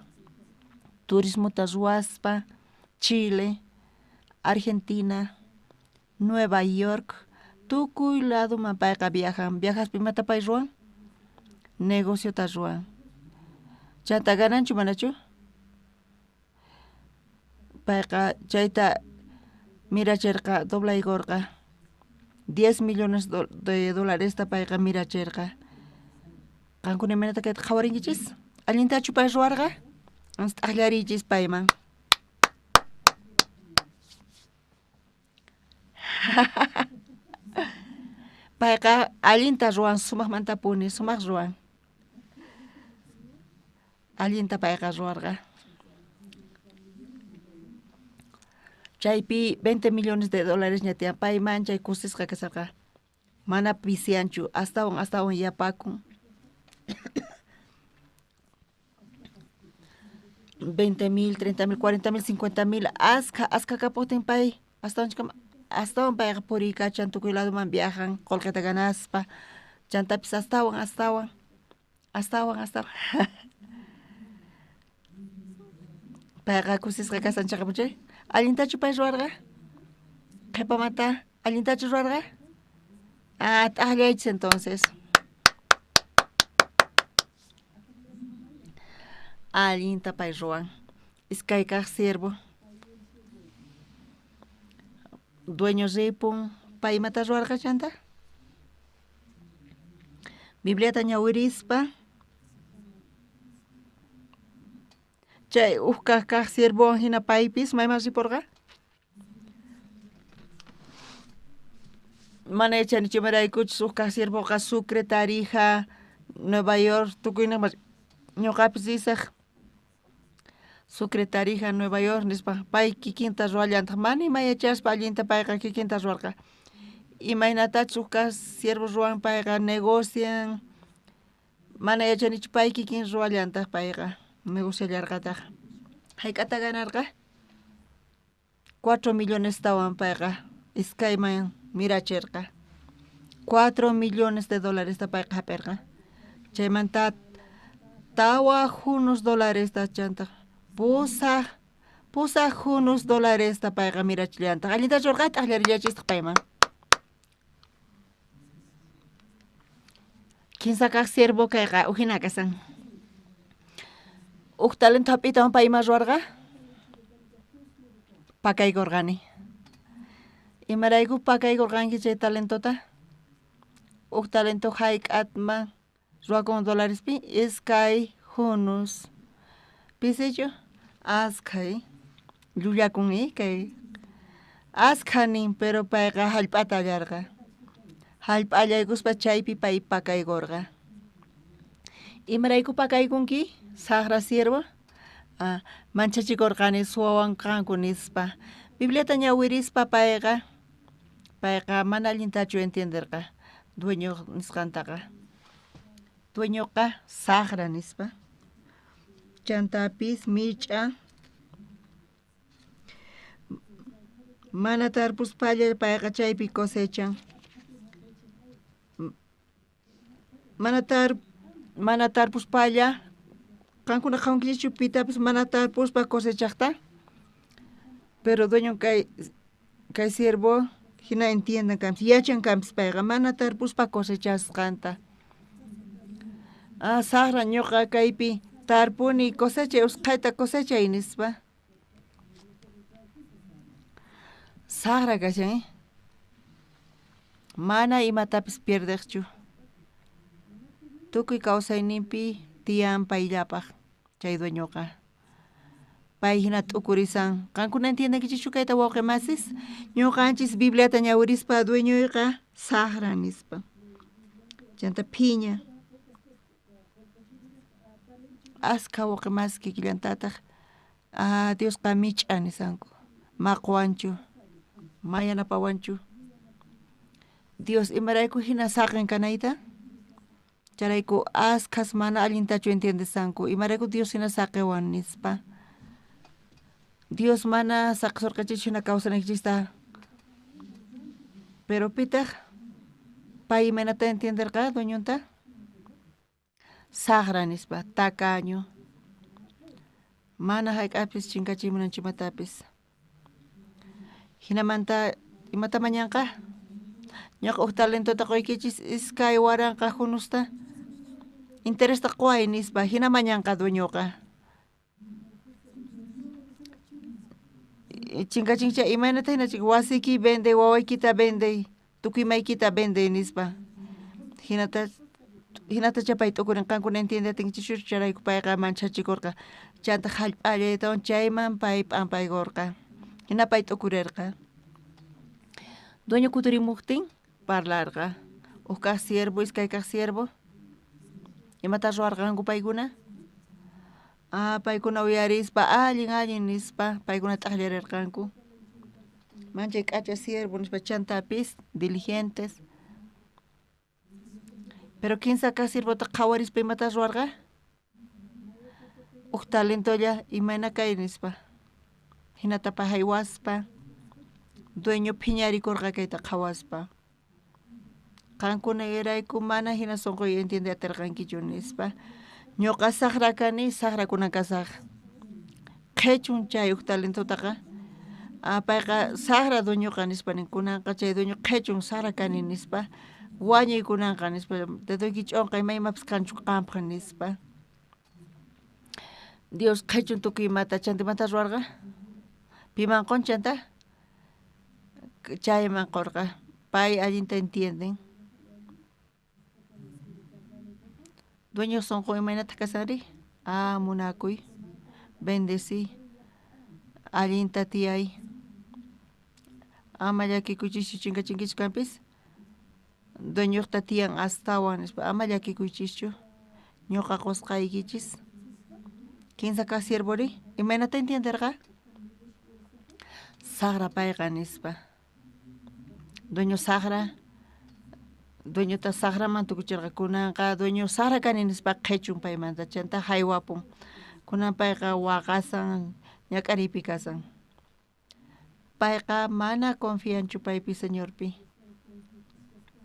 turismota ruwaspa Chile, Argentina, Nueva York tukuy ladoman payqa viajan viajaspa imata pay ruwan negociota ruwan Chanta gananchu manachu? Payqa chayta miracherqa, doblaykorqa. 10 millones de dolaresta payqa miracherqa. Qankuna imaynata kayta qhawarinkichis? Allintachu pay ruwarqa? T'aqllariychis payman. Payqa allinta ruwan, sumaqmantapuni, sumaq ruwan. Allinta payqa ruwarqa. Chaypi 20 millones de dólares ña tiyan, pay manchay kusisqa kasharqa. Mana pisianchu, astawan astawan yapakun. 20 mil, 30 mil, 40 mil, 50 mil, askha, askha kapuqtin pay, astawan chikama, astawan payqa puriykachan, tukuy ladoman viajan, qolqeta ganaspa, chantapis astawan, astawan, astawan, astawan. Payqa kusisqa kasan chaqapuchay. Allintachu pay ruwarqa? Qhipamanta allintachu ruwarqa? Ah, t'aqllaychis entonces. Allinta pay ruwan. Iskay kaq siervo. Dueño ripun, pay imata ruwarqa chanta? Bibliata ñawirispa chay uj kaq kaq siervowan hina paypis mayman riporqa? Mana yachanichu imaraykuchus uj kaq siervoqa Sucre, Tarija, Nueva York tukuynejman ñuqapis risaj Sucre, Tarija, Nueva York nispa pay kikinta ruwallantaq mana ima yachaspa allinta payqa kikinta ruwarqa. Imaynatachus uj kaq siervo ruwan payqa negocian, mana yachanichu pay kikin ruwallantaq payqa negociallarqataq. Hayk'ata ganarqa? 4 millonestawan payqa iskayman miracherqa. 4 millones de dolaresta payqa hap'irqa. Chaymanta tawa junus dolaresta chanta pusaq junus dolaresta payqa mirachillantaq. Allintachu ruwarqa? T'aqllarillachistaq payman. Kinsa kaq siervo kayqa ujina kasan. Uj talento hap'iytawan pay ima ruwarqa? Pakaykurqani. Imarayku pakaykurqanki chay talentota? Uj talento hayk'atman ruwakun dolarespi? Iskay junus. Pisichu? Askha, llullakun kay. Askha nin, pero payqa hallp'ata allarqa. Hallp'a allaykuspa chaypi pay pakaykurqa. Imarayku pakaykunki? Saqra siervo? Ah, manchachikurqani suwawanqanku nispa. Bibliata ñawirispa payqa mana allintachu entienderqa dueño nisqantaqa. Dueñoqa saqra nispa. Chantapis mich'a mana tarpuspalla payqa chaypi cosechan. Mana tarpuspalla qankuna qhawankichikchu pitapis mana tarpuspa cosechaqta? Pero dueño kay siervo hina entienden kanpis, yachan kanpis payqa mana tarpuspa cosechasqanta. Ah, saqra ñuqa kaypi tarpuni cosechay, usqhayta cosechay nispa. Saqra kashan, mana imatapis pierdeqchu. Tukuy kawsayninpi tiyan payllapaq chay dueñoqa. Pay hina t'ukurisan. Qankuna entiendenkichikchu kayta wawqi masis? Ñuqanchis Bibliata ñawirispa dueñoyqa saqra nispa. Chanta phiña. Askha wawqi masi kikillantataq ah, Diosqa mich'a nisanku. Maquwanchu, ma yanapawanchu. Dios imarayku hina saqin kanayta? Chayrayku askhas mana allintachu entiendesanku. Imarayku Dios hina saqiwan nispa. Dios mana saqisurqachichu hina kawsanaykichista. Pero pitaq pay imaynata entienderqa dueñonta? Saqra nispa, tacaño. Mana hayk'apis chinkachimunanchu imatapis. Hinamanta imata mañanqa? Ñuqa uj talentota quykichis iskay waranqa junusta. Interesta quway nispa, hina mañanqa dueñoqa. Chinkachincha imaynata hina chik wasiyki vendey, wawaykita vendey, tukuy imaykita vendey nispa. Hinata hinatacha pay t'ukurin qankuna entiendetinkichikchu chayrayku payqa manchachikurqa. Chanta hallp'allaytawan chayman pay p'ampaykurqa. Hina pay t'ukurirqa. Dueño kutirimuqtin parlarqa. Huk kaq siervo, iskay kaq siervo. Imata ruwarqanku paykuna? Ah, paykuna uyarispa allin allin nispa paykuna t'aqllarirqanku. Manchay k'acha siervo nispa chantapis diligentes. Pero kinsa kaq siervota qhawarispa imata ruwarqa? Huk talentolla imayna kay nispa. Hinata pahaywaspa dueño phiñarikurqa kayta qhawaspa. Qankuna irayku mana hina sunquy entiende atirqankichu nispa. Ñuqa saqra kani, saqrakuna kasaq. Qhichun chay huk talentotaqa. Ah, payqa saqra dueñoqa nispa nin kunanqa chay dueño qhichun saqra kani nispa. Wañuy kunanqa nispa dedoyki ch'onqa ima imapis kanchu qampaq nispa. Dios qhichun tukuy imata chanta imata ruwarqa? Piman qun chanta? Chayman qurqa. Pay allinta entienden. Dueño sunqu imaynataq kasanri? Ah, munakuy, bendeciy, allinta tiyay. Ama llakikuychischu chinkachinkichu kanpis. Dueñoqta tiyan astawan nispa ama llakikuychischu. Ñuqa qusqaykichis. Kinsa kaq siervori imaynata entienderqa? Saqra payqa nispa. Dueño saqra, dueñota saqraman tukuchirqa kunanqa dueño saqra kani nispa qhichun paymanta chanta haywapun. Kunan payqa waqasan ñak'ariypi kasan. Payqa mana confianchu paypi Señorpi.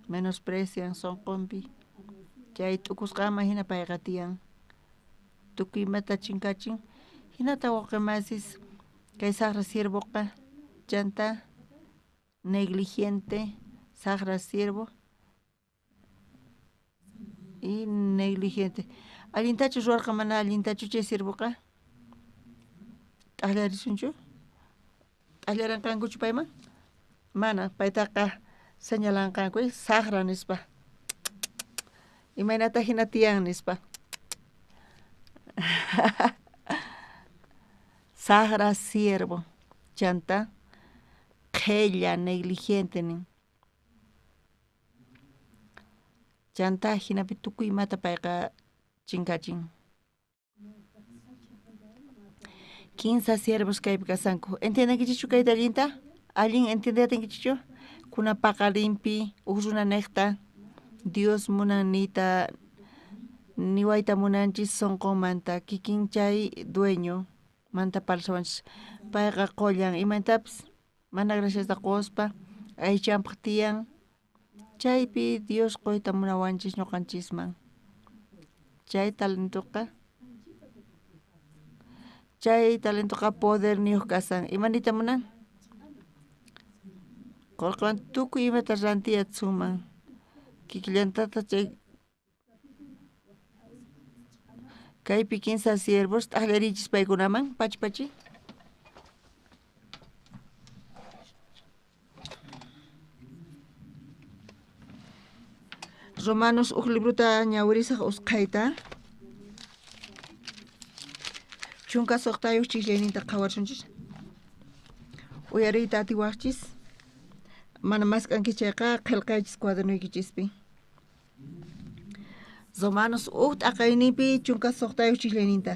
Menosprecian sunqunpi. Chay t'ukusqanman hina payqa tiyan. Tukuy imata chinkachin. Hinata wawqimasis kay saqra siervoqa chanta negligente, saqra siervo y negligente. Allintachu ruwarqa mana allintachu chay siervoqa? T'aqllarisunchu? T'aqllaranqankuchu payman? Mana, paytaqa señalanqanku saqra nispa. Imaynata hina tiyan nispa. Saqra siervo chanta qhella negligente nin. Chanta hinapi tukuy imata payqa chinkachin. Kinsa siervos kaypi kasanku. Entiendenkichikchu kayta allinta? Allin entiende atinkichikchu? Kuna paqarinpi huk runa niqta Dios munan niyta niwayta munanchis sunqunmanta kikin chay dueño manta parlawanchis. Payqa qullan imatapis mana graciasta quspa aychanpaq tiyan. Chaypi Dios quyta munawanchis ñuqanchisman. Chay talentoqa poderniyuq kasan. Imaniyta munan? Qullqiwan tukuy imata rantiyatsunman. Kikillantata chay kaypi kinsa siervos t'aqllarichis paykunaman pachi pachi. Romanos huk libruta ñawirisaq usqhayta. 16 chiqllayninta qhawarsunchis. Uyariyta atiwaqchis. Mana mask'anki chayqa qillqaychis cuadernoykichispi. Romanos huk t'aqayninpi 16 chiqllayninta.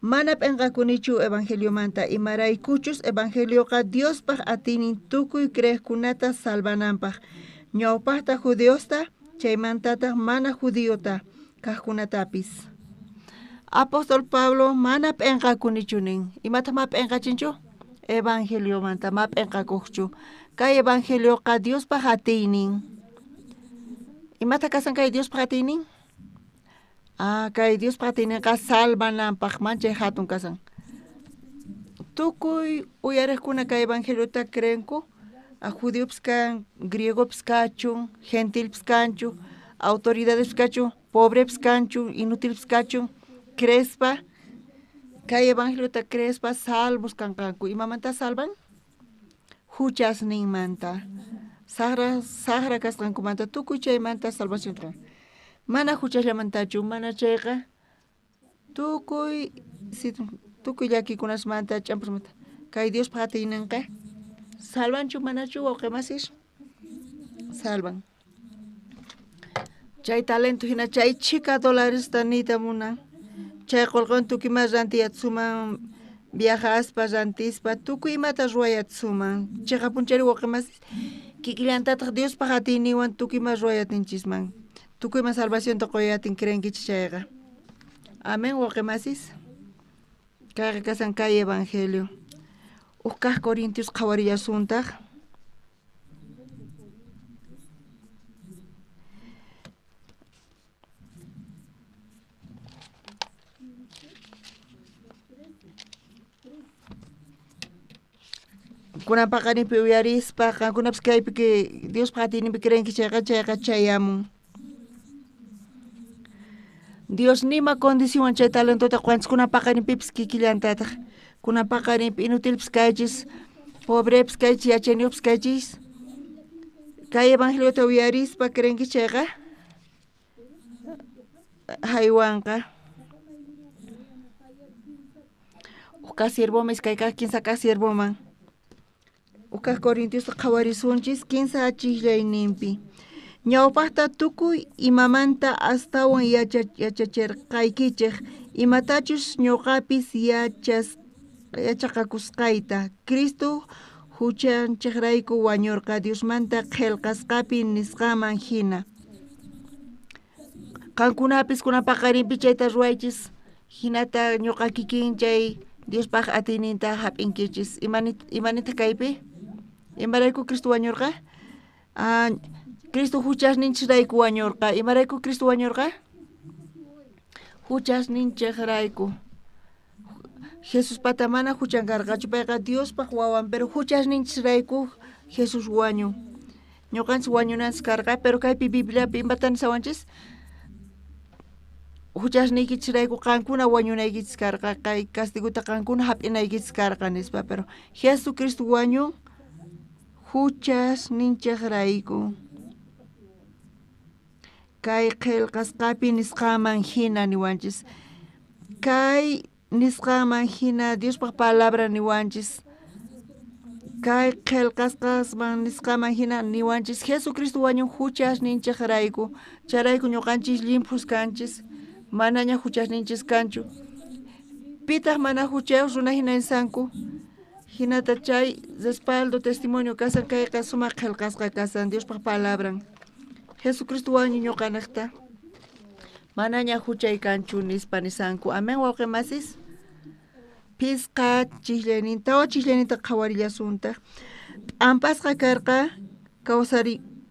Mana p'inqakunichu evangeliomanta imaraykuchus evangelioqa Diospaq atiynin tukuy creeqkunata salvananpaq. Ñawpaqta judiosta chaymantataq mana judiota kaqkunatapis. Apóstol Pablo mana p'inqakunichu nin. Imataq ma p'inqachinchu? Evangeliomanta ma p'inqakuqchu. Kay evangelioqa Diospaq atiynin. Imataq kasan kay Diospaq atiynin? Ah, kay Diospaq atiyninqa salvananpaq manchay hatun kasan. Tukuy uyariqkuna kay evangeliota creenku. Judiopis kan, griegopis kachun, gentilpis kanchu, autoridades kachun, Pobrepis kanchun, inutilpis kachun, creespa, kay evangeliota creespa salvos kanqanku. Imamanta salvan? Huchasninmanta. Sajra kasqankumanta tukuy chaymanta salvación qan. Mana huchasllamantachu, mana chayqa tukuy llakikunasmanta, ch'ampasmanta. Kay Diospaq atiyninqa salvanchu manachu wawqimasis? Salvan. Chay talento hina chay chhika dolaresta niyta munan. Chay qullqiwan tukuy ima rantiyatsuman, viajaspa, rantispa, tukuy imata ruwayatsuman. Chiqapunchari wawqimasis kikillantataq Diospaq atiyninwan tukuy ima ruwayatinchisman. Tukuy ima salvacionta quyatin creenkichis chayqa. Amén wawqimasis. Kayqa kasan kay evangelio. Uj kaq Corintios qhawarillasuntaq. Kunan paqarinpi uyarispa, qankunapis kaypi Diospaq atiyninpi creenki chayqa, chayqa chayamun. Dios nima condicionwan chay talentota quwanchis kunan paqarinpipis kikillantataq. Kunan paqarinpi inutilpis kaychis, pobrepis kaychis, yachayniyuqpis kaychis. Kay evangeliota uyarispa creenki chayqa haywanqa. Uj kaq siervoman iskay kaq kinsa kaq siervoman. Uj kaq Corintios qhawarisunchis kinsa chijllayninpi. Ñawpaqta tukuy imamanta astawan yachachirqaykichej imatachus ñuqapis yachaqakusqayta. Cristo huchanchejrayku wañurqa Diosmanta qhillqasqapi nisqaman hina. Qankunapis kunan paqarinpi chayta ruwaychis hinata ñuqa kikin chay Diospaq atiyninta hap'inkichis. Imanitaq kaypi? Imarayku Cristo wañurqa? Cristo huchasninchejrayku wañurqa. Imarayku Cristo wañurqa? Huchasninchejrayku. Jesuspata mana huchan karqachu, payqa Diospaq wawan, pero huchasninchejrayku Jesús wañun. Ñuqanchis wañunanchis karqa, pero kaypi Bibliapi imatan nisawanchis? Huchasniykichisrayku qankuna wañunaykichis karqa, kay castigota qankuna hap'inaykichis karqa nispa, pero Jesucristo wañun huchasninchejrayku. Kay qhillqasqapi nisqaman hina niwanchis. Kay nisqaman hina Diospaq palabra niwanchis. Kay qhillqasqasman nisqaman hina niwanchis Jesucristo wañun huchasninchejrayku. Chayrayku ñuqanchis llimphus kanchis, manaña huchasninchis kanchu. Pitaq mana huchayuq runa hina nisanku. Hinata chay respaldo testimonio kasan kayqa sumaq qhillqasqa kasan Diospaq palabran. Jesucristo wañun ñuqanaqta. Manaña huchay kanchu nispa nisanku. Amén wawqimasis. Phisqa chijllayninta, tawa chijllayninta qhawarillasuntaq. P'ampasqa karqa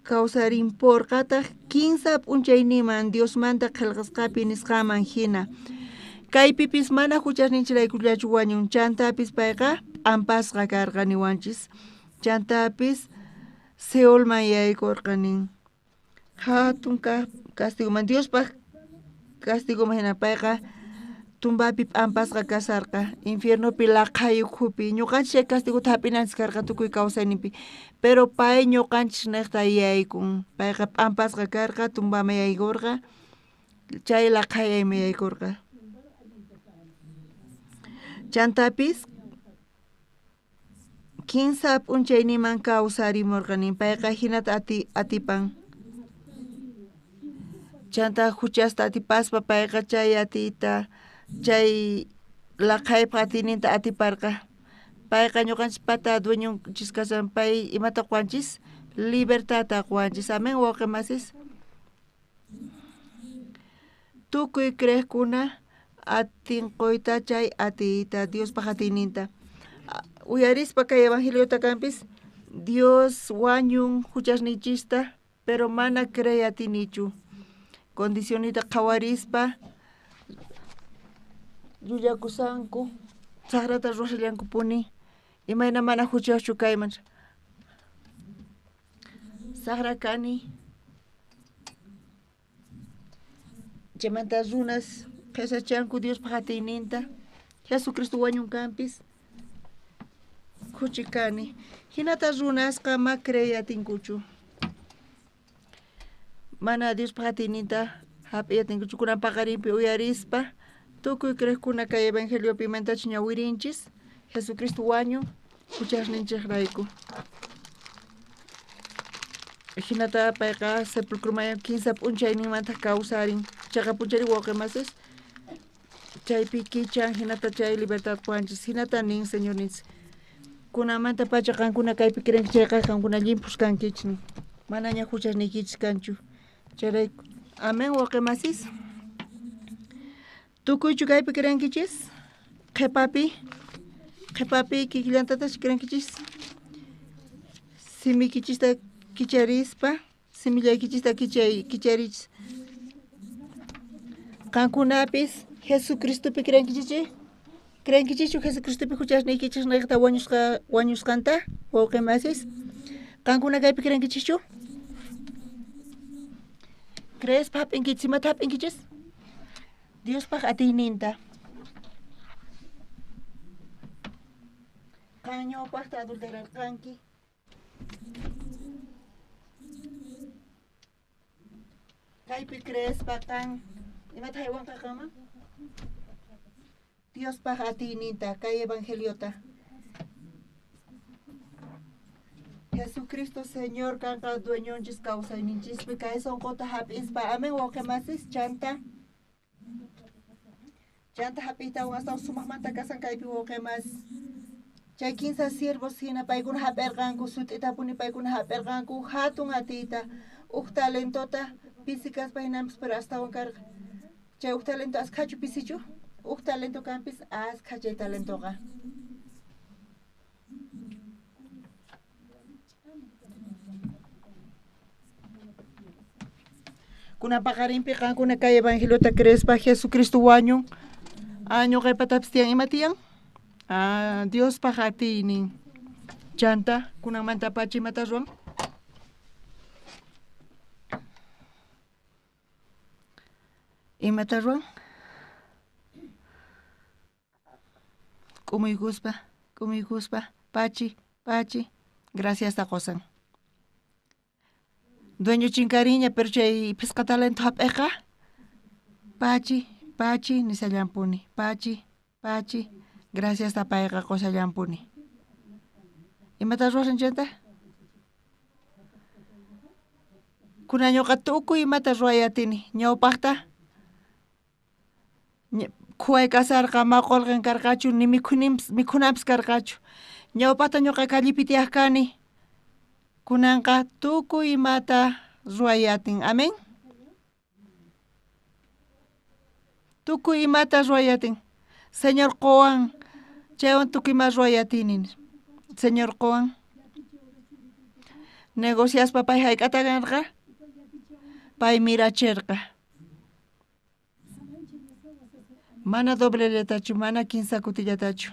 kawsarinpurqataq kinsa p'unchayniman Diosmanta qhillqasqapi nisqaman hina. Kaypipis mana huchasninchiraykullachu wañun, chantapis payqa p'ampasqa karqa niwanchis. Chantapis Seolman yaykurqa nin. Hatun kaq castigoman Diospaq castigoman hina payqa tumbapi p'ampasqa kasarqa, infiernopi laqhay ukhupi. Ñuqanchis chay castigota hap'inanchis karqa tukuy kawsayninpi, pero pay ñuqanchis niqta yaykun. Payqa p'ampasqa karqa, tumbaman yaykurqa, chay laqhayayman yaykurqa. Chantapis kinsa p'unchayniman kawsarimurqa nin, payqa hinata atipan. Chanta huchasta atipaspa payqa chay atiyta, chay laqhaypaq atiyninta atiparqa. Payqa ñuqanchis pata dueñonchis kasan, pay imata quwanchis? Libertadta quwanchis. Amén wawqimasis. Tukuy creeqkuna atinquyta chay atiyta, Diospaq atiyninta. Uyarispa kay evangeliota kanpis, Dios wañun huchasninchista, pero mana creey atinichu. Condicionita qhawarispa llullakusanku, saqrata ruwashallankupuni, imayna mana huchayuqchu kayman. Saqra kani. Chaymanta runas qhesachanku Diospaj atiyninta. Jesucristo wañunkanpis khuchikani. Hinata runasqa ma creey atinkuchu. Mana Diospaj atiyninta hap'iy atinkuchu. Kunan paqarinpi uyarispa tukuy creejkuna kay evangeliopi imantachu ñawirinchis. Jesucristo wañun huchasninchejrayku. Hinata payqa sepulcroman 15 p'unchayninmanta kawsarin. Chaqa p'unchayri wawqimasis chaypi kichan hinata chay libertad quwanchis. Hinata nin Señorninchis. Kunamanta pacha qankuna kaypi creenki chayqa qankuna llimphus kankichis nin. Manaña huchasniykichis kanchu. Chayrayku. Amén wawqimasis. Tukuychu kaypi creenkichis? Qhipapi kikillantatach creenkichis? Simiykichista kicharispa, simillaykichista kicharichis. Qankunapis Jesucristopi creenkichichi? Creenkichichu Jesucristopi huchasniykichis niqta wañusqanta wawqimasis? Qankuna kaypi creenkichischu? Creespa hap'inkichis, imata hap'inkichis? Diospaj atiyninta. Qan ñawpaqta adulterarqanki. Kaypi creespa qan imata haywanqa qanman? Diospaj atiyninta, kay evangeliota. Jesucristo Señor kanqa dueñonchis kawsayninchispi kay sonqota hap'ispa. Amén wawqimasis. Chanta hap'iytawan astawan sumaqmanta kasan kaypi wawqimasis. Chay 15 siervos hina paykuna hap'irqanku, sut'itapuni paykuna hap'irqanku hatun atiyta, uj talentota pisi kaspa hinanpis pero astawan karqa. Chay uj talento askhachu pisichu? Uj talento kanpis askha chay talentoqa. Kunan paqarinpi qankuna kay evangeliota creespa Jesucristo wañun. Ñuqaypatapis tiyan ima tiyan? Diospaj atiynin. Chanta kunanmanta pacha imata ruwan? Imata ruwan? K'umuykuspa, k'umuykuspa, pachi, pachi, graciasta qosan. Dueño chinkariña, pero chay phisqa talento hap'eqa pachi, pachi nisallampuni, pachi, pachi, graciasta payqa qosallampuni. Imata ruwasan chanta? Kunan ñuqa tukuy imata ruway atini. Ñawpaqta khuway kasarqa, ma qullqin karqachu, ni mikhunanpis karqachu. Ñawpaqta ñuqa kallipi tiyaq kani. Kunanqa tukuy imata ruway atin. Amén. Tukuy imata ruway atin. Señor qowan, chaywan tukuy ima ruway atini. Señor qowan. Negociaspa pay hayk'ata ganarqa? Pay mirachirqa. Mana doblellatachu, mana 15 kutillatachu.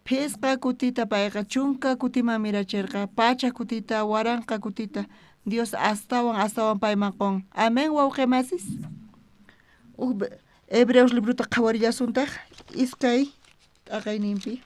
Phisqa kutita payqa 10 kutiman mirachirqa, 100 kutita, 1000 kutita. Dios astawan astawan payman qon. Amén wawqimasis. Uj Hebreos librota qhawarillasuntaq iskay t'aqayninpi.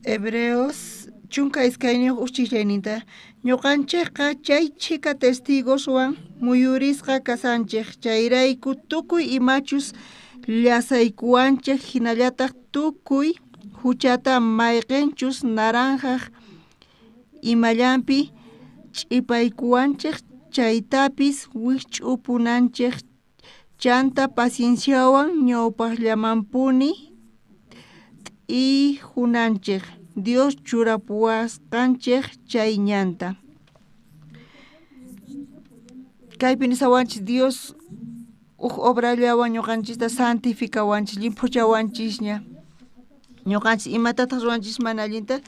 Hebreos 12 uchichayninta ñuqanchikqa chay chhika testigoswan muyurisqa kasanchik chayrayku tukuy imachus llasaykuwanchik hinallataq tukuy huchata mayqinchus naranjaq imallanpi ch'ipaykuwanchik chaytapis wikch'upunanchik chanta pacienciawan ñawpaqllamanpuni t'ijunanchik Dios churapuwasqanchik chay ñanta. Kaypi nisawanchis Dios uj obrallawan ñuqanchista santificawanchis, llimphuchawanchisña. Ñuqanchis imatataq ruwanchis mana allinta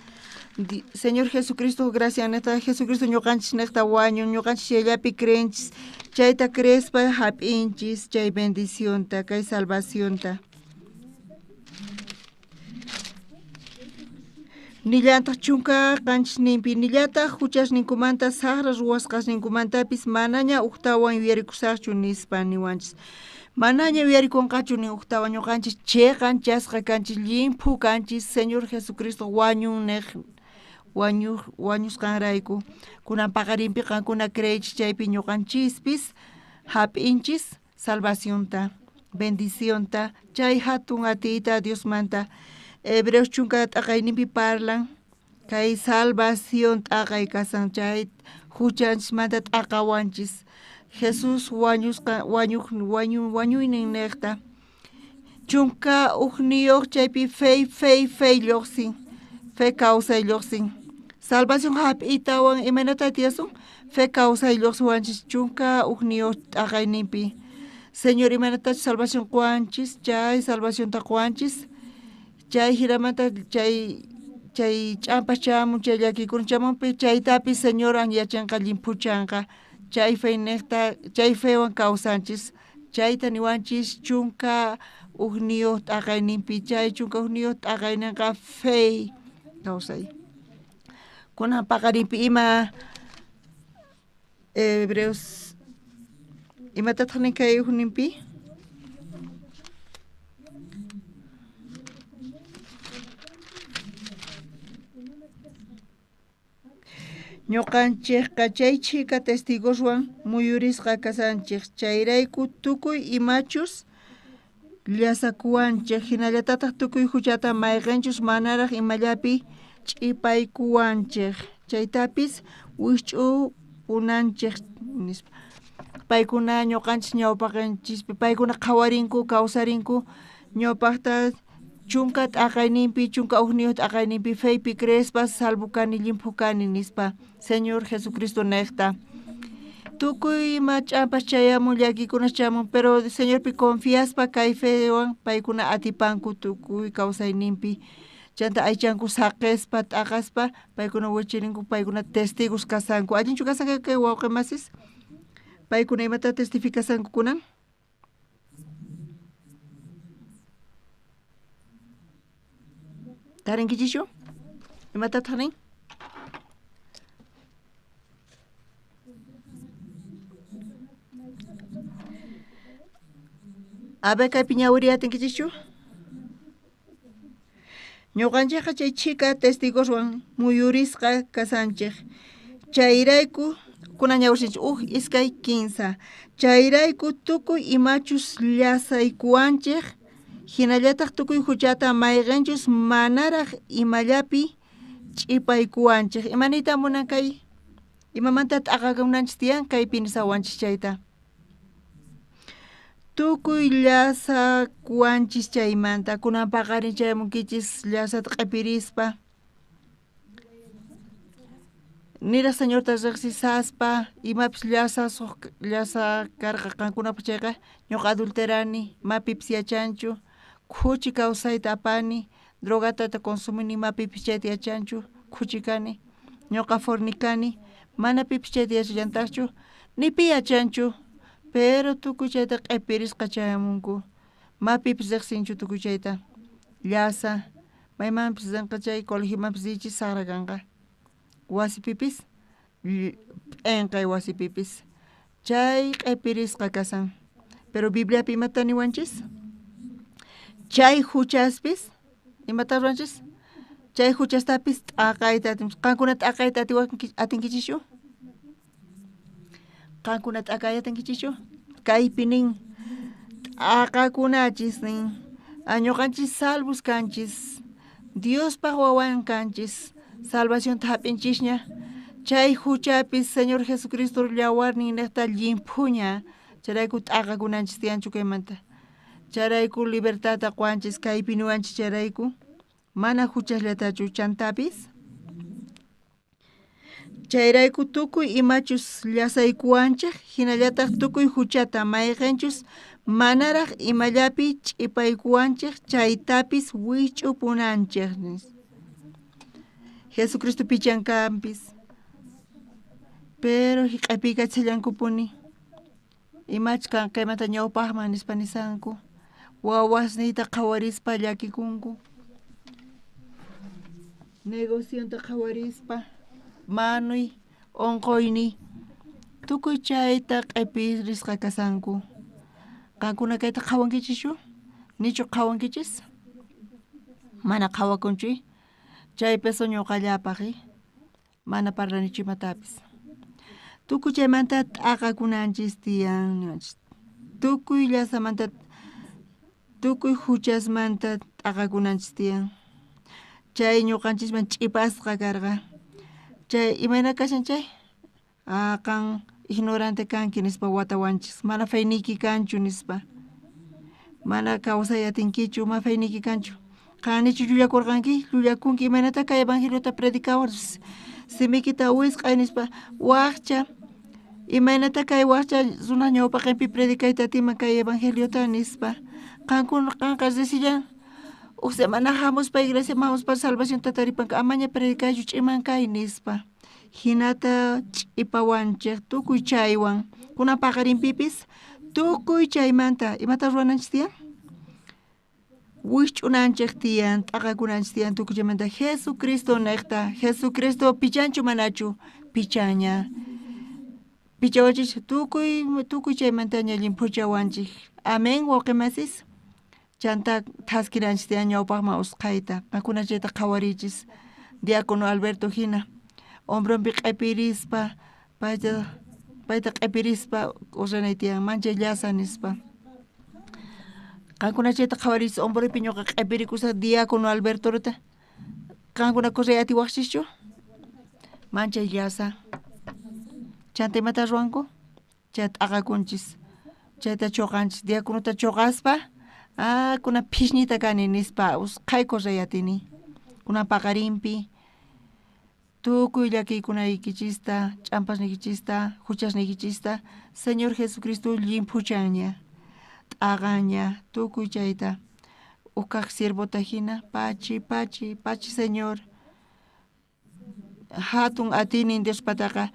Señor Jesucristo gracia neta Jesucristo ñuqanchis niqta wañun ñuqanchis chayllapi creenchis chayta creespa hap'inchis chay bendicionta kay salvacionta. Nillantaq chunka qanchisninpi nillataq huchasninkumanta saqra ruwasqasninkumantapis manaña uktawan yuyarikusaqchu nispa niwanchis. Manaña yuyarikunqachu nin uktawan ñuqanchis chiqanchasqa kanchis llimphu kanchis Señor Jesucristo wañun niq wañusqanrayku. Kunan paqarinpi qankuna creeychis chaypi ñuqanchispis hap'inchis salvacionta, bendicionta, chay hatun atiyta Diosmanta. Hebreos chunka t'aqayninpi parlan kay salvación t'aqay kasan chay huchanchismanta t'aqawanchis Jesús wañusqa wañuynin niqta chunka ujniyuq chaypi fe fe fe lluqsin fe kawsay lluqsin salvación hap'itawan imaynata tiyasun fe kawsay lluqsiwanchis chunka ujniyuq t'aqayninpi Señor imaynatachus salvación quwanchis chay salvacionta quwanchis chay hiramanta chay chay ch'ampas chamun chay llakikuna chamunpi chaytapis Señor anyachanqa llimphuchanqa chay fe niqta chay fewan kawsanchis chayta niwanchis chunka ujniyuq t'aqayninpi chay chunka ujniyuq t'aqayninqa fe kawsay. Kunan paqarinpi ima Hebreos imatataq nin kay ujninpi? Ñuqanchikqa chay chhika testigoswan muyurisqa kasanchik chayrayku tukuy imachus llasakuwanchik hinallatataq tukuy huchata mayqinchus manaraq imallapi ch'ipaykuwanchik chaytapis wikch'upunanchik nispa. Paykuna ñuqanchis ñawpaqanchispi paykuna qhawarinku kawsarinku ñawpaqta chunka t'aqayninpi chunka ujniyuq t'aqayninpi feypi creespa salvo kani llimphu kani nispa Señor Jesucristo niqta. Tukuy ima ch'ampas chayamun llakikunas chamun pero Señorpi confiaspa kay fewan paykuna atipanku tukuy kawsayninpi chanta aychanku saqespa t'aqaspa paykuna wichirinku paykuna testigos kasanku allinchu kasanku kay wawqi masis paykuna imata testificasanku kunan. Tarinkichikchu? Imatataq nin? A ver kaypi ñawiriy atinkichikchu? Ñuqanchikqa chay chhika testigoswan muyurisqa kasanchik chayrayku kunan ñawirsinchik uj iskay kinsa chayrayku tukuy imachus llasaykuwanchik hinallataq tukuy huchata mayqinchus manaraq imallapi ch'ipaykuwanchik. Imaniyta munan kay imamanta t'aqakunanchis tiyan kaypi nisawanchis chayta. Tukuy llasakuwanchis chaymanta kunan paqarin chayamunkichis llasata q'ipirispa niraq Señorta riqsisaspa imapis llasa llasa karqa qankunapaq chayqa ñuqa adulterani mapipis yachanchu khuchi kawsayta apani drogatata consumini mapipis chayta yachanchu khuchi kani ñuqa fornicani mana pipis chayta yachallantaqchu ni pi yachanchu pero tukuy chayta q'ipirisqa chayamunku mapipis riqsinchu tukuy chayta llasa maymanpis rinqa chay colegiomanpis richis saqra kanqa wasipipis p'inqay wasipipis chay q'ipirisqa kasan pero Bibliapi imata niwanchis chay huchaspis imata ruwanchis chay huchastapis t'aqayta atinchis qankuna t'aqayta atinkichischu qankuna t'aqay atinkichischu kaypi nin t'aqakunachis nin ñuqanchis salvos kanchis Diospaq wawan kanchis salvacionta hap'inchisña chay huchapis Señor Jesucristo llawarnin niqta llimphuña chayrayku t'aqakunanchis tiyanchu kaymanta chayrayku libertadta quwanchis kaypi niwanchis chayrayku mana huchasllatachu chantapis chayrayku tukuy imachus llasaykuwanchik hinallataq tukuy huchata mayqinchus manaraq imallapi ch'ipaykuwanchik chaytapis wikch'upunanchik. Jesucristo pichankampis. Pero q'ipikachallankumpuni. Imachus kanqaymanta ñawpaqman nispa nisanku. Wawasniyta qhawarispa llakikunku. Negocionta qhawarispa manuy onqoyniy tukuy chayta q'ipirisqa kasanku. Qankuna kayta qhawankichischu? Nichu qhawankichis? Mana qhawakunchu. Chay peso ñuqallapaq mana parlanichu imatapis. Tukuy chaymanta t'aqakunanchis tiyan. Tukuy llasamanta tukuy huchasmanta t'aqakunanchis tiyan. Chay ñuqanchisman ch'ipasqa karqa. Chay imayna kashan chay? Ah, qan ignorante kanki nispa watawanchis. Mana feyniyki kanchu nispa. Mana kawsay atinkichu, mana feyniyki kanchu. Qan nichu llullakurqanki? Llullakunki imaynata kay evangeliota predicawar simikita wisq'ay nispa wajcha imaynata kay wajcha runa ñawpaqinpi predicayta atiman kay evangeliota nispa. Qankuna qanqa resillan uj semana hamuspa iglesiaman hamuspa salvacionta taripanka amaña predicaychu ch'iman kay nispa. Hinata ch'ipawanchej tukuy chaywan. Kunan paqarinpipis tukuy chaymanta imata ruwananchis tiyan? Wikch'unanchej tiyan, t'aqakunanchis tiyan tukuy chaymanta Jesucristo niqta. Jesucristo pichanchu manachu? Pichanña. Pichawanchis tukuy tukuy chaymantaña llimphuchawanchik. Amén, wawqimasis. Chanta thaskiranchis tiyan ñawpaqman usqhayta. Qankuna chayta qhawarichis. Diácono Alberto hina hombronpi q'ipirispa payta q'ipirispa urranay tiyan manchay llasa nispa. Qankuna chayta qhawarichis hombroypi ñuqa q'ipirikusaq diácono Albertorota. Qankuna corray atiwaqchischu? Manchay llasa. Chanta imata ruwanku? Chayta t'aqakunchis. Chayta chuqanchis. Diaconota chuqaspa ah, kuna phisñita kani nispa usqhay corray atini. Kunan paqarinpi tukuy llakiykunaykichista, ch'ampasniykichista, huchasniykichista Señor Jesucristo llimphuchanña, t'aqanña tukuy chayta. Uj siervota hina pachi pachi pachi Señor. Hatun atiynin Diospataqa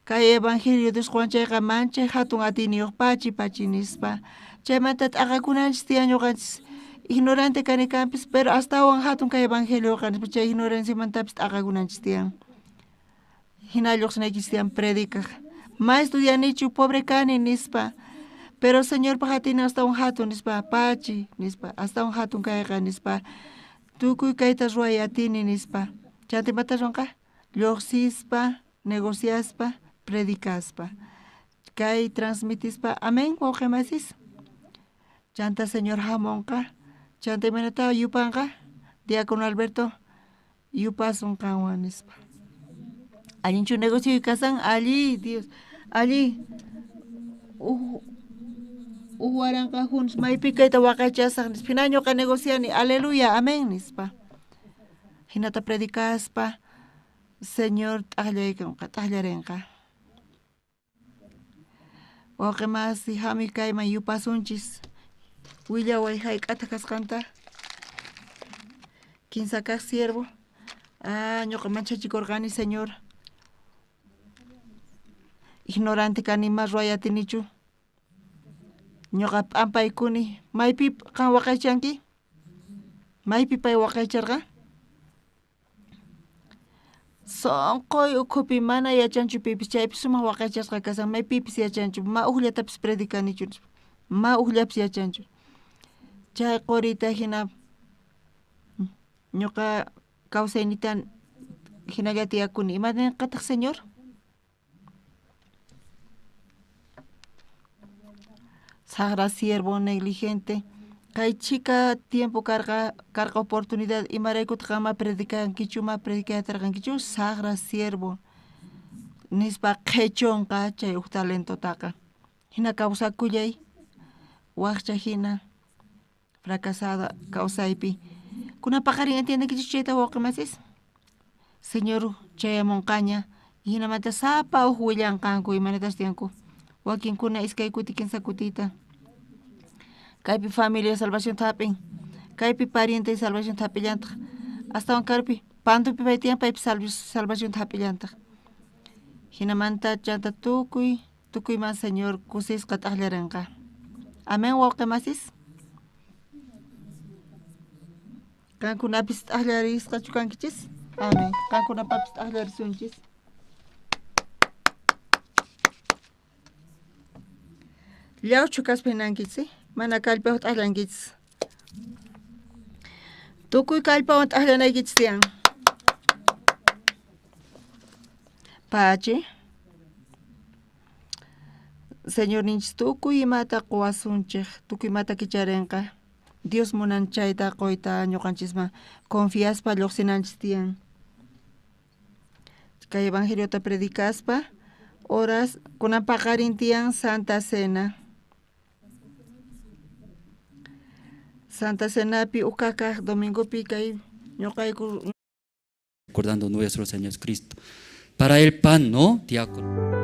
kay evangelio Dios qowan chayqa manchay hatun atiyniyuq pachi pachi nispa. Chaymanta t'aqakunanchis tiyan ñuqanchis ignorante kani kanpis pero astawan hatun kay evangelioqa nispa chay ignoranciamantapis t'aqakunanchis tiyan. Hina lluqsinaykichis tiyan predicaj. Ma estudianichu pobre kani nispa. Pero Señorpaq atiynin astawan hatun nispa pachi nispa astawan hatun kayqa nispa. Tukuy kayta ruway atini nispa. Chanta imata ruwanqa? Lluqsispa, negociaspa, predicaspa. Kay transmitispa, amén, wawqimasis. Chanta Señor hamunqa. Chanta imaynata yupanqa? Diácono Alberto yupasun qanwan nispa. Allinchu negocio kasan? Alli, Dios. Alli. Uj waranqa juns maypi kayta waqaychasaq nispa. Hina ñuqa negociani, aleluya, amén nispa. Hinata predicaspa Señor t'aqllaykunqa, t'aqllarinqa. Wawqimasi hamuy kayman yupasunchis. Willaway hayk'ata kasqanta. Kinsa kaq siervo. Ah, ñuqa manchachikurqani, Señor. Ignorante kani ma ruway atinichu. Ñuqa p'ampaykuni. Maypi qan waqaychanki? Maypi pay waqaycharqa? Sonqoy ukhupi mana yachanchu pipis, chaypi sumaq waqaychasqa kasan, maypipis yachanchu, ma uqllatapis predicanichu, ma uqllapis yachanchu. Chay qurita hina ñuqa kawsaynita hinalla tiyakuni. Ima ninqataq, Señor? Saqra siervo negligente. Kay chhika tiempo karqa oportunidad imaraykutaq qan ma predicankichu, ma predicaytarqankichu saqra siervo nispa qhichunqa chay uj talentotaqa. Hina kawsakullay waqcha hina fracasada kawsaypi. Kunan paqarin entiendenkichu chayta wawqimasis? Señor chayamunqaña hinamanta sapa uj willanqanku imaynatas tiyanku. Wakinkuna iskay kuti kinsa kutita. Kaypi familia salvación hap'in. Kaypi pariente salvación hap'illantaq. Astawan karpi Pantupi pay tiyan paypis salvacionta hap'illantaq. Hinamanta chanta tukuy tukuyman Señor kusisqa t'aqllarinqa. Amén wawqi masis. Qankunapis t'aqllarisqachu kankichis? Amén. Qankunapapis t'aqllarisunchis. Llawchu kaspa hinankichis, mana kallpayuq t'aqllankichis. Tukuy kallpawan t'aqllanaykichis tiyan. Pachi. Señor ninchis tukuy imata quwasunchik, tukuy imata kicharinqa. Dios munan chayta quyta ñuqanchisman confiaspa lluqsinanchis tiyan. Kay evangeliota predicaspa horas kunan paqarin tiyan Santa Cena. Santa Cenapi ukakaq domingopi kay ñuqayku recordando nuestro Señor Cristo. Para el pan, ¿no? Diácono.